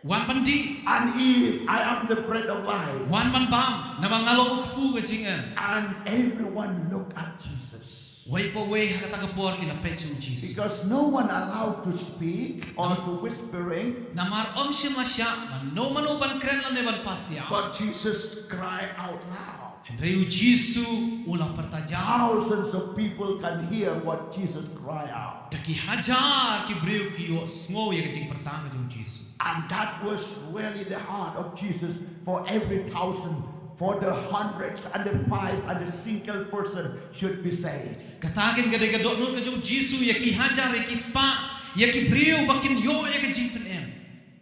Wan ban dih. And eat, I am the bread of life. Wan ban bam. Namar nga long u kpu ka jingim. And everyone look at Jesus. Wei pa wei ha kata ka por ki la peit sha u Jisu. Because no one allowed to speak or to whispering. Namar ym shym la shah mano mano ban kren lane ban pasiaw. But Jesus cried out loud. Hynrei u Jisu u la pyrta jar. Thousands of people can hear what Jesus cried out. Da ki hajar ki briew ki ïohsngew ïa ka jingpyrta ka jong u Jisu. And that was really the heart of Jesus for every thousand, for the hundreds and the five and the single person should be saved. Kata kein ka dei ka dohnud ka jong u Jisu ïa ki hajar, ïa ki spah, ïa ki briew ba kin ïoh ïa ka jingpynim.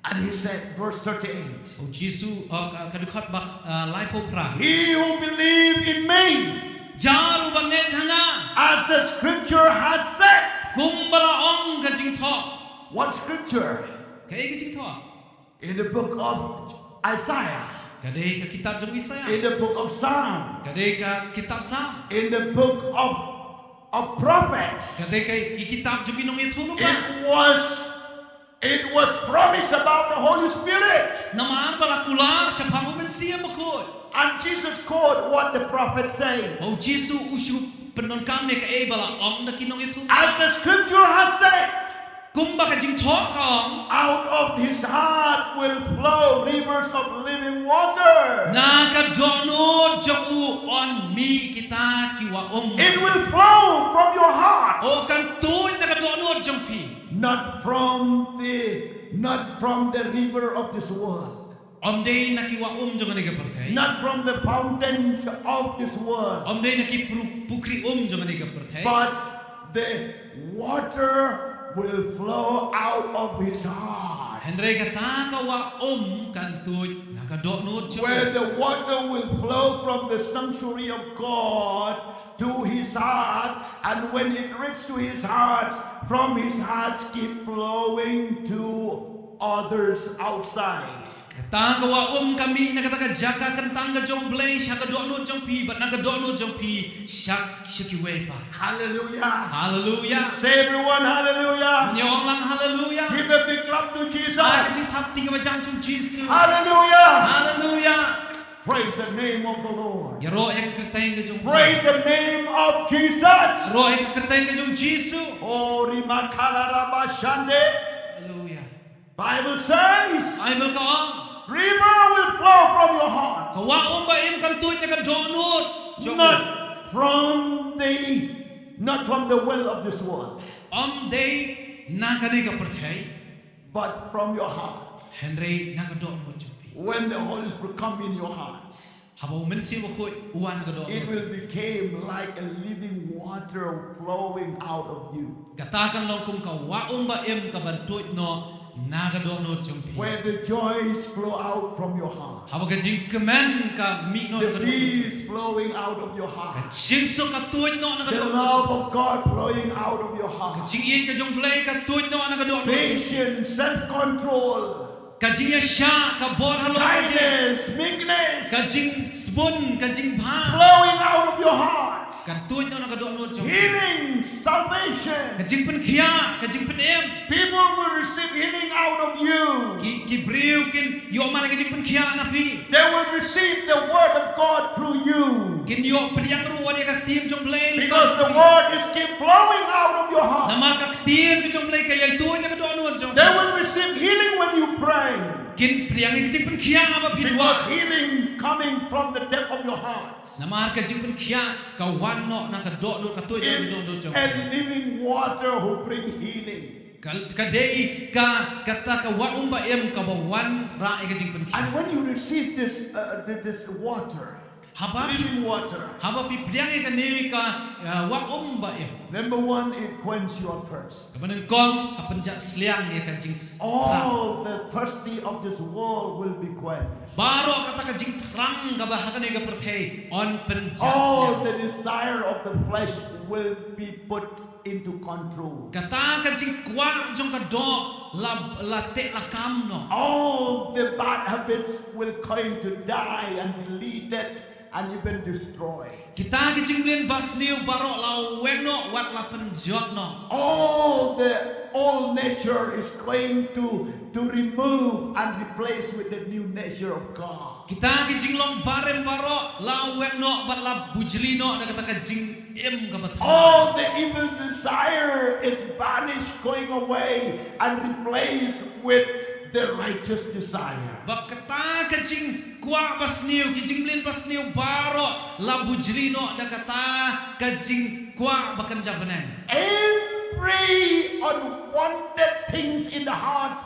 And he said, verse thirty-eight. U Jisu, uh, ka, ka dkhot ba, uh, laiphew phra. He who believe in me, Jar uba ngeit ha nga. As the scripture has said. Kumba la ong ka jingthoh. What scripture? Kaei ka jingthoh? In the book of Isaiah. Ka dei ka kitab jong u Isaiah. In the book of Psalm. Ka dei ka kitab Salm. In the book of, of prophets. Ka dei ka ki kitab jong ki nongïathuhlypa. It was, it was promised about the Holy Spirit. Namar ba la kular shaphang u Mynsiem Bakhuid. And Jesus quote what the prophet says. Bad u Jisu u shu pyndonkam ïa kaei ba la ong da ki nongïathuhlypa. As the scripture has said. Kumba ka jingthoh ka ong. Out of his heart will flow rivers of living water. Na ka dohnud jong u yn mih kita ki wah um. It will flow from your heart. U kan tuid na ka dohnud jong phi. Not from the, not from the river of this world. Ym dei na ki wah um jong kane ka pyrthei. Not from the fountains of this world. Ym dei na ki pru-, pukri um jong kane ka pyrthei. But the water will flow out of his heart. Hynrei kata ka wah um kan tuid na ka dohnud jong u. Where the water will flow from the sanctuary of God to his heart, and when it reaches to his heart, from his heart keep flowing to others outside. Kata ka wah um ka mih na kata ka jaka kyntang ka jong u Blei sha ka dohnud jong phi, bad na ka dohnud jong phi sha, sha kiwei pat. Hallelujah. Haleluya. Say everyone, hallelujah. Ngi ong lang haleluya. Give a big clap to Jesus. Ai ka jingthap kti kaba jan jong u Jisu. Hallelujah. Haleluya. Praise the name of the Lord. Ïaroh ïa ka kyrteng ka jong u Blei. Praise the name of Jesus. Ïaroh ïa ka kyrteng ka jong u Jisu. Oh, Rimakala Rabashande. Haleluya. Bible says, Baibl ka ong. River will flow from your heart. Ka wah um ba im kan tuid na ka dohnud jong u. Not from the, not from the well of this world. Ym dei na kane ka pyrthei. But from your heart. Hynrei na ka dohnud jong phi. When the Holy Spirit come in your heart, Haba u Mynsiem Bakhuid u wan na ka dohnud. It will become like a living water flowing out of you. Kata kan long kum ka wah um ba im ka ban tuid noh na ka dohnud jong phi. Where the joys flow out from your heart. Haba ka jingkmen ka mih noh na ka dohnud jong phi. The peace flowing out of your heart. Ka jingsuk ka tuid noh na ka dohnud. The love of God flowing out of your heart. Ka jingïeit ka jong u Blei ka tuid noh na ka dohnud jong phi. Patience, self-control. Ka jingïasyllok, ka bor halor ka jingïeit. Kindness, meekness. Ka jingsbun, ka jingbha. Flowing out of your heart. Ka tuid noh na ka dohnud jong phi. Healing, salvation. Ka jingpynkhiah, ka jingpynim. People will receive healing out of you. Ki, ki briew kin ïoh man ka jingpynkhiah na phi. They will receive the word of God through you. Kin ïoh pdiang ruh wat ïa ka ktien jong u Blei. Because the word is keep flowing out of your heart. Namar ka ktien ka jong u Blei ka ïai tuid na ka dohnud jong phi. They will receive healing when you pray. Kin pdiang ïa ka jingpynkhiah haba phi duwai. Because healing coming from the depth of your heart. Namar ka jingpynkhiah ka wan noh na ka dohnud, ka tuid na ka dohnud jong phi. It's a living water who bring healing. Ka, ka dei ka, kata ka wah um ba im kaba wanrah ïa ka jingpynkhiah. And when you receive this, uh, th-, this water, Haba phi, living water, haba phi pdiang ïa kane ka, uh, wah um ba im. Number one, it quench your thirst. Kaba nyngkong, ka pynjah sliang ïa ka jingthrang. All the thirsty of this world will be quenched. Baroh kata ka jingthrang kaba ha kane ka pyrthei yn pynjah sliang. All the desire of the flesh will be put into control. Kata ka jingkwah jong ka doh la, la teh la kam noh. All the bad habits will going to die and deleted and even destroyed. Kita ki jingmlien basniew baroh la weng noh wat la pynjot noh. All the old nature is going to, to remove and replace with the new nature of God. Kita ki jinglong barim baroh la weng noh bad la bujli noh da kata ka jingim kaba thymmai. All the evil desire is vanished, going away, and replaced with the righteous desire. Ba kata ka jingkwah basniew, ki jingmlien basniew baroh la bujli noh da kata ka jingkwah ba kynja bneng. Every unwanted things in the heart,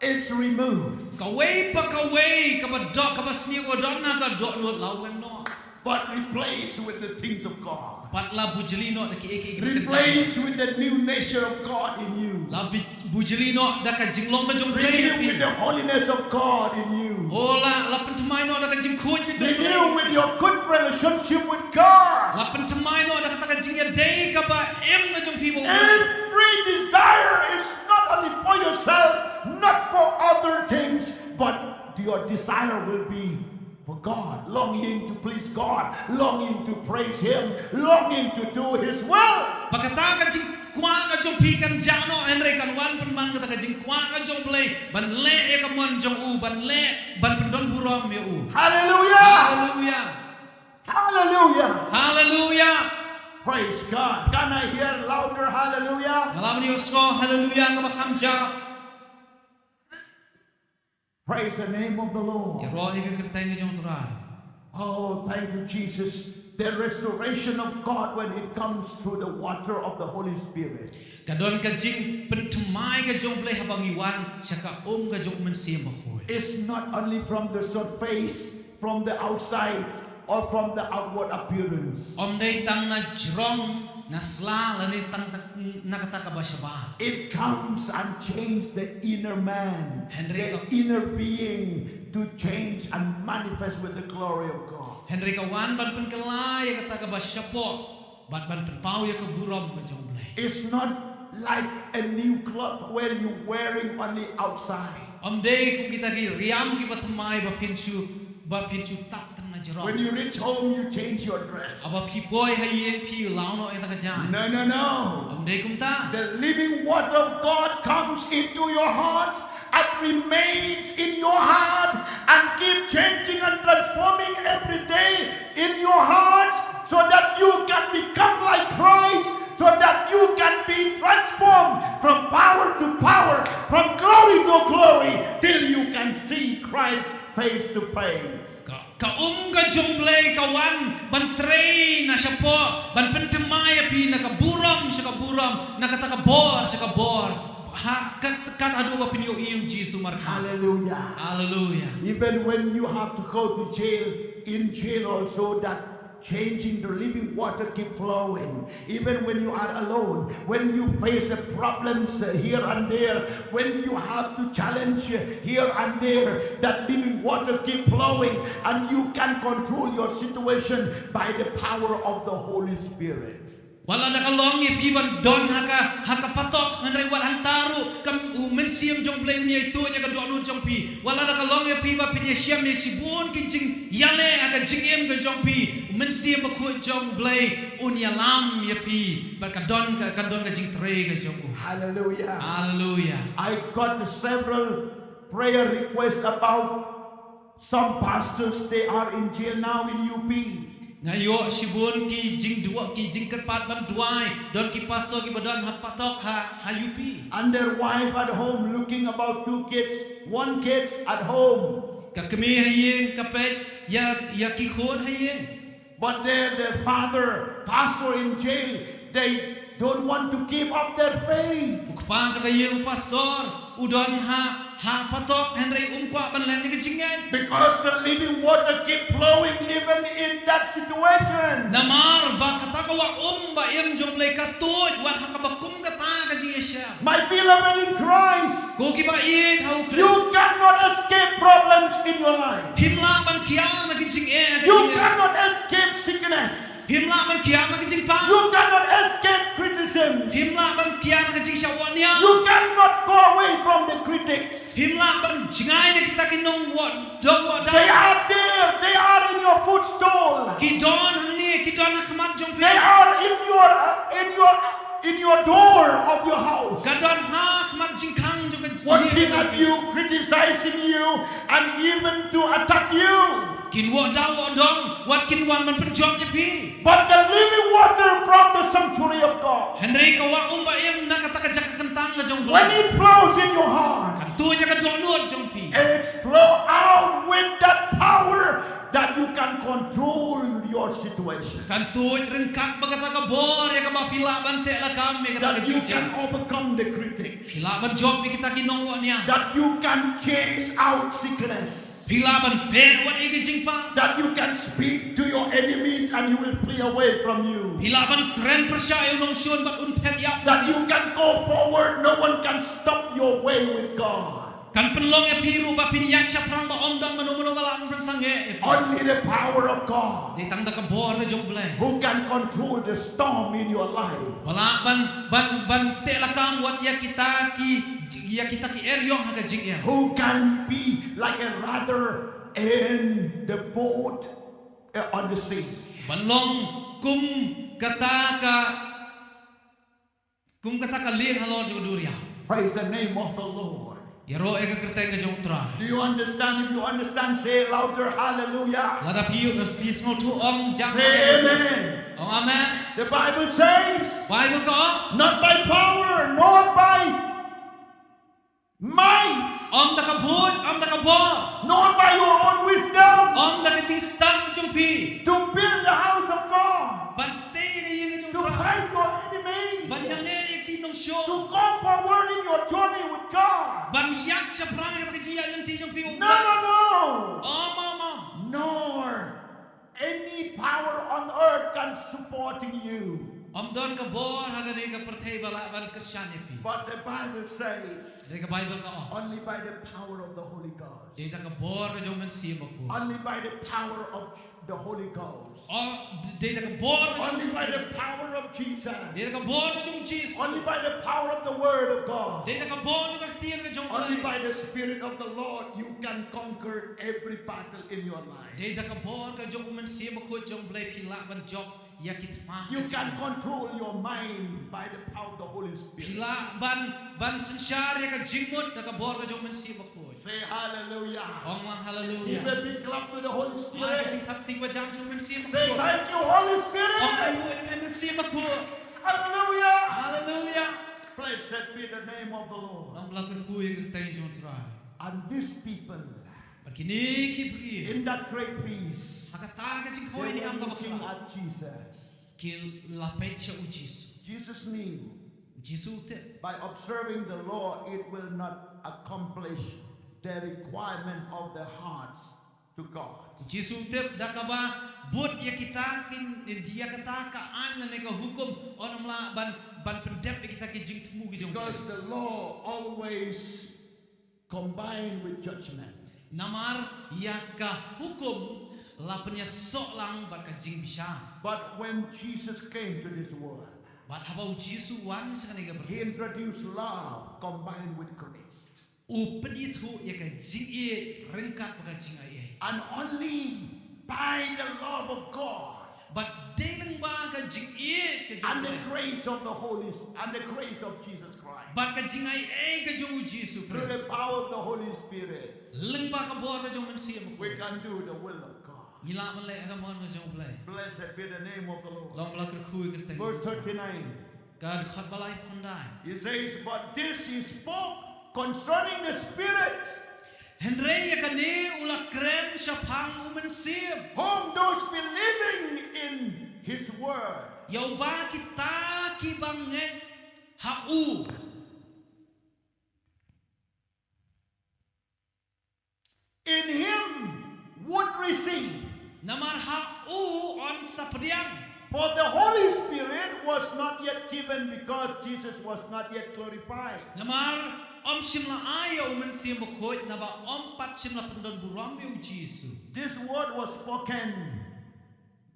it's removed. Kawei pa kawei kaba doh kaba sniew kaba don ha ka dohnud la weng noh. But replace with the things of God. Bad la bujli noh da kiei kiei kiba kynja. Replace with the new nature of God in you. La bi-, bujli noh da ka jinglong ka jong U Blei ha phi. Renew with the holiness of God in you. O la, la pynthymmai noh da ka jingkhuid ka jong U Blei. Renew with your good relationship with God. La pynthymmai noh da kata ka jingïadei kaba im ka jong phi bad U Blei. Every desire is not only for yourself, not for other things, but your desire will be for God, longing to please God, longing to praise Him, longing to do His will. Ba kata ka jingkwah ka jong phi kan jah noh, hynrei kan wan pynban kata ka jingkwah ka jong U Blei, ban leh ïa ka mon jong u, ban leh, ban pyndon burom ïa u. Hallelujah! Hallelujah! Hallelujah! Hallelujah! Praise God. Can I hear louder hallelujah? Nga lah ban ïohsngew hallelujah kaba kham jah. Praise the name of the Lord. Ïaroh ïa ka kyrteng ka jong U Trai. Oh, thank you, Jesus. The restoration of God when it comes through the water of the Holy Spirit. Ka don ka jingpynthymmai ka jong U Blei haba ngi wan sha ka um ka jong U Mynsiem Bakhuid. It's not only from the surface, from the outside, or from the outward appearance. Ym dei tang na jrong, na sla, lane tang ta-, na kata kaba shabar. It comes and change the inner man, hynrei the ka inner being to change and manifest with the glory of God. Hynrei ka wan ban pynkylla ïa kata kaba shapoh, bad ban pynpaw ïa ka burom ka jong U Blei. It's not like a new cloth where you wearing only outside. Ym dei kum kita ki riam kiba thymmai ba phin shu, ba phin shu tap tang na jrong. When you reach home, you change your dress. Haba phi poi ha ïing phi law noh ïa kata ka jaiñ. No, no, no. Ym dei kumta. The living water of God comes into your heart and remains in your heart and keep changing and transforming every day in your heart, so that you can become like Christ, so that you can be transformed from power to power, from glory to glory, till you can see Christ face to face. Ka, ka um ka jong U Blei ka wan ban trei na shapoh, ban pynthymmai ïa phi na ka burom sha ka burom, na kata ka bor sha ka bor. Ha, kat, kat haduh ba phin ïohi ïa U Jisu markhap. Hallelujah. Hallelujah. Even when you have to go to jail, in jail also that changing, the living water keep flowing. Even when you are alone, when you face a problems, uh, here and there, when you have to challenge, uh, here and there, that living water keep flowing, and you can control your situation by the power of the Holy Spirit. Wat la da ka long ïa phi ban don ha ka, ha ka patok, hynrei wat hangta ruh ka, U Mynsiem jong U Blei un ïai tuid ïa ka dohnud jong phi. Wat la da ka long ïa phi ba phin ïashem ïa shibun ki jingïaleh ha ka jingim ka jong phi, U Mynsiem Bakhuid jong U Blei un ïalam ïa phi. Bad ka don ka, ka don ka jingtrei ka jong u. Hallelujah. Hallelujah. I got several prayer requests about some pastors, they are in jail now in U P. Nga ïoh shibun ki jingduwai, ki jingkyrpad ban duwai, don ki pastor kiba don ha patok ha, ha U P. And their wife at home looking about two kids, one kids at home. Ka kmie ha ïing ka peit ïa, ïa ki khun ha ïing. But there the father, pastor in jail, they don't want to give up their faith. U kpa jong ka ïing, u pastor, u don ha, ha patok, hynrei um kwah ban len ïa ka jingngeit. Because the living water keep flowing even in that situation. Namar ba kata ka wah um ba im jong U Blei ka tuid wat ha kaba kum kata ka jingïashem. My beloved in Christ, ko kiba ïeit ha U Khrist, you cannot escape problems in your life. Phim lah ban kiar na ki jingeh ha ka jingim. You cannot escape sickness. Phim lah ban kiar na ki jingpang. You cannot escape criticism. Phim lah ban kiar ka jingshah wad nia. You cannot go away from the critics. Phim lah ban jngai na kita ki nong wad, dong wad. They are there. They are in your footstool. Ki don hangne, ki don ha khmat jong phi. They are in your, uh, in your, in your door of your house. Ka don ha khmat jingkhang jong ka jingïaseng. Watching at you, criticizing you, and even to attack you. Kin wad da wad dong, wat kin wan ban pynjot ïa phi. But the living water from the sanctuary of God, hynrei ka wah um ba im na kata ka jaka kyntang ka jong U Blei, when it flows in your heart, kan tuid ha ka dohnud jong phi. It's flow out with that power that you can control your situation. Kan tuid ryngkat bad kata ka bor ïa kaba phi lah ban teh lakam ïa kata ka jingïaseng. That you can overcome the critics. Phi lah ban jop ïa kita ki nong wad nia. That you can chase out sickness. Phi lah ban peit wat ïa ki jingpang. That you can speak to your enemies and he will flee away from you. Phi lah ban kren pyrshah ïa u nongshun bad un phet ïap. That you can go forward, no one can stop your way with God. Kan pynlong ïa phi ruh ba phin ïaid shaphrang ba ym don mano mano ba lah ban pynsangeh ïa phi. Only the power of God. Dei tang da ka bor ka jong U Blei. Who can control the storm in your life. Ba lah ban, ban, ban teh lakam wat ïa kita ki, ïa kita ki eriong ha ka jingim. Who can be like a rudder in the boat, uh, on the sea. Ban long kum kata ka, kum kata ka lieng halor jong ka duriaw. Praise the name of the Lord. Ïaroh ïa ka kyrteng ka jong U Trai. Do you understand? If you understand, say louder, hallelujah. Lada phi ïoh, phi sngewthuh, ong jam. Say amen. Ong amen. The Bible says, Bible ka ong, not by power, not by might, ym da ka buit, ym da ka bor, nor by your own wisdom, ym da ka jingstad jong phi, to build the house of God, ban tei ïa ka ïing ka jong U Trai, to fight your enemies, ban ïaleh ïa ki nongshun, to go forward in your journey with God, ban ïaid shaphrang ïa ka jingïaid lynti jong phi bad U Blei. No, no, no. Ym, ym, ym. Nor any power on earth can supporting you. Ym don ka bor ha kane ka pyrthei ba lah ban kyrshan ïa phi. But the Bible says, hynrei ka Bible ka ong, only by the power of the Holy Ghost. Dei da ka bor ka jong U Mynsiem Bakhuid. Only by the power of the Holy Ghost. Ong, dei da ka bor ka jong U Mynsiem. Only by the power of Jesus. Dei da ka bor ka jong U Jisu. Only by the power of the word of God. Dei da ka bor ka jong ka ktien ka jong U Blei. Only by the Spirit of the Lord you can conquer every battle in your life. Dei da ka bor ka jong U Mynsiem Bakhuid jong U Blei phi lah ban jop ïa ki thma. You can control your mind by the power of the Holy Spirit. Phi lah ban, ban synshar ïa ka jingmut da ka bor ka jong U Mynsiem Bakhuid. Say hallelujah. Ong lang hallelujah. Give a big clap to the Holy Spirit. Ai ka jingthap kti ba jan jong U Mynsiem Bakhuid. Say thank you, Holy Spirit. Ong ai u U Mynsiem Bakhuid. Hallelujah. Hallelujah. Blessed be the name of the Lord. Long ba la kyrkhu ïa ka kyrteng jong U Trai. And these people, bad kine ki briew, in that great feast, ha kata ka jingkhawai, they were looking at Jesus. Ki la peit sha U Jisu. Jesus knew, U Jisu u tip, by observing the law, it will not accomplish the requirement of the hearts to God. U Jisu u tip da kaba bud ïa kita ki, ïa kata ka aiñ lane ka hukum, yn ym lah ban, ban pyndep ïa kita ki jingthmu ki jong U Blei. Because the law always combined with judgment. Namar ïa ka hukum la pynïasoh lang bad ka jingbishar. But when Jesus came to this world, bad haba U Jisu u wan sha kane ka pyrthei, he introduced love combined with grace. U pynithuh ïa ka jingïeit ryngkat bad ka jingaiei. And only by the love of God, bad dei lyngba ka jingïeit ka jong U Blei, and the grace of the Holy Sp-, and the grace of Jesus Christ, bad ka jingaiei ka jong U Jisu Khrist, through the power of the Holy Spirit, lyngba ka bor ka jong U Mynsiem Bakhuid, we can do the will of God. Ngi lah ban leh ïa ka mon ka jong U Blei. Blessed be the name of the Lord. Long ba la kyrkhu ïa ka kyrteng. Verse thirty-nine. Ka dkhot ba laiphew khyndai. He says, but this he spoke concerning the Spirit. Hynrei ïa kane u la kren shaphang U Mynsiem. Whom those believing in his word. Ïa uba kita kiba ngeit ha u. In him would receive. Namar ha u yn sa pdiang. For the Holy Spirit was not yet given because Jesus was not yet glorified. Namar ym shym la ai ïa U Mynsiem Bakhuid naba ym pat shym la pyndonburom ïa U Jisu. This word was spoken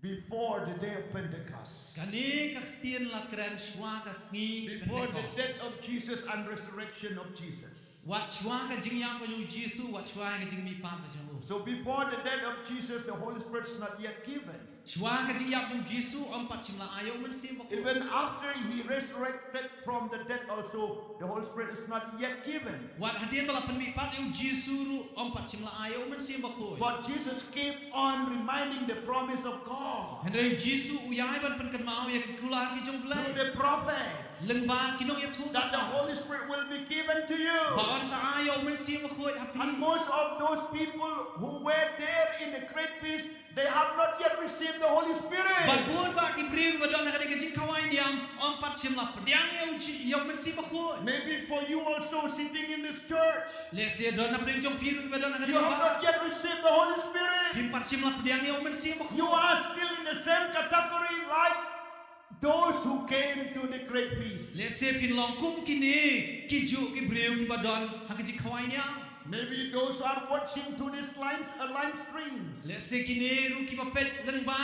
Before the day of Pentecost. Kane ka ktien la kren shuwa ka sngi Before the Pentecost. Death of Jesus and resurrection of Jesus. Wat shuwa ka jingïap ka jong u Jisu, wat shuwa ka jingmihpat ka jong u. So before the death of Jesus, the Holy Spirit is not yet given. Shuwa ka jingïap jong u Jisu, ym pat shym la ai ïa u Mynsiem Bakhuid. Even after he resurrected from the death also, the Holy Spirit is not yet given. Wat hadien ba la pynmihpat ïa u Jisu ruh, ym pat shym la ai ïa u Mynsiem Bakhuid. But Jesus keep on reminding the promise of God. Hynrei u Jisu u ïai ban pynkynmaw ïa ki kular ki jong U Blei. Through the prophets. Lyngba ki nongïathuhlypa. That the Holy Spirit will be given to you. Ba yn sa ai ïa u Mynsiem Bakhuid ha phi. And most of those people who were there in the great feast, they have not yet received the Holy Spirit. Bad bun ba ki briew ba don ha kane ka jingkhawai niam, ym pat shym la pdiang ïa u Ji-, ïa u Mynsiem Bakhuid. Maybe for you also sitting in this church, Lehse don na pdeng jong phi ruh ba don ha kane ka jingkhawai. You have not yet received the Holy Spirit. Phim pat shym la pdiang ïa u Mynsiem Bakhuid. You are still in the same category like those who came to the great feast. Lehse phin long kum kine ki juh ki briew ki ba don ha ka jingkhawai niam. Maybe those who are watching through this live, uh, live streams. Lehse kine ruh ki ba peit lyngba,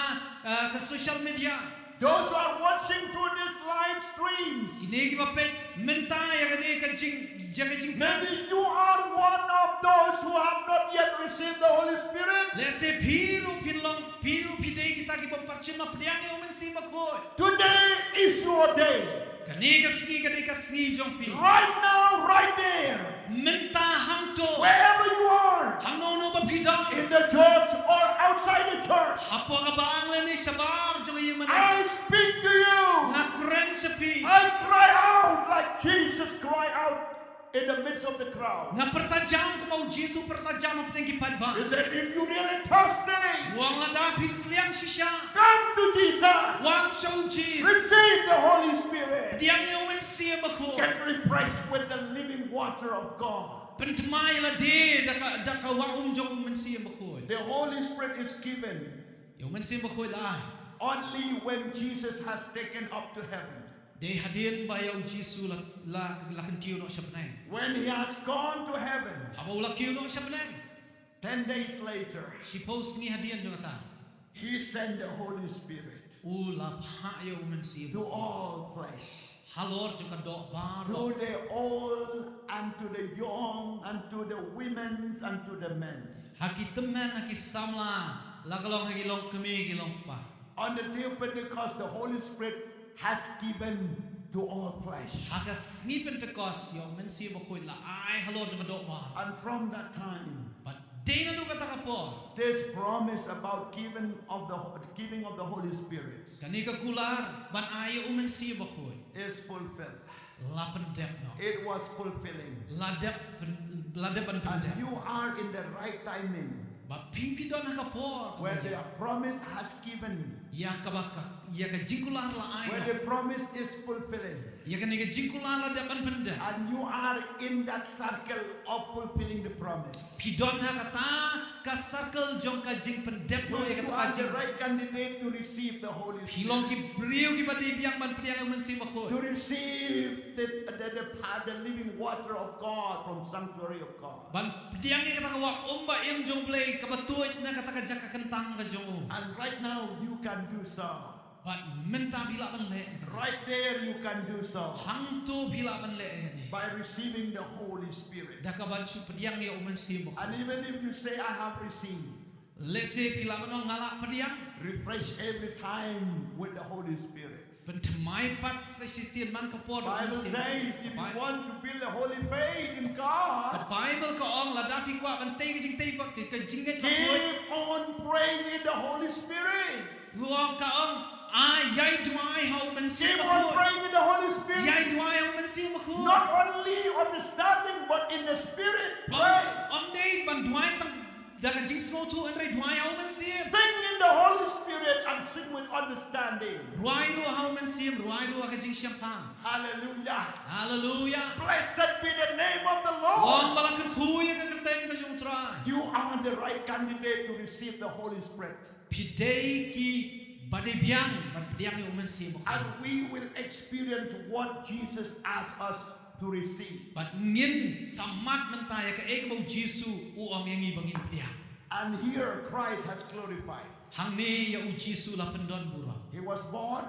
uh, ka social media. Those who are watching through this live streams. Kine ki ba peit mynta ïa kane ka jing, ïa ka jing. Maybe you are one of those who have not yet received the Holy Spirit. Lehse phi ruh phin long, phi ruh phi dei kita ki bym pat shym la pdiang ïa u Mynsiem Bakhuid. Today is your day. Kane ka sngi, kane ka sngi jong phi. Right now, right there. Mynta hangto. Wherever you are. Hangno hangno ba phi don. In the church or outside the church. Hapoh ka bang lane shabar jong ka ïing mane. I speak to you. Nga kren sha phi. I cry out like Jesus cried out in the midst of the crowd. Nga pyrta jam kumba u Jisu pyrta jam hapdeng ki paidbah. He said, "If you really thirsty, U ong lada phi sliang shisha, come to Jesus. Wan sha u Jisu. Receive the Holy Spirit. Pdiang ïa u Mynsiem Bakhuid. Get refreshed with the living water of God." Pynthymmai lade da ka, da ka wah um jong u Mynsiem Bakhuid. The Holy Spirit is given Ïa u Mynsiem Bakhuid la ai. Only when Jesus has taken up to heaven. Dei hadien ba ïa u Jisu la, la, la kyntiew noh sha bneng. When he has gone to heaven, Haba u la kiew noh sha bneng. Ten days later, Shiphew sngi hadien jong kata. He sent the Holy Spirit. U la phah ïa u Mynsiem Bakhuid. To all flesh. Halor jong ka doh baroh. To the old and to the young and to the women and to the men. Ha ki tymmen, ha ki samla, la ka long ha ki longkmie, ki longkpa. On the day of Pentecost, the Holy Spirit has given to all flesh. Ha ka sngi Pentecost, ïa u Mynsiem Bakhuid la ai halor jong ka doh baroh. And from that time, Bad dei naduh kata ka por, this promise about giving of the ho-, giving of the Holy Spirit, kane ka kular ban ai ïa u Mynsiem Bakhuid, is fulfilled. La pyndep noh. It was fulfilling. La dep pyn-, la dep ban pyndep. And you are in the right timing. Ba phi phi don ha ka por where the promise has given. Ïa kaba ka, ïa ka jingkular la ai. Where the promise is fulfilling. Ïa kane ka jingkular la dep ban pyndep. And you are in that circle of fulfilling the promise. Phi don ha kata ka circle jong ka jingpyndep noh ïa kata ka jing. You are the right candidate to receive the Holy Spirit. Phi long ki briew ki ba dei biang ban pdiang ïa u Mynsiem Bakhuid. To receive the, the, the, the living water of God from sanctuary of God. Ban pdiang ïa kata ka wah um ba im jong u Blei kaba tuid na kata ka jaka kyntang ka jong u. And right now you can do so. Bad mynta phi lah ban leh. Right there you can do so. Hangto phi lah ban leh ïa kane. By receiving the Holy Spirit. Da kaban shu pdiang ïa u Mynsiem Bakhuid. And even if you say, "I have received," Lehse phi lah ban ong nga lah pdiang. Refresh every time with the Holy Spirit. Pynthymmai pat sa shisien man ka por bad u Mynsiem. Bible says, if you want to build a holy faith in God, ka Bible ka ong lada phi kwah ban tei ka jingtei bad ka jingngeit bakhuid, keep on praying in the Holy Spirit. Ruh ka ong, ai, ïai duwai ha u Mynsiem Bakhuid. Keep on praying in the Holy Spirit. Ïai duwai ha u Mynsiem Bakhuid. Not only on the standing, but in the Spirit. Pray. Ym dei ban duwai tang da ka jingsngewthuh, hynrei duwai ha u Mynsiem. Sing in the Holy Spirit and sing with understanding. Ruwai ruh ha u Mynsiem, ruwai ruh ha ka jingshemphang. Hallelujah. Hallelujah. Blessed be the name of the Lord. Long ba la kyrkhu ïa ka kyrteng ka jong u Trai. You are the right candidate to receive the Holy Spirit. Phi dei ki ba dei biang ban pdiang ïa u Mynsiem Bakhuid. And we will experience what Jesus asks us to receive. Bad ngin sa mad mynta ïa kaei kaba u Jisu u ong ïa ngi ba ngin pdiang. And here Christ has glorified. Hangne ïa u Jisu la pyndon burom. He was born.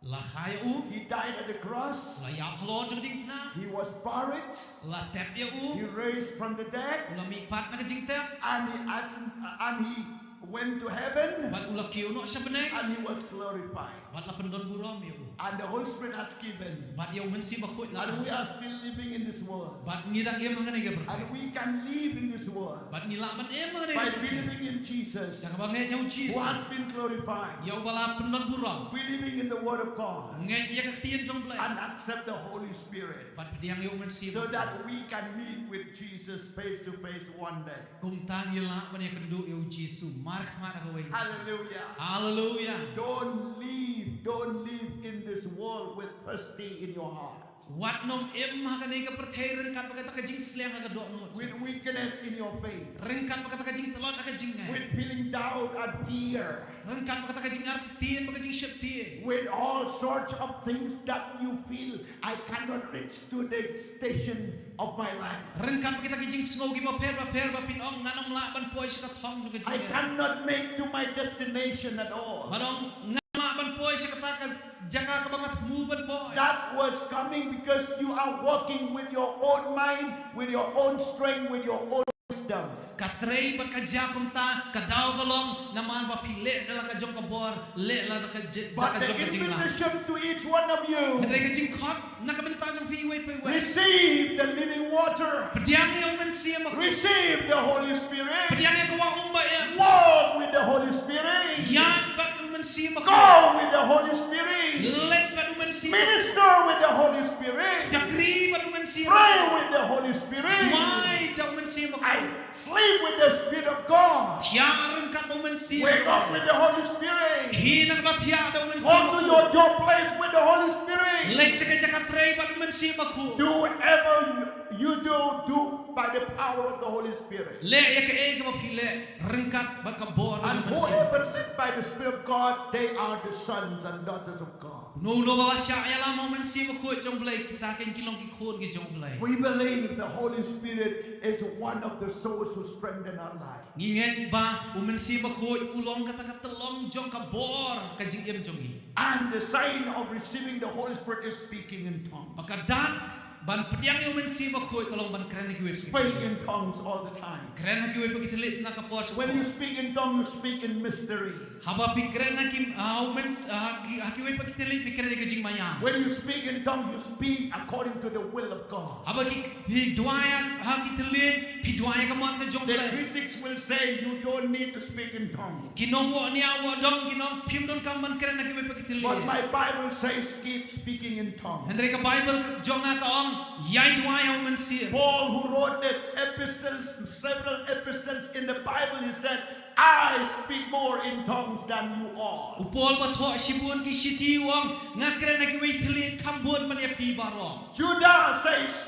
La kha ïa u. He died at the cross. La ïap halor jong ka diengphna. He was buried. La tep ïa u. He raised from the dead. La mihpat na ka jingtep. And he ascend, and he went to heaven. Bad u la kiew noh sha bneng. And he was glorified. Bad la pyndon burom ïa u. And the Holy Spirit has given. Bad ïa u Mynsiem Bakhuid la. And we are still living in this world. Bad ngi dang im ha kane ka pyrthei. And we can live in this world. Bad ngi lah ban im ha kane ka pyrthei. By believing in Jesus. Da kaba ngeit ïa u Jisu. Who has been glorified. Ïa uba la pyndon burom. Believing in the word of God. Ngeit ïa ka ktien jong U Blei. And accept the Holy Spirit. Bad pdiang ïa u Mynsiem Bakhuid. So that we can meet with Jesus face to face one day. Kumta ngi lah ban ïakynduh ïa u Jisu markhmat ha kawei. Hallelujah. Hallelujah. Don't live, don't live in this world with thirsty in your heart. Wat nym im ha kane ka pyrthei ryngkat bad kata ka jingsliang ha ka dohnud. With weakness in your faith. Ryngkat bad kata ka jingtlot ha ka jingngeit. With feeling doubt and fear. Ryngkat bad kata ka jingartatien bad ka jingsheptieng. With all sorts of things that you feel, "I cannot reach to the station of my life. Ryngkat bad kita ki jingsngew kiba pher bapher ba phin ong ngan ym lah ban poi sha ka thong jong ka jingim. I cannot make to my destination at all." Ban ong ngan ym lah ban poi sha kata ka jaka kaba nga thmu ban poi. That was coming because you are working with your own mind, with your own strength, with your own wisdom. Ka trei bad ka jia kumta, ka daw ka long namar ba phi leh da la ka jong ka bor, leh la da ka jong ka jingngeit. But the invitation to each one of you. Hynrei ka jingkhot na ka bynta jong phi iwei pa iwei. Receive the living water. Pdiang ïa u Mynsiem Bakhuid. Receive the Holy Spirit. Pdiang ïa ka Wah Um Ba-im. Walk with the Holy Spirit. Ïaid bad u Mynsiem Bakhuid. Go with the Holy Spirit. Leit bad u Mynsiem Bakhuid. Minister with the Holy Spirit. Shakri bad u Mynsiem Bakhuid. Pray with the Holy Spirit. Duwai da u Mynsiem Bakhuid. And sleep with the Spirit of God. Thiah ryngkat bad u Mynsiem Bakhuid. Wake up with the Holy Spirit. Khie na kaba thiah da u Mynsiem Bakhuid. Go to your job place with the Holy Spirit. Leit sha ka jaka trei bad u Mynsiem Bakhuid. Do whatever you do, do by the power of the Holy Spirit. Leh ïa kaei kaba phi leh ryngkat bad ka bor ka jong u Mynsiem. And whoever led by the Spirit of God, they are the sons and daughters of God. Uno uno uba la shah ïalam ha u Mynsiem Bakhuid jong U Blei, kita kein ki long ki khun ki jong U Blei. We believe the Holy Spirit is one of the source who strengthen our life. Ngi ngeit ba u Mynsiem Bakhuid u long kata ka tyllong jong ka bor ka jingim jong ngi. And the sign of receiving the Holy Spirit is speaking in tongues. Bad ka dak ban pdiang ïa u Mynsiem Bakhuid ka long ban kren ha kiwei pa ki thylliej. Speak in tongues all the time. Kren ha kiwei pa ki thylliej na ka por. When you speak in tongues, you speak in mystery. Haba phi kren ha ki, ha u Myn-, ha ki, ha kiwei pa ki thylliej phi kren ha ka jingmaya. When you speak in tongues, you speak according to the will of God. Haba ki, phi duwai ha ki thylliej phi duwai ha ka mon ka jong U Blei. The critics will say you don't need to speak in tongues. Ki nongwah nia wah dong kin ong phim donkam ban kren ha kiwei pa ki thylliej. But my Bible says keep speaking in tongues. Hynrei ka Baibl ka jong nga ka ong ïai duwai ha u Mynsiem. Paul, who wrote the epistles, several epistles in the Bible, he said, "I speak more in tongues than you all." U Paul ba thoh shibun ki shithi u ong nga kren ha kiwei thylliej kham bun ban ïa phi baroh. Judah says,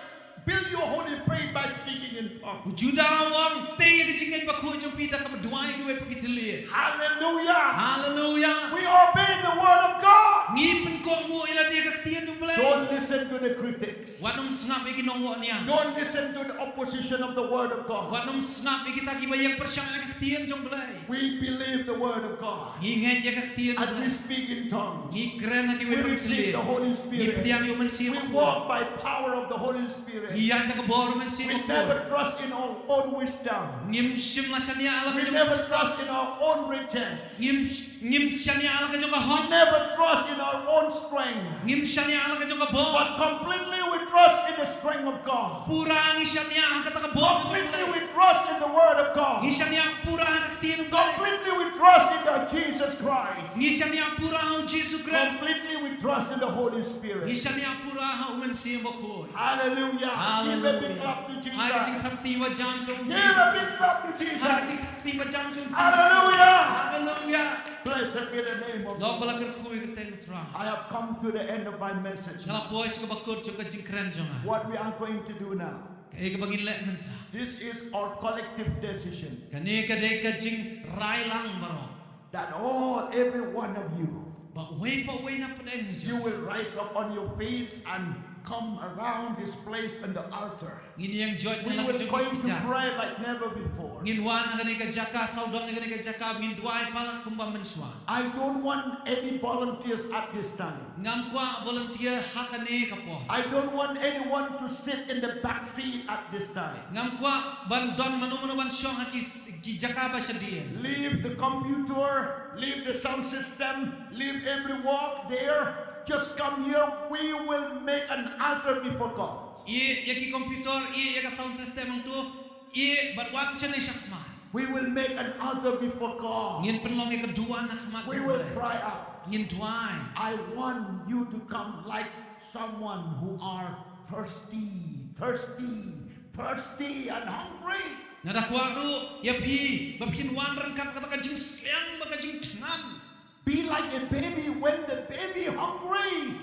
"Build your holy faith by speaking in tongues." U Judah u ong tei ïa ka jingngeit bakhuid jong phi da kaba duwai ha kiwei pa ki thylliej. Hallelujah. Hallelujah. We obey the word of God. Ngi pynkohnguh ïa lade ka ktien U Blei. Don't listen to the critics. Wat nym sngap ïa ki nongwah nia. Don't listen to the opposition of the word of God. Wat nym sngap ïa kita kiba ïeng pyrshah ïa ka ktien jong U Blei. We believe the word of God. Ngi ngeit ïa ka ktien U Blei. And we speak in tongues. Ngi kren ha kiwei pa ki thylliej. We receive the Holy Spirit. Ngi pdiang ïa u Mynsiem Bakhuid. We walk by power of the Holy Spirit. Ngi ïaid da ka bor u Mynsiem Bakhuid. We never trust in our own wisdom. Ngim shym la shaniah ha la ka jong ka jingstad. We never trust in our own riches. Ngim sh-, ngim shaniah ha la ka jong ka hok. We never trust in our own strength. Ngim shaniah ha la ka jong ka bor. But completely we trust in the strength of God. Pura ngi shaniah ha kata ka bor ka jong U Blei. Completely we trust in the word of God. Ngi shaniah pura ha ka ktien U Blei. Completely we trust in the Jesus Christ. Ngi shaniah pura ha u Jisu Khrist. Completely we trust in the Holy Spirit. Ngi shaniah pura ha u Mynsiem Bakhuid. Hallelujah. Hallelujah. Give a big clap to Jesus. Ai ka jingthap kti ba jan sha u Blei. Give a big clap to Jesus. Ai ka jingthap kti ba jan sha u Blei. Hallelujah. Hallelujah. Blessed be the name of God. Long ba la kyrkhu ïa ka kyrteng U Trai. I have come to the end of my message. Nga la poi sha kaba kut jong ka jingkren jong nga. What we are going to do now. Kaei kaba ngin leh mynta. This is our collective decision. Kane ka dei ka jingrai lang baroh. That all, every one of you, ba uwei pa uwei na pdeng jong, you will rise up on your feet and come around this place and the altar. Ngin ïeng joit We na la were ka jong going ki to jaka. Pray like never before. Ngin wan ha kane ka jaka, sawdong ha kane ka jaka, ngin duwai palat kumba mynshuwa. I don't want any volunteers at this time. Ngam kwah volunteer ha kane ka por. I don't want anyone to sit in the back seat at this time. Ngam kwah ban don mano mano ban shong ha ki, ki jaka ba shadien. Leave the computer, leave the sound system, leave every work there. Just come here. We will make an altar before God. Ïeh ïa ki computer, ïeh ïa ka sound system hangtu, ïeh bad wan shane shakhmat. We will make an altar before God. Ngin pynlong ïa ka duwan ha khmat. We will cry out. Ngin duwai. I want you to come like someone who are thirsty, thirsty, thirsty and hungry. Nga da kwah ruh ïa phi ba phin wan ryngkat kata ka jingsliang bad ka jingthngan. Be like a baby when the baby hungry.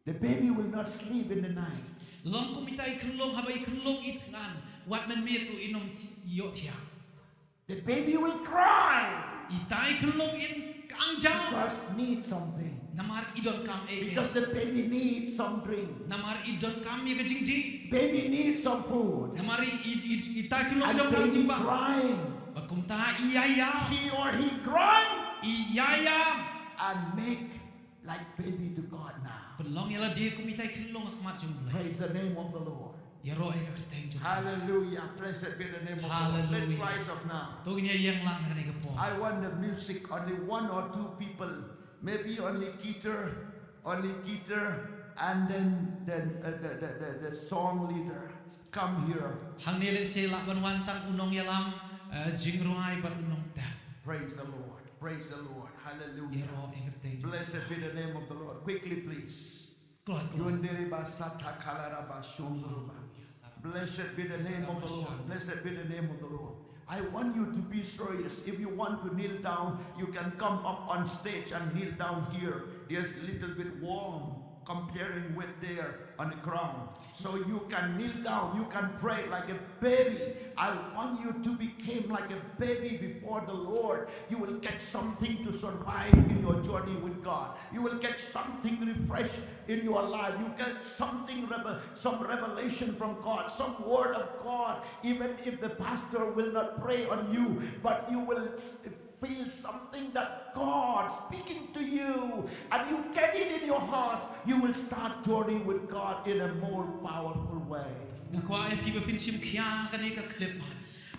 The baby will not sleep in the night. Long kum ita i khunlung, haba i khunlung i thngan, wat mynmiet ruh in ym ïohthiah. The baby will cry. Ita i khunlung in kang jaw. Because need something. Namar i donkam ei ei. Because the baby needs some drink. Namar i donkam ïa ka jingdih. Baby needs some food. Namar i, i, i, ita i khunlung i And donkam baby jingbam. Crying. Bad kumta i ïaïam. He or he crying. I ïaïam. And make like baby to God now. Pynlong ïa lade kum ita i khunlung ha khmat jong U Blei. Praise the name of the Lord. Ïaroh ïa ka kyrteng jong U Blei. Hallelujah. Blessed be the name of the Lord. Let's Hallelujah. Rise up now. To ngin ïa ïeng lang ha kane ka por. I want the music, only one or two people, maybe only guitar, only guitar, and then, then uh, the, the, the, the song leader. Come here. Hangne lehse lah ban wan tang u nongïalam, eh, jingrwai bad u nongtep. Praise the Lord. Praise the Lord. Hallelujah. Ïaroh ïa ka kyrteng jong U Blei. Blessed be the name of the Lord. Quickly, please. Kloi kloi. Yundere ba sata kalara ba shondro ba. Blessed be the name of the Lord. Blessed be the name of the Lord. I want you to be serious. If you want to kneel down, you can come up on stage and kneel down here. There's a little bit warm comparing with there on the ground. So you can kneel down, you can pray like a baby. I want you to become like a baby before the Lord. You will get something to survive in your journey with God. You will get something refreshed in your life. You get something, revel- some revelation from God, some word of God. Even if the pastor will not pray on you, but you will s- feel something that God speaking to you, and you get it in your heart, you will start journey with God in a more powerful way. Nga kwah ïa phi ba phin shim khia kane ka clip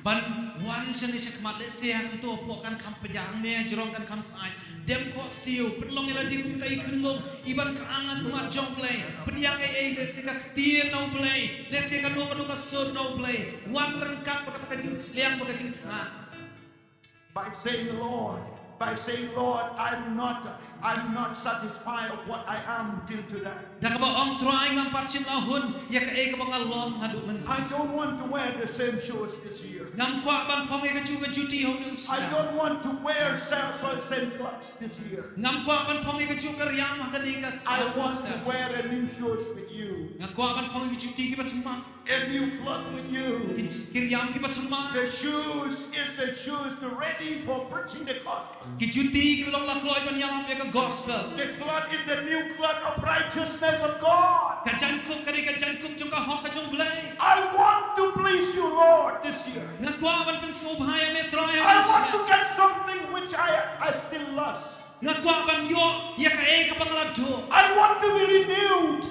ban wan shane shakhmat lehse hangto hapoh kan kham pdiang ne jrong kan kham sai. Dem khohsiew, pynlong ïa lade kum ita i khunlung i ban kyang ha khmat jong U Blei. Pdiang ei ei lehse ka ktien na U Blei, lehse kano kano ka sur na U Blei. Wan ryngkat bad kata ka jingsliang bad ka jingthngan. By saying, Lord, by saying, Lord, I'm not, I'm not satisfied of what I am till today. Da kaba ong Trai ngam pat shym la hun ïa kaei kaba nga long haduh mynta. I don't want to wear the same shoes this year. Ngam kwah ban phong ïa kajuh ka juti ha une u snem. I don't want to wear same, same clothes this year. Ngam kwah ban phong ïa kajuh ka riam ha kane ka snem. I want to wear a new shoes with you. Nga kwah ban phong ïa ka juti kiba thymmai. A new cloth with you. Ki, ki riam kiba thymmai. The shoes is the shoes to ready for preaching the gospel. Ki juti kiba long la kloi ban ïalap ïa ka gospel. The cloth is the new cloth of righteousness of God. Ka jaiñkup ka dei ka jaiñkup jong ka hok ka jong U Blei. I want to please you, Lord, this year. Nga kwah ban pynsngewbha ïa me Trai ha une u snem. I want to get something which I, I still lost. Nga kwah ban ïoh ïa kaei kaba nga la duh. I want to be renewed.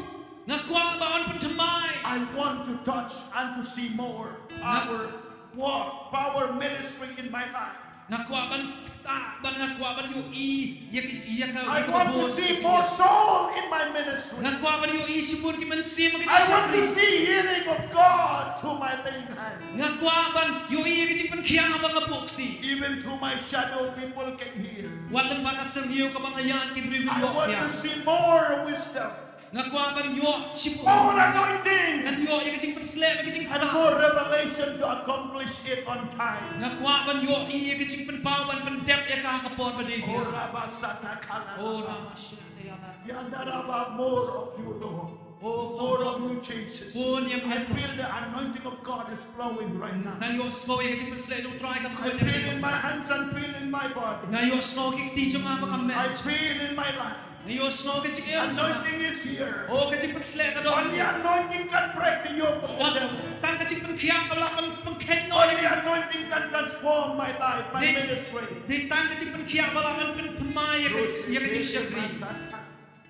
Nga kwah ban pynthymmai. I want to touch and to see more power work, power ministry in my life. Nga kwah ban ktah, ban nga kwah ban ïohi ïa ka, ïa ka, I want to see more soul in my ministry. Nga kwah ban ïohi shibun ki mynsiem ha ka jingshakri. I want to see healing of God through my laying hand. Nga kwah ban ïohi ïa ka jingpynkhiah ba nga buh kti. Even through my shadow, people can hear. Wat lem bad ka syrngiew kaba nga ïaid ki briew kin ïoh khiah. I want to see more wisdom. Nga kwah ban ïoh shibun. More anointing. Ngan ïoh ïa ka jingpynsleh, ïa ka jingstad. And more revelation to accomplish it on time. Nga kwah ban ïoh ïa ka jingpynpaw ban pyndep ïa ka ha ka por ba dei. Oh, Rabba Sata Kala. Oh, Rabba Sata Kala. Yandaraba, more of you, Lord. Oh, more of you, Jesus. Bun ïa I feel the anointing of God is flowing right now. Nga ïohsngew ïa ka jingpynshlur U Trai ka I feel in my hands and feel in my body. Nga ïohsngew ki kti jong nga ba ka met. I feel in my life. Nga ïohsngew ka jingim jong nga. Anointing is here. Oh, ka jingpynshlur ka don. Only anointing can break the yoke of the devil. Tang ka jingpynkhiah ka lah ban pynkheiñ noh. Only anointing can transform my life, my ministry. Dei tang ka jingpynkhiah ba lah ban pynthymmai ïa ka, ïa ka jingshakri.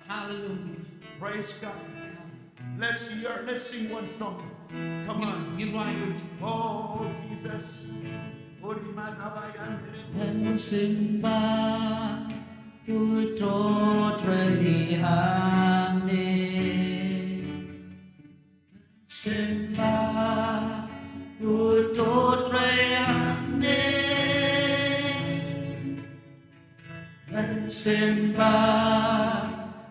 Hallelujah. Praise God. Let's hear, let's sing one song. Come on. Ngin, ngin rwai. Oh, Jesus. Uri ma na ba yan. Sing ba u to trei ane. Sing ba u to trei ane. Sing ba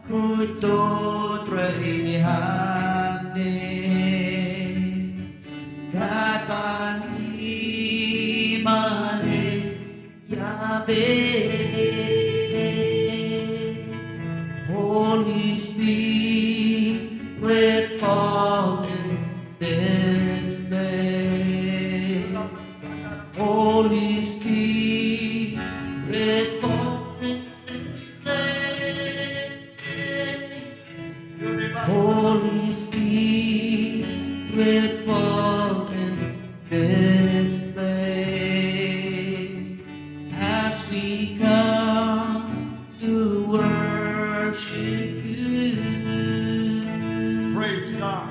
u to trei ane. Katba ngi mane Yahweh. Holy Spirit, fall in this place. Holy Spirit, fall in this place. Holy Spirit, fall in this place as we come to worship you. Praise God.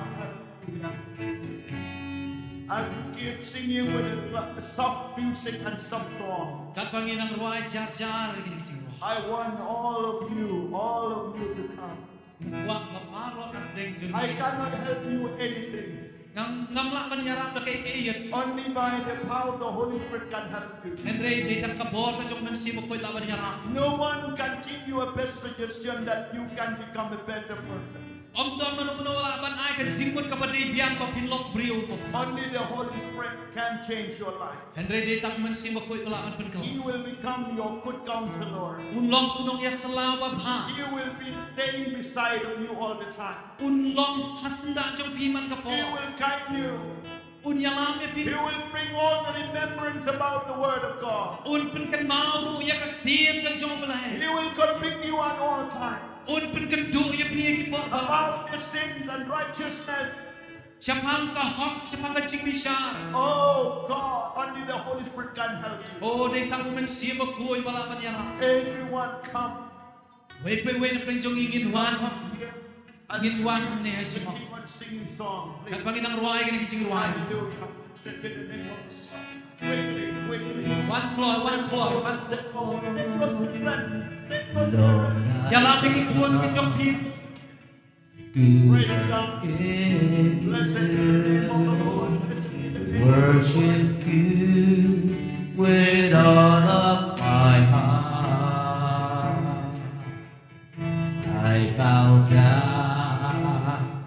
As we keep singing with a, a soft music and soft song, katba ngi nang rwai jar jar ïa kine ki jingrwai, I want all of you, all of you to come. Kwah ba baroh hapdeng jong ngi. I cannot help you anything. Ngam, ngam lah ban ïarap da kaei kaei. Only by the power of the Holy Spirit can help you. Hynrei dei tang ka bor ka jong U Mynsiem Bakhuid lah ban ïarap. No one can give you a best suggestion that you can become a better person. Ym don mano mano lah ban ai ka jingmut kaba dei biang ba phin long briew. Only the Holy Spirit can change your life. Hynrei dei tang U Mynsiem Bakhuid ba lah ban pynkylla. He will become your good counselor. Un long u nongïasylla ba bha. He will be staying beside of you all the time. Un long ha syndah jong phi man ka por. He will guide you. Un ïalam ïa phi. He will bring all the remembrance about the word of God. Un pynkynmaw ruh ïa ka ktien ka jong U Blei. He will convict you at all times. Un pynkynduh ïa phi ïa ki por. About the sins and righteousness. Shaphang ka hok, shaphang ka jingbishar. Oh God, only the Holy Spirit can help you. Oh, dei tang U Mynsiem Bakhuid ba lah ban ïarap. Everyone come. Wei pa wei na pdeng jong ngi ngin wan. Ngin wan ne ha jingmut. Keep on singing song, please. Katba ngi nang rwai kine ki jingrwai. Hallelujah. Step in the name of the Son. Quickly, quickly. One floor, one floor, one step forward. Take close to your friend. Take close to your friend. Ïalam ïa ki khun ki jong phi. Praise God. Blessed be the name of the Lord. Blessed be the name of the Lord. Worship you with all of my heart. I bow down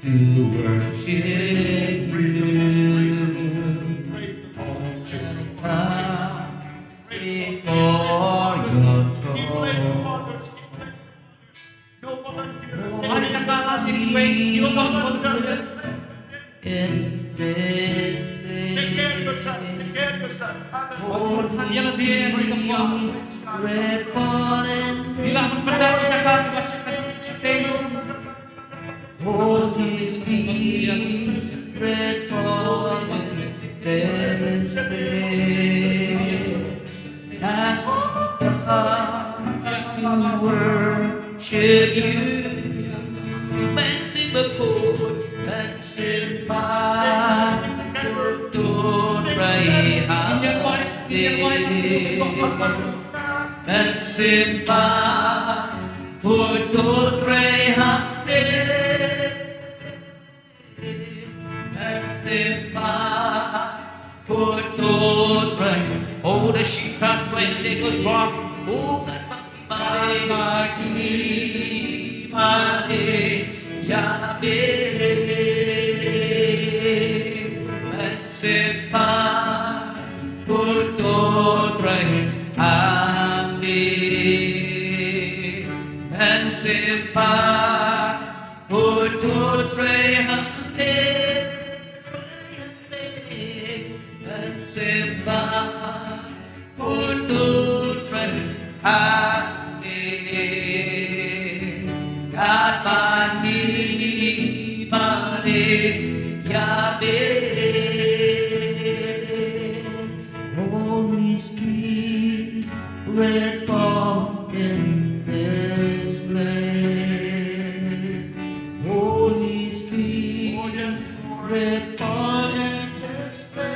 to worship you. Praise the Lord. Before your throne. In this place. Take care of yourself. Take care of yourself. Hallelujah. Holy Spirit, fall in this place. As we come to worship you, Mynsiem Bakhuid, Mynsiem Baieit, to trei ha ngi. Mynsiem Baieit, to trei ha ngi. Mynsiem Baieit, to trei. Oh, the sheep are trailing across. Oh, the Mynsiem Baieit, to trei ha ngi. Mynsiem Baieit, to Trei hangne, trei hangne, ban symbai, puto trei hangne. Katba ngi mane ïa phi. Holy Spirit, fall in this place. Holy Spirit, fall in this place.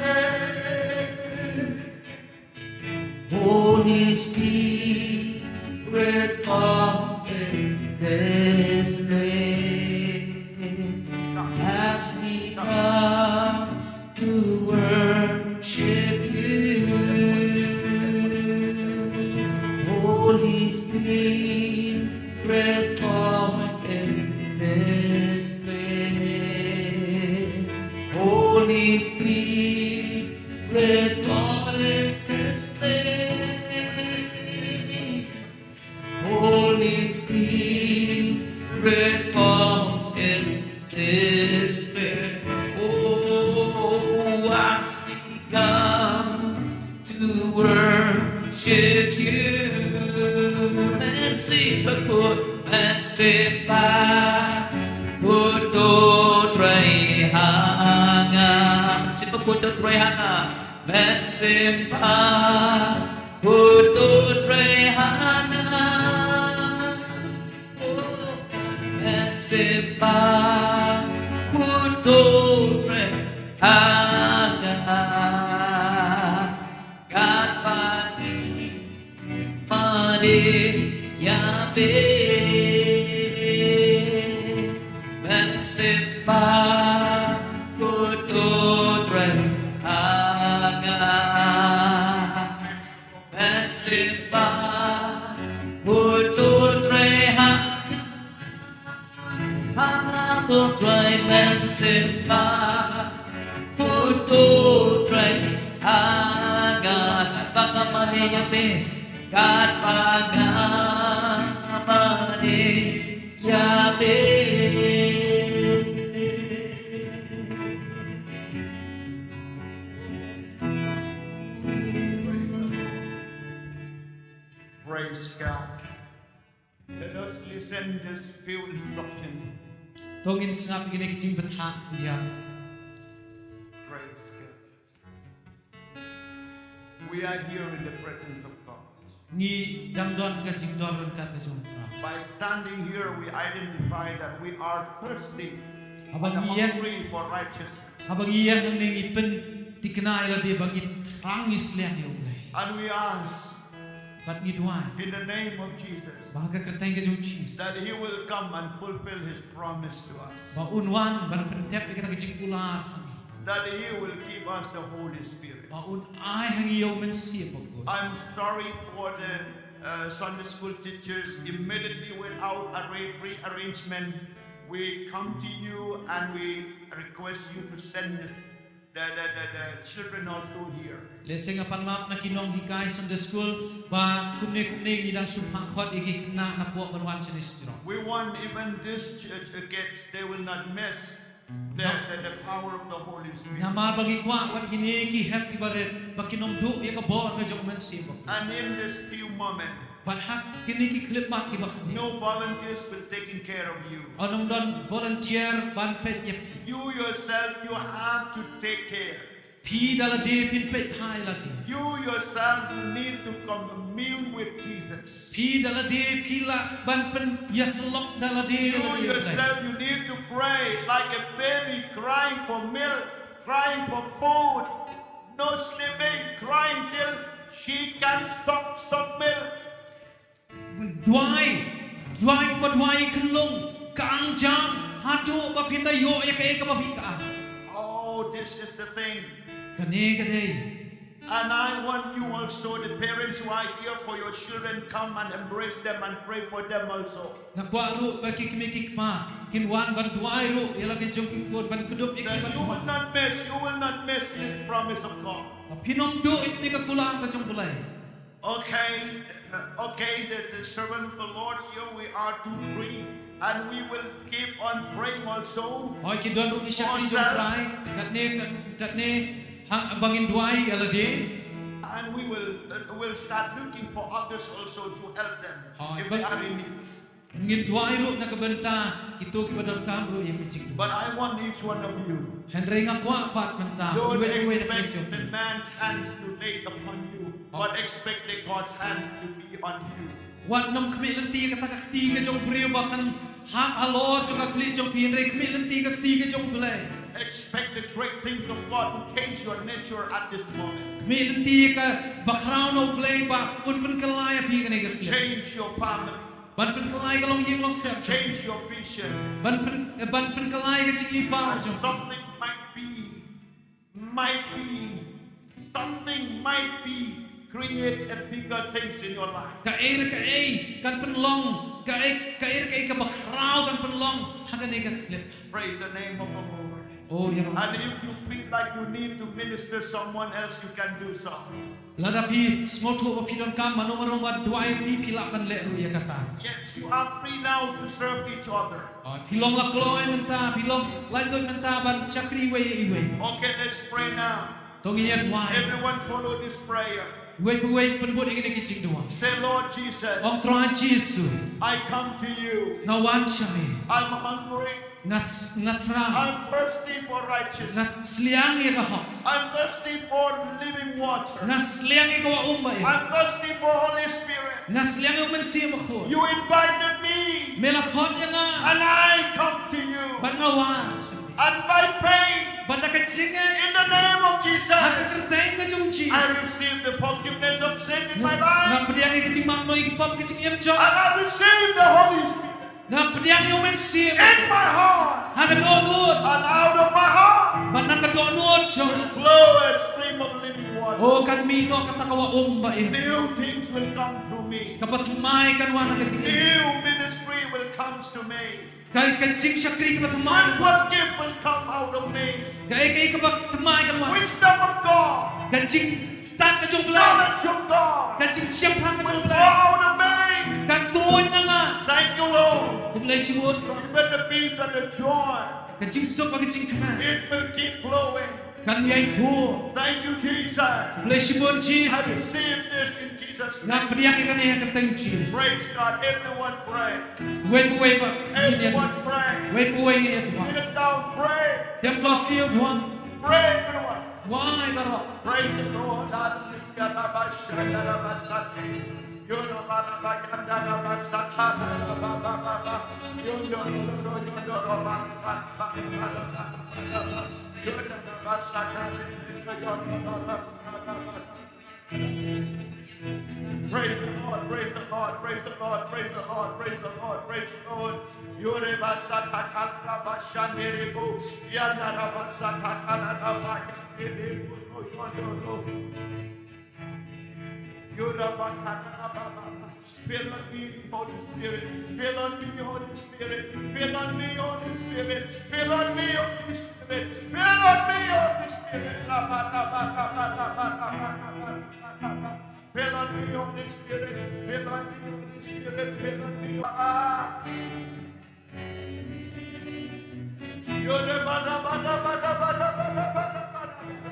Holy Spirit, fall in this place. As we come to worship you. Holy Spirit, come in this place. Holy Spirit, come in this place. Holy Spirit, come in this place. Oh, as we come to worship you. Mynsiem Bakhuid, Mynsiem Bakhuid, to trei ha nga. Mynsiem Bakhuid, to trei ha nga. Mynsiem Bakhuid, to trei ha nga. Mynsiem Bakhuid, to trei ha nga. Katba ngi mane ïa phi. Mynsiem Bakhuid, to trei ha nga. Mynsiem Bakhuid, to trei ha nga. Ha nga, to trei, Mynsiem Bakhuid, to trei ha nga. Katba nga mane ïa phi. Katba nga mane ïa phi. Praise God. Let us listen this few instruction. To ngin sngap ïa kine ki jingbthah ïa. Praise God. We are here in the presence of God. Ngi dang don ha ka jingdon ryngkat ka jong U Trai. By standing here, we identify that we are thirsty and hungry for righteousness. Haba ngi ïeng hangne ngi pynthikna ïa lade ba ngi thrang ngi sliang ïa U Blei. And we ask Bad ngi duwai in the name of Jesus, ba ha ka kyrteng ka jong U Jisu, that He will come and fulfill His promise to us, ba un wan ban pyndep ïa kata ka jingkular ha ngi, that He will give us the Holy Spirit, ba un ai ha ngi ïa U Mynsiem Bakhuid. I'm sorry for the uh, Sunday school teachers. Immediately without a re- rearrangement, we come to you and we request you to send the the, the, the, the children also here. Lehse nga pan map na ki nonghikai Sunday school ba kumne kumne ngi dang shu phah khot ïa ki khynnah napoh ban wan shane shajrong. We want even this church, uh, kids, they will not miss the, the, the power of the Holy Spirit. Namar ba ngi kwah ba kine ki hep ki barit ba kin ym duh ïa ka bor ka jong U Mynsiem Bakhuid. And in this few moments, bad ha kine ki khyllipmat kiba khyndiat, no volunteers will taking care of you. Ym don volunteer ban peit ïa phi. You yourself, you have to take care. Phi da lade phin peit bha ïa lade. You yourself, you need to commune with Jesus. Phi da lade phi lah ban pynïasyllok da lade ïa lade. You yourself, you need to pray like a baby crying for milk, crying for food, no sleeping, crying till she can suck some milk. Duwai, duwai kumba duwai khunlung, kang jam, haduh ba phin da ïoh ïa kaei kaba phi ka. Oh, this is the thing. Kane ka dei. And I want you also, the parents who are here for your children, come and embrace them and pray for them also. Nga kwah ruh ba ki kmie ki kpa kin wan ban duwai ruh ïa la ki jong ki khun, ban kdup ïa ki. That ban you will not miss, you will not miss this promise of God. Phin ym duh ïa kane ka kular ka jong U Blei. Okay, uh, okay, the, the servant of the Lord, here we are, two, three, And we will keep on praying also. Hooid, ki don ruh ki shakri jong u Trai. Katne, katne, ha, ba ngin duwai ïa lade. And we will, uh, will start looking for others also to help them if they are in need. Ngin duwai ruh na ka bynta kito kiba donkam ruh ïa ka jingduwai. But I want each one of you. Hynrei nga kwah pat mynta, don't expect the man's hand to lay upon you, but expect the God's hand to be on you. Wat nym khmih lynti ïa kata ka kti ka jong u briew ba kan hap halor jong ka khlieh jong phi, hynrei khmih lynti ïa ka kti ka jong u Blei. Expect the great things of God to change your nature at this moment. Khmih lynti ïa kaba khraw na u Blei ba un pynkylla ïa phi kane ka khlieh. Change your family. Ban pynkylla ïa ka longïing longsem. Change your vision. Ban pyn, eh, ban pynkylla ïa ka jingïohi ba jong. Something might be, might be, something might be create a bigger things in your life. Kaei re kaei kan pynlong, kaei, kaei re kaei kaba khraw kan pynlong ha kane ka khlieh. Praise the name of the Lord. Oh, ïa Lord. And if you feel like you need to minister someone else, you can do so. Lada phi sngewthuh ba phi donkam mano mano ban duwai ïa phi, phi lah ban leh ruh ïa kata. Yes, you are free now to serve each other. Oh, phi long la kloi mynta, phi long laitluid mynta ban shakri iwei ïa iwei. Okay, let's pray now. To ngin ïa duwai. Everyone follow this prayer. Uwei pa uwei pynbud ïa kine ki jingduwai. Say, Lord Jesus, ong Trai Jisu, I come to you. Nga wan sha me. I'm hungry. Nga, nga thrang. I'm thirsty for righteousness. Nga sliang ïa ka hok. I'm thirsty for living water. Nga sliang ïa ka wah um ba im. I'm thirsty for Holy Spirit. Nga sliang ïa u Mynsiem Bakhuid. You invited me. Me la khot ïa nga. And I come to you. Bad nga wan. And by faith, bad da ka jingngeit, in the name of Jesus, ha ka kyrteng ka jong u Jisu, I receive the forgiveness of sin in my life. Nga pdiang ïa ka jingmap noh ïa ki pop, ka jingim jong. And I receive the Holy Spirit. Nga pdiang ïa u Mynsiem in my heart. Ha ka dohnud. And out of my heart, bad na ka dohnud jong nga, will flow a stream of living water. Oh, kan mih noh kata ka wah um ba im. New things will come through me. Kaba thymmai kan wan ha ka jingim. New ministry will comes to me. Ka, ka jingshakri kaba thymmai. Spiritual gift will come out of me. Kaei kaei kaba thymmai kan wan. Wisdom of God. Ka jing stad ka jong u Blei. Knowledge of God. Ka jingshemphang ka jong u Blei. Will flow out of me. Kan tuid na nga. Thank you, Lord. Khublei shibun. With the peace and the joy. Ka jingsuk bad ka jingkmen. It will keep flowing. Kan ïai buh. Thank you, Jesus. Khublei shibun Jisu. I receive this in Jesus' name. Nga pdiang ïa kane ha ka kyrteng u Jisu. Praise God. Everyone pray. Uwei pa uwei ba ngin ïa. Everyone pray. Uwei pa uwei ngin ïa duwai. Kneel down, pray. Dem khublei shibun. Pray, everyone. Wai baroh. Praise the Lord. Hallelujah. Rabba shanda rabba sate. Yo rabba rabba yanda rabba sata rabba ba ba ba. Yo yo yo yo yo yo rabba rabba rabba rabba. Yo rabba sata yo rabba rabba rabba. Praise the Lord, praise the Lord, praise the Lord, praise the Lord, praise the Lord, praise the Lord. Yore basata kala bashandere bo, yana basata kala bashandere bo, yo, yo, yo, yo. Yore bakata ba, ba, ba. Fill on me, Holy Spirit. Fill on me, Holy Spirit. Fill on me, Holy Spirit. Fill on me, Holy Spirit. Fill on me, Holy Spirit. La, ba, la, ba, la, ba, la, ba, la, ba, la, ba, la, ba, la, ba. Fill on me, Holy Spirit. Fill on me, Holy Spirit. Fill on me. Ah. Yore, ba, la, ba, la, ba, la, ba, la, ba, la, ba, la, ba, la, ba.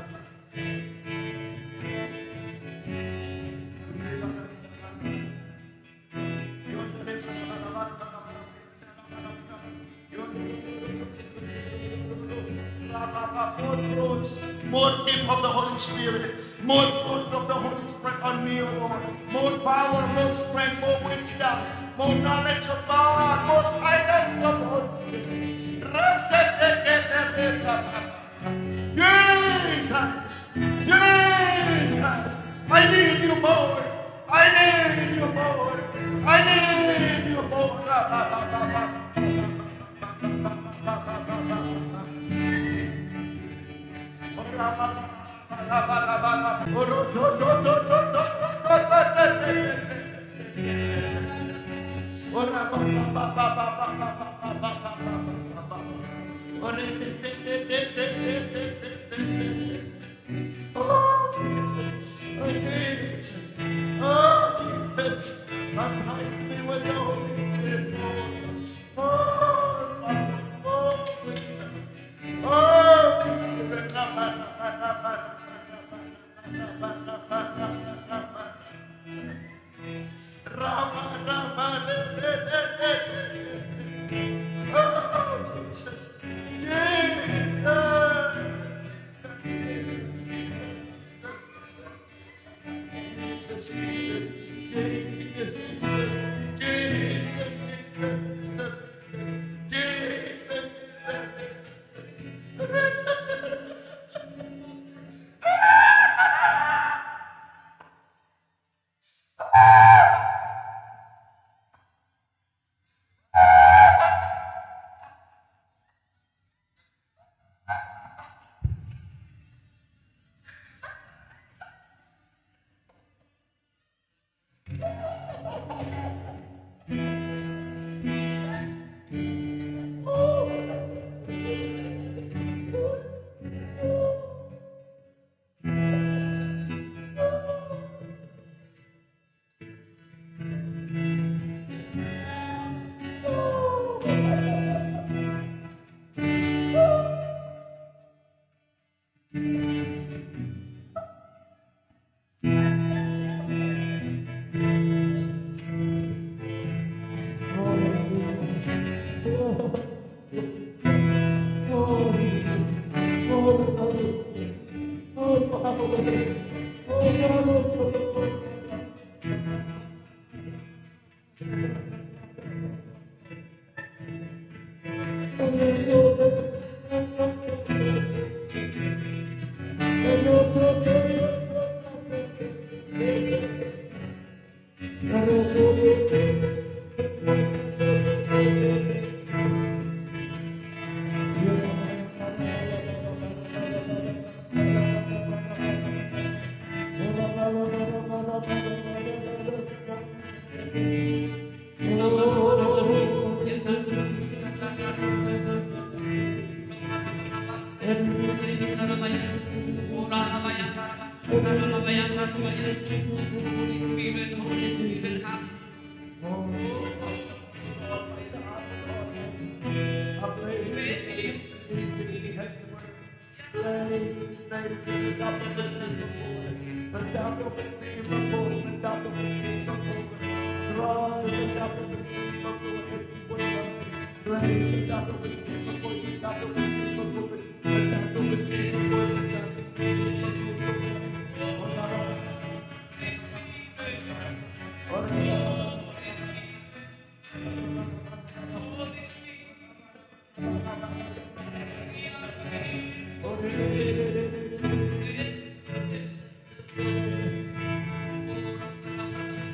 More fruits, more gift of the Holy Spirit, more fruit of the Holy Spirit on me, O Lord. More power, more strength, more wisdom, more knowledge of God, more guidance of the Holy Spirit. Jesus, Jesus, I need you more. I need you more. I need you more. Oh, Jesus. Oh, Jesus. Oh, Jesus. Baptize me with the Holy Spirit, Lord. Oh,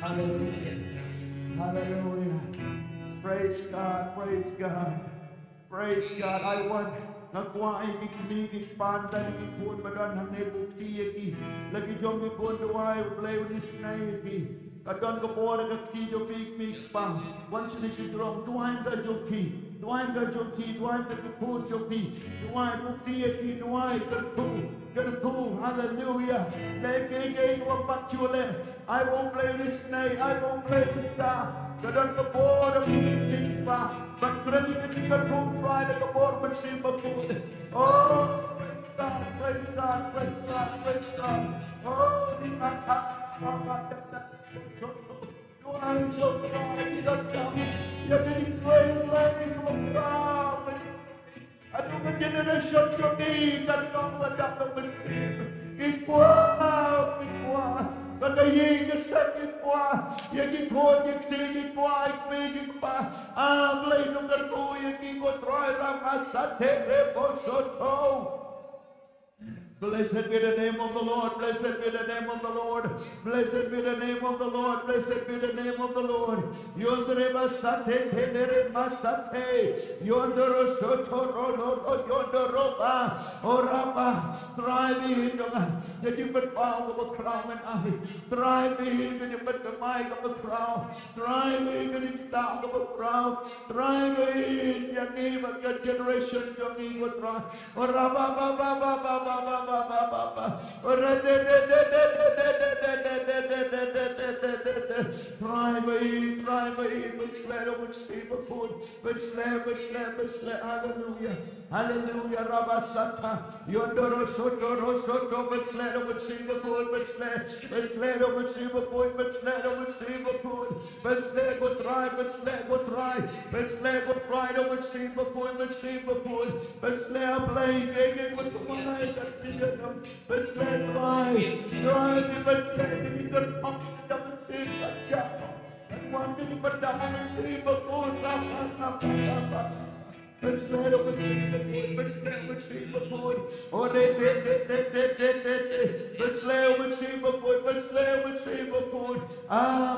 Hallelujah. Hallelujah. Praise God. Praise God. Praise God. I want, nga kwah ïa ki kmie ki kpa, tang ki khun ba don hangne, buh kti ïa ki. La ki jong ki khun, duwai U Blei un isynei ïa ki. Ka don ka bor ha ka kti jong phi ki kmie ki kpa. Wan shane sha jrong, duwai ïa ka jong phi. Duwai ïa ka jong phi, duwai ïa ka khun jong phi. Duwai, buh kti ïa ki, duwai, kyrkhu, kyrkhu, haleluya. Leh kaei kaei kaba pat shuh leh. Ai ba U Blei un isynei, ai ba U Blei un ktah. Ka don ka bor ha phi ki kmie ki kpa. Ban kren ïa ka jingkyrkhu, duwai da ka bor Mynsiem Bakhuid. Oh, praise God, praise God, praise God, praise God. Oh, di ma ka, ma ka, da, da, da, da, da. Haduh ka generation jong ngi kan long ba dap da mynsiem. Ngi kwah, ngi kwah. Ba ka ïing ka sem ngi kwah. Ïa ki khun ki kti ngi kwah, ïa ki kmie ki kpa. A Blei to kyrkhu ïa ki ko Trai, Rama Sate Rebo Soto. Blessed be the name of the Lord. Blessed be the name of the Lord. Blessed be the name of the Lord. Blessed be the name of the Lord. Yondre basate, kendere masate. Yondro soto ro ro ro, yondro ba. Ora ba. Trai ba ïa jong nga. Ïa ki jingpynpaw kaba khraw men ai. Trai ba ïa ki jingpynpaw kaba khraw. Trai ba ïa ki jingpynpaw kaba khraw. Trai ba ïa ngi bad ka generation jong ngi ko Trai. Ora ba ba ba. Ora de de de. Trai ba ïa, trai ba ïa, Mynsiem Bakhuid, Mynsiem, Mynsiem, Mynsiem. Haleluya. Haleluya. Rabasata. Yondoro soto ro soto, Mynsiem, Mynsiem Bakhuid, Mynsiem, Mynsiem, Mynsiem Bakhuid, Mynsiem, Mynsiem Bakhuid. Mynsiem ko Trai, Mynsiem ko Trai, Mynsiem ko Trai, Mynsiem Bakhuid, Mynsiem Bakhuid. Mynsiem A Blei, Blei ko Trai, Mynsiem. Mynsiem Trai, Trai, Mynsiem, Mynsiem. Mynsiem, Mynsiem Bakhuid, Mynsiem, Mynsiem Bakhuid. Ore te te te. Mynsiem, Mynsiem Bakhuid, Mynsiem, Mynsiem Bakhuid. A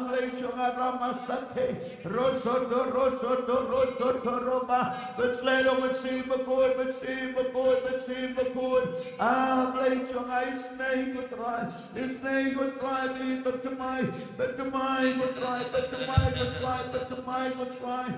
Blei jong nga, Ramasate. Rosoto, rosoto, rosoto, roba. Mynsiem, Mynsiem Bakhuid, Mynsiem Bakhuid, Mynsiem Bakhuid. A Blei jong nga, isynei ko Trai. Isynei ko Trai, bad thymmai, bad thymmai ko Trai, bad thymmai ko Trai, bad thymmai ko Trai.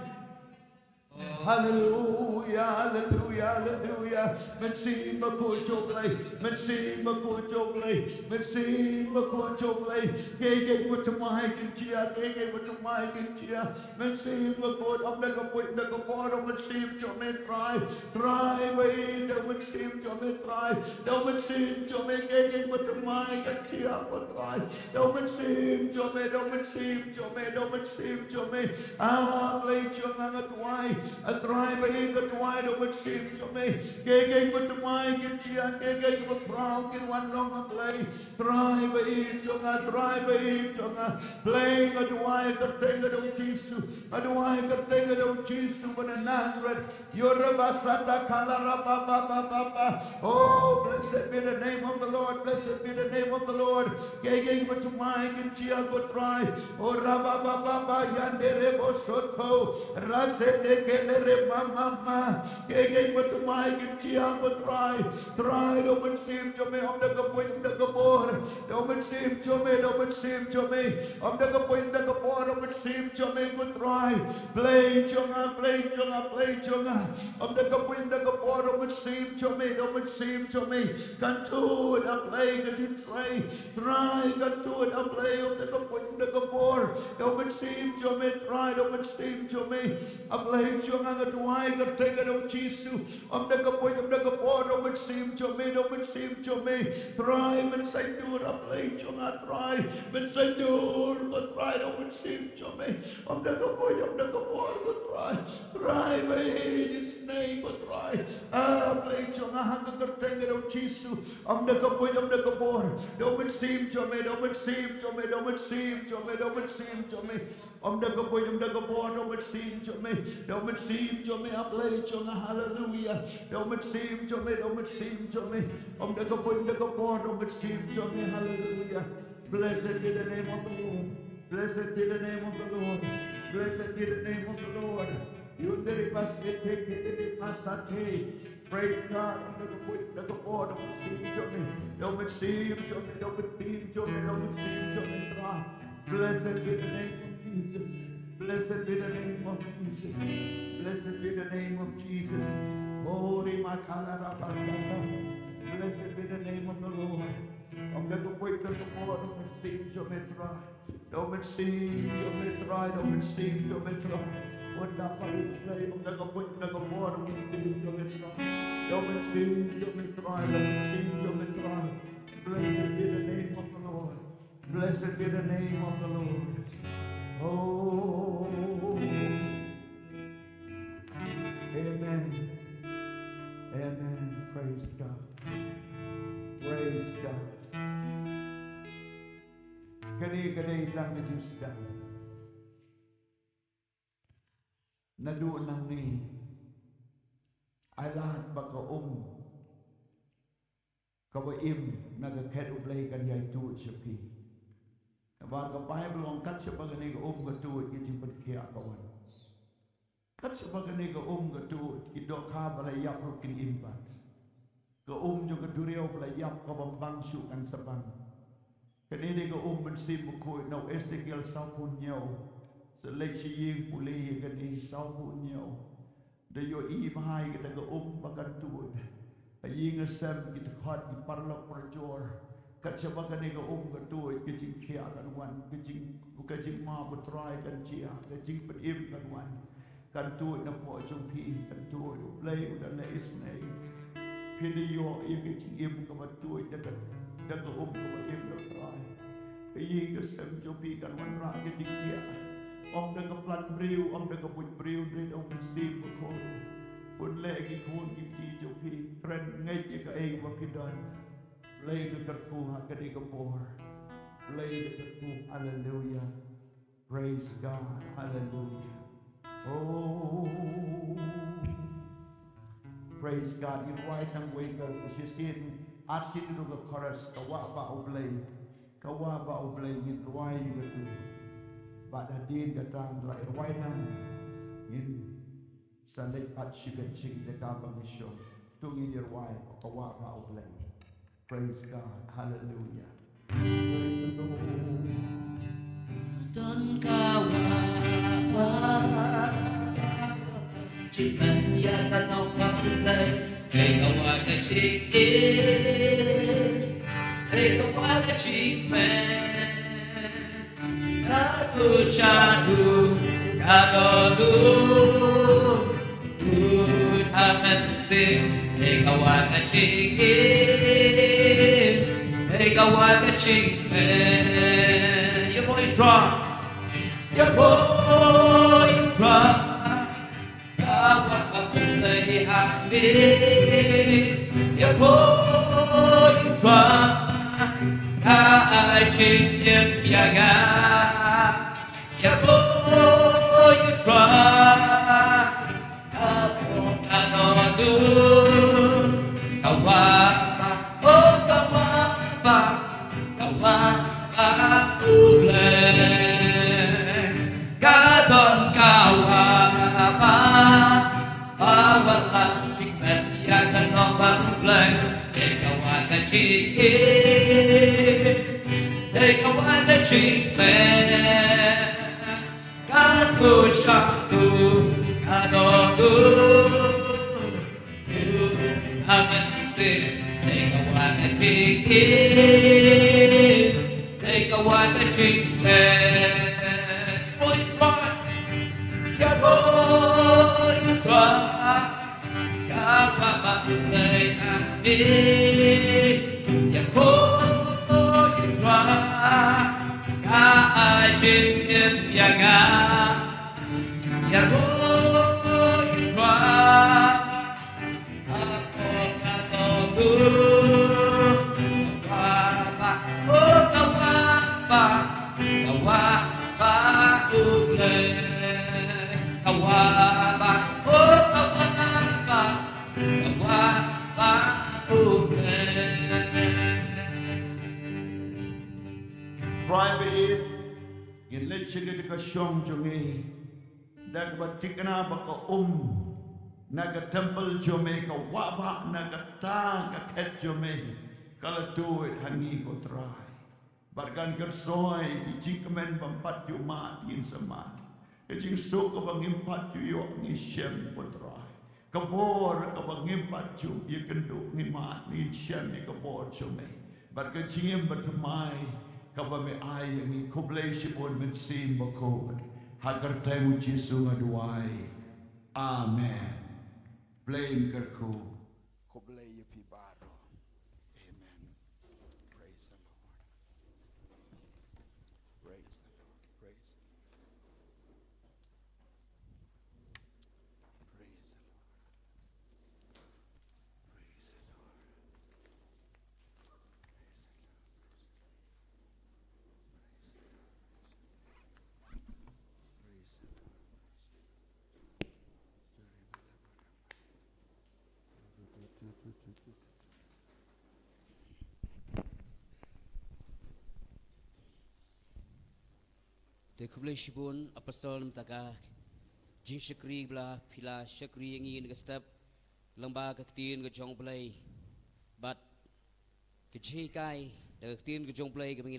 Haleluya, haleluya, haleluya. Mynsiem Bakhuid jong U Blei, Mynsiem Bakhuid jong U Blei, Mynsiem Bakhuid jong U Blei. Kiei kiei ba thymmai kin jia, kiei kiei ba thymmai kin jia. Mynsiem Bakhuid, ym da ka buit, da ka bor, da u Mynsiem jong me Trai. Trai baieit, da u Mynsiem jong me Trai. Da u Mynsiem jong me, kiei kiei ba thymmai kin jia ko Trai. Da u Mynsiem jong me, da u Mynsiem jong me, da u Mynsiem jong me. A Blei jong nga, nga duwai. A Trai ba ïeit, nga duwai da u mynsiem jong me. Kiei kiei kiba thymmai kin jia, kiei kiei kiba khraw kin wan long, A Blei. Trai ba ïeit jong nga, Trai ba ïeit jong nga. Blei, nga duwai kyrteng ka jong u Jisu. Nga duwai kyrteng ka jong u Jisu ba na Nasareth. Yorabasata kalarababababa. Oh, blessed be the name of the Lord. Blessed be the name of the Lord. Kiei kiei kiba thymmai kin jia, ko Trai. Oh, rabababa yandere bosoto. Rasete kelere mama. Kiei kiei kiba thymmai kin jia, ko Trai. Trai, da u mynsiem jong me, ym da ka buit, ym da ka bor. Da u mynsiem jong me, da u mynsiem jong me. Ym da ka buit, ym da ka bor, da u mynsiem jong me, ko Trai. Blei jong nga, Blei jong nga, Blei jong nga. Ym da ka buit, ym da ka bor, da u mynsiem jong me, da u mynsiem jong me. Kan tuid, A Blei, ka jingtrei. Trai, kan tuid, A Blei, ym da ka buit, ym da ka bor. Da u mynsiem jong me, Trai, da u mynsiem jong me. A Blei jong nga, nga duwai kyrteng ka jong u Jisu. Ym da ka buit, ym da ka bor, da u mynsiem jong me, da u mynsiem jong me. Trai, mynsiem dur, A Blei jong nga, Trai. Mynsiem dur, ko Trai, da u mynsiem jong me. Ym da ka buit, ym da ka bor, ko Trai. Trai, by his name, ko Trai. A Blei jong nga, ha ka kyrteng ka jong u Jisu. Ym da ka buit, ym da ka bor, da u mynsiem jong me, da u mynsiem jong me, da u mynsiem jong me, da u mynsiem jong me. Ym da ka buit, ym da ka bor, da u mynsiem jong me, da u mynsiem jong me, A Blei jong nga, hallelujah. Da u mynsiem jong me, da u mynsiem jong me. Ym da ka buit, ym da ka bor, da u mynsiem jong me, hallelujah. Blessed be the name of the Lord. Blessed be the name of the Lord. Blessed be the name of the Lord. Yundere pasete kete pasate. Praise God. Ym da ka buit, ym da ka bor, da u mynsiem jong me, da u mynsiem jong me, da u mynsiem jong me, da u mynsiem jong me, Trai. Blessed be the name of Jesus. Blessed be the name of Jesus. Blessed be the name of Jesus. Holy Makala Rabasata. Blessed be the name of the Lord. Ym da ka buit, ym da ka bor, da u mynsiem jong me, Trai. Da u mynsiem jong me, Trai, da u mynsiem jong me, Trai. Wan da pa u Trai, ym da ka buit, ym da ka bor, da u mynsiem jong me, Trai. Da u mynsiem jong me, Trai, da u mynsiem jong me, Trai. Blessed be the name of the Lord. Blessed be the name of the Lord. Oh. Amen. Amen. Praise God. Praise God. Kane ka dei tang ka jingsdang. Naduh nangne, ai lad ba ka um kaba im na ka khet U Blei kan ïai tuid sha phi. Namar ka Baibl ong kat shaba kane ka um ka tuid, ka jingpynkhiah ka wan. Kat shaba kane ka um ka tuid, ki dohkha ba la ïap ruh kin im pat. Ka um jong ka duriaw ba la ïap, kaba ym bang shuh kan sa bang. Kane dei ka um Mynsiem Bakhuid na u Esekiel sawphew hynñiew. Sa leit sha ïing pule ïa kane, sawphew hynñiew. Da ïohi bha ïa kata ka um ba kan tuid. Ha ïing ha sem, ki dkhot, ki paralok parajor. Kat shaba kane ka um ka tuid, ka jingkhiah kan wan, ka jing, ka jingmap U Trai kan jia, ka jingpynim kan wan. Kan tuid na pdeng jong phi, kan tuid. U Blei u da leh isynei. Phin da ïoh ïa ka jingim kaba tuid da ka, da ka um kaba im, da U Trai. Ka ïing ka sem jong phi kan wanrah ka jingkhiah. Ym da ka plan briew, ym da ka buit briew, hynrei da U Mynsiem Bakhuid. Un leh ki khun ki kti jong phi kren ngeit ïa kaei ba phi don. Blei da kyrkhu ha kane ka por. Blei da kyrkhu, haleluia. Praise God. Hallelujah. Oh. Praise God. Ngin rwai tang wei ka shisien, ar sien ruh ka chorus, Ka Wah Bah U Blei. Ka Wah Bah U Blei, ngin rwai ïa katu. Bad hadien kata ngin rwai nang. Ngin sa leit pat shibit sha ki jaka ba ngi shong. To ngin ïa rwai, Ka Wah Bah U Blei. Praise God. Hallelujah. Praise the Lord. Don ka wah, wah, jingkmen ïa ka nong ka pyrthei. Hei ka wah ka jingkmen. Hei ka wah ka jingkmen. Ka tu chadu, ka do du. Ut ha mynsiem, hei ka wah ka jingim, hei ka wah ka jingkmen. Ïa poi Trai, ïa poi Trai. Ka Ïa poi u Trai, ka ai jingim ïa nga. Ïa poi u Trai, ka poi ka dohnud. Ka wah bha, oh ka wah bha, ka wah bha U Blei. Ka don ka wah bha, ba wallam jingpynïaid ka nongbah U Blei. Dei ka wah ka jingim, dei ka wah ka jingpynïaid. Ka kut shatu, ka dohnud. Amen. Sing. Dei ka wah ka jingim, dei ka wah ka jingpynïaid. Poi u Trai, ïa poi u Trai. Ka wah bha U Blei, amen. Ïa poi u Trai, ka ai jingim ïa nga. Ïa poi u Trai, ka poi ka dohnud. Ka wah bha, oh ka wah bha, ka wah bha U Blei. Ka wah bha, oh ka wah bha, ka wah bha U Blei. Trai ba ïeit, ngin leit sha kata ka shong jong ngi. Da kaba thikna ba ka um na ka templ jong me, ka wah bha na kata ka khet jong me, ka la tuid ha ngi ko Trai. Bad kan kyrsoi ki jingkmen bym pat ju mad ngin sa mad. Ka jingsuk kaba ngim pat ju ïoh ngi shem ko Trai. Ka bor kaba ngim pat ju ïakynduh ngi mad ngin shem ïa ka bor jong me. Bad ka jingim bathymmai kaba me ai ïa ngi, khublei shibun Mynsiem Bakhuid. Ha ka kyrteng U Jisu nga duwai. Amen. Blei un kyrkhu. Khublei ïa phi baroh. Amen. Praise the Lord. Praise the Lord. Praise the Lord. Praise the Lord. Praise the Lord. Te khublei shibun Apostol, namar ka jingshakri ba la phi la shakri ïa ngi na ka step lyngba ka ktien ka jong U Blei. Bad ka jinghikai da ka ktien ka jong U Blei kaba ngi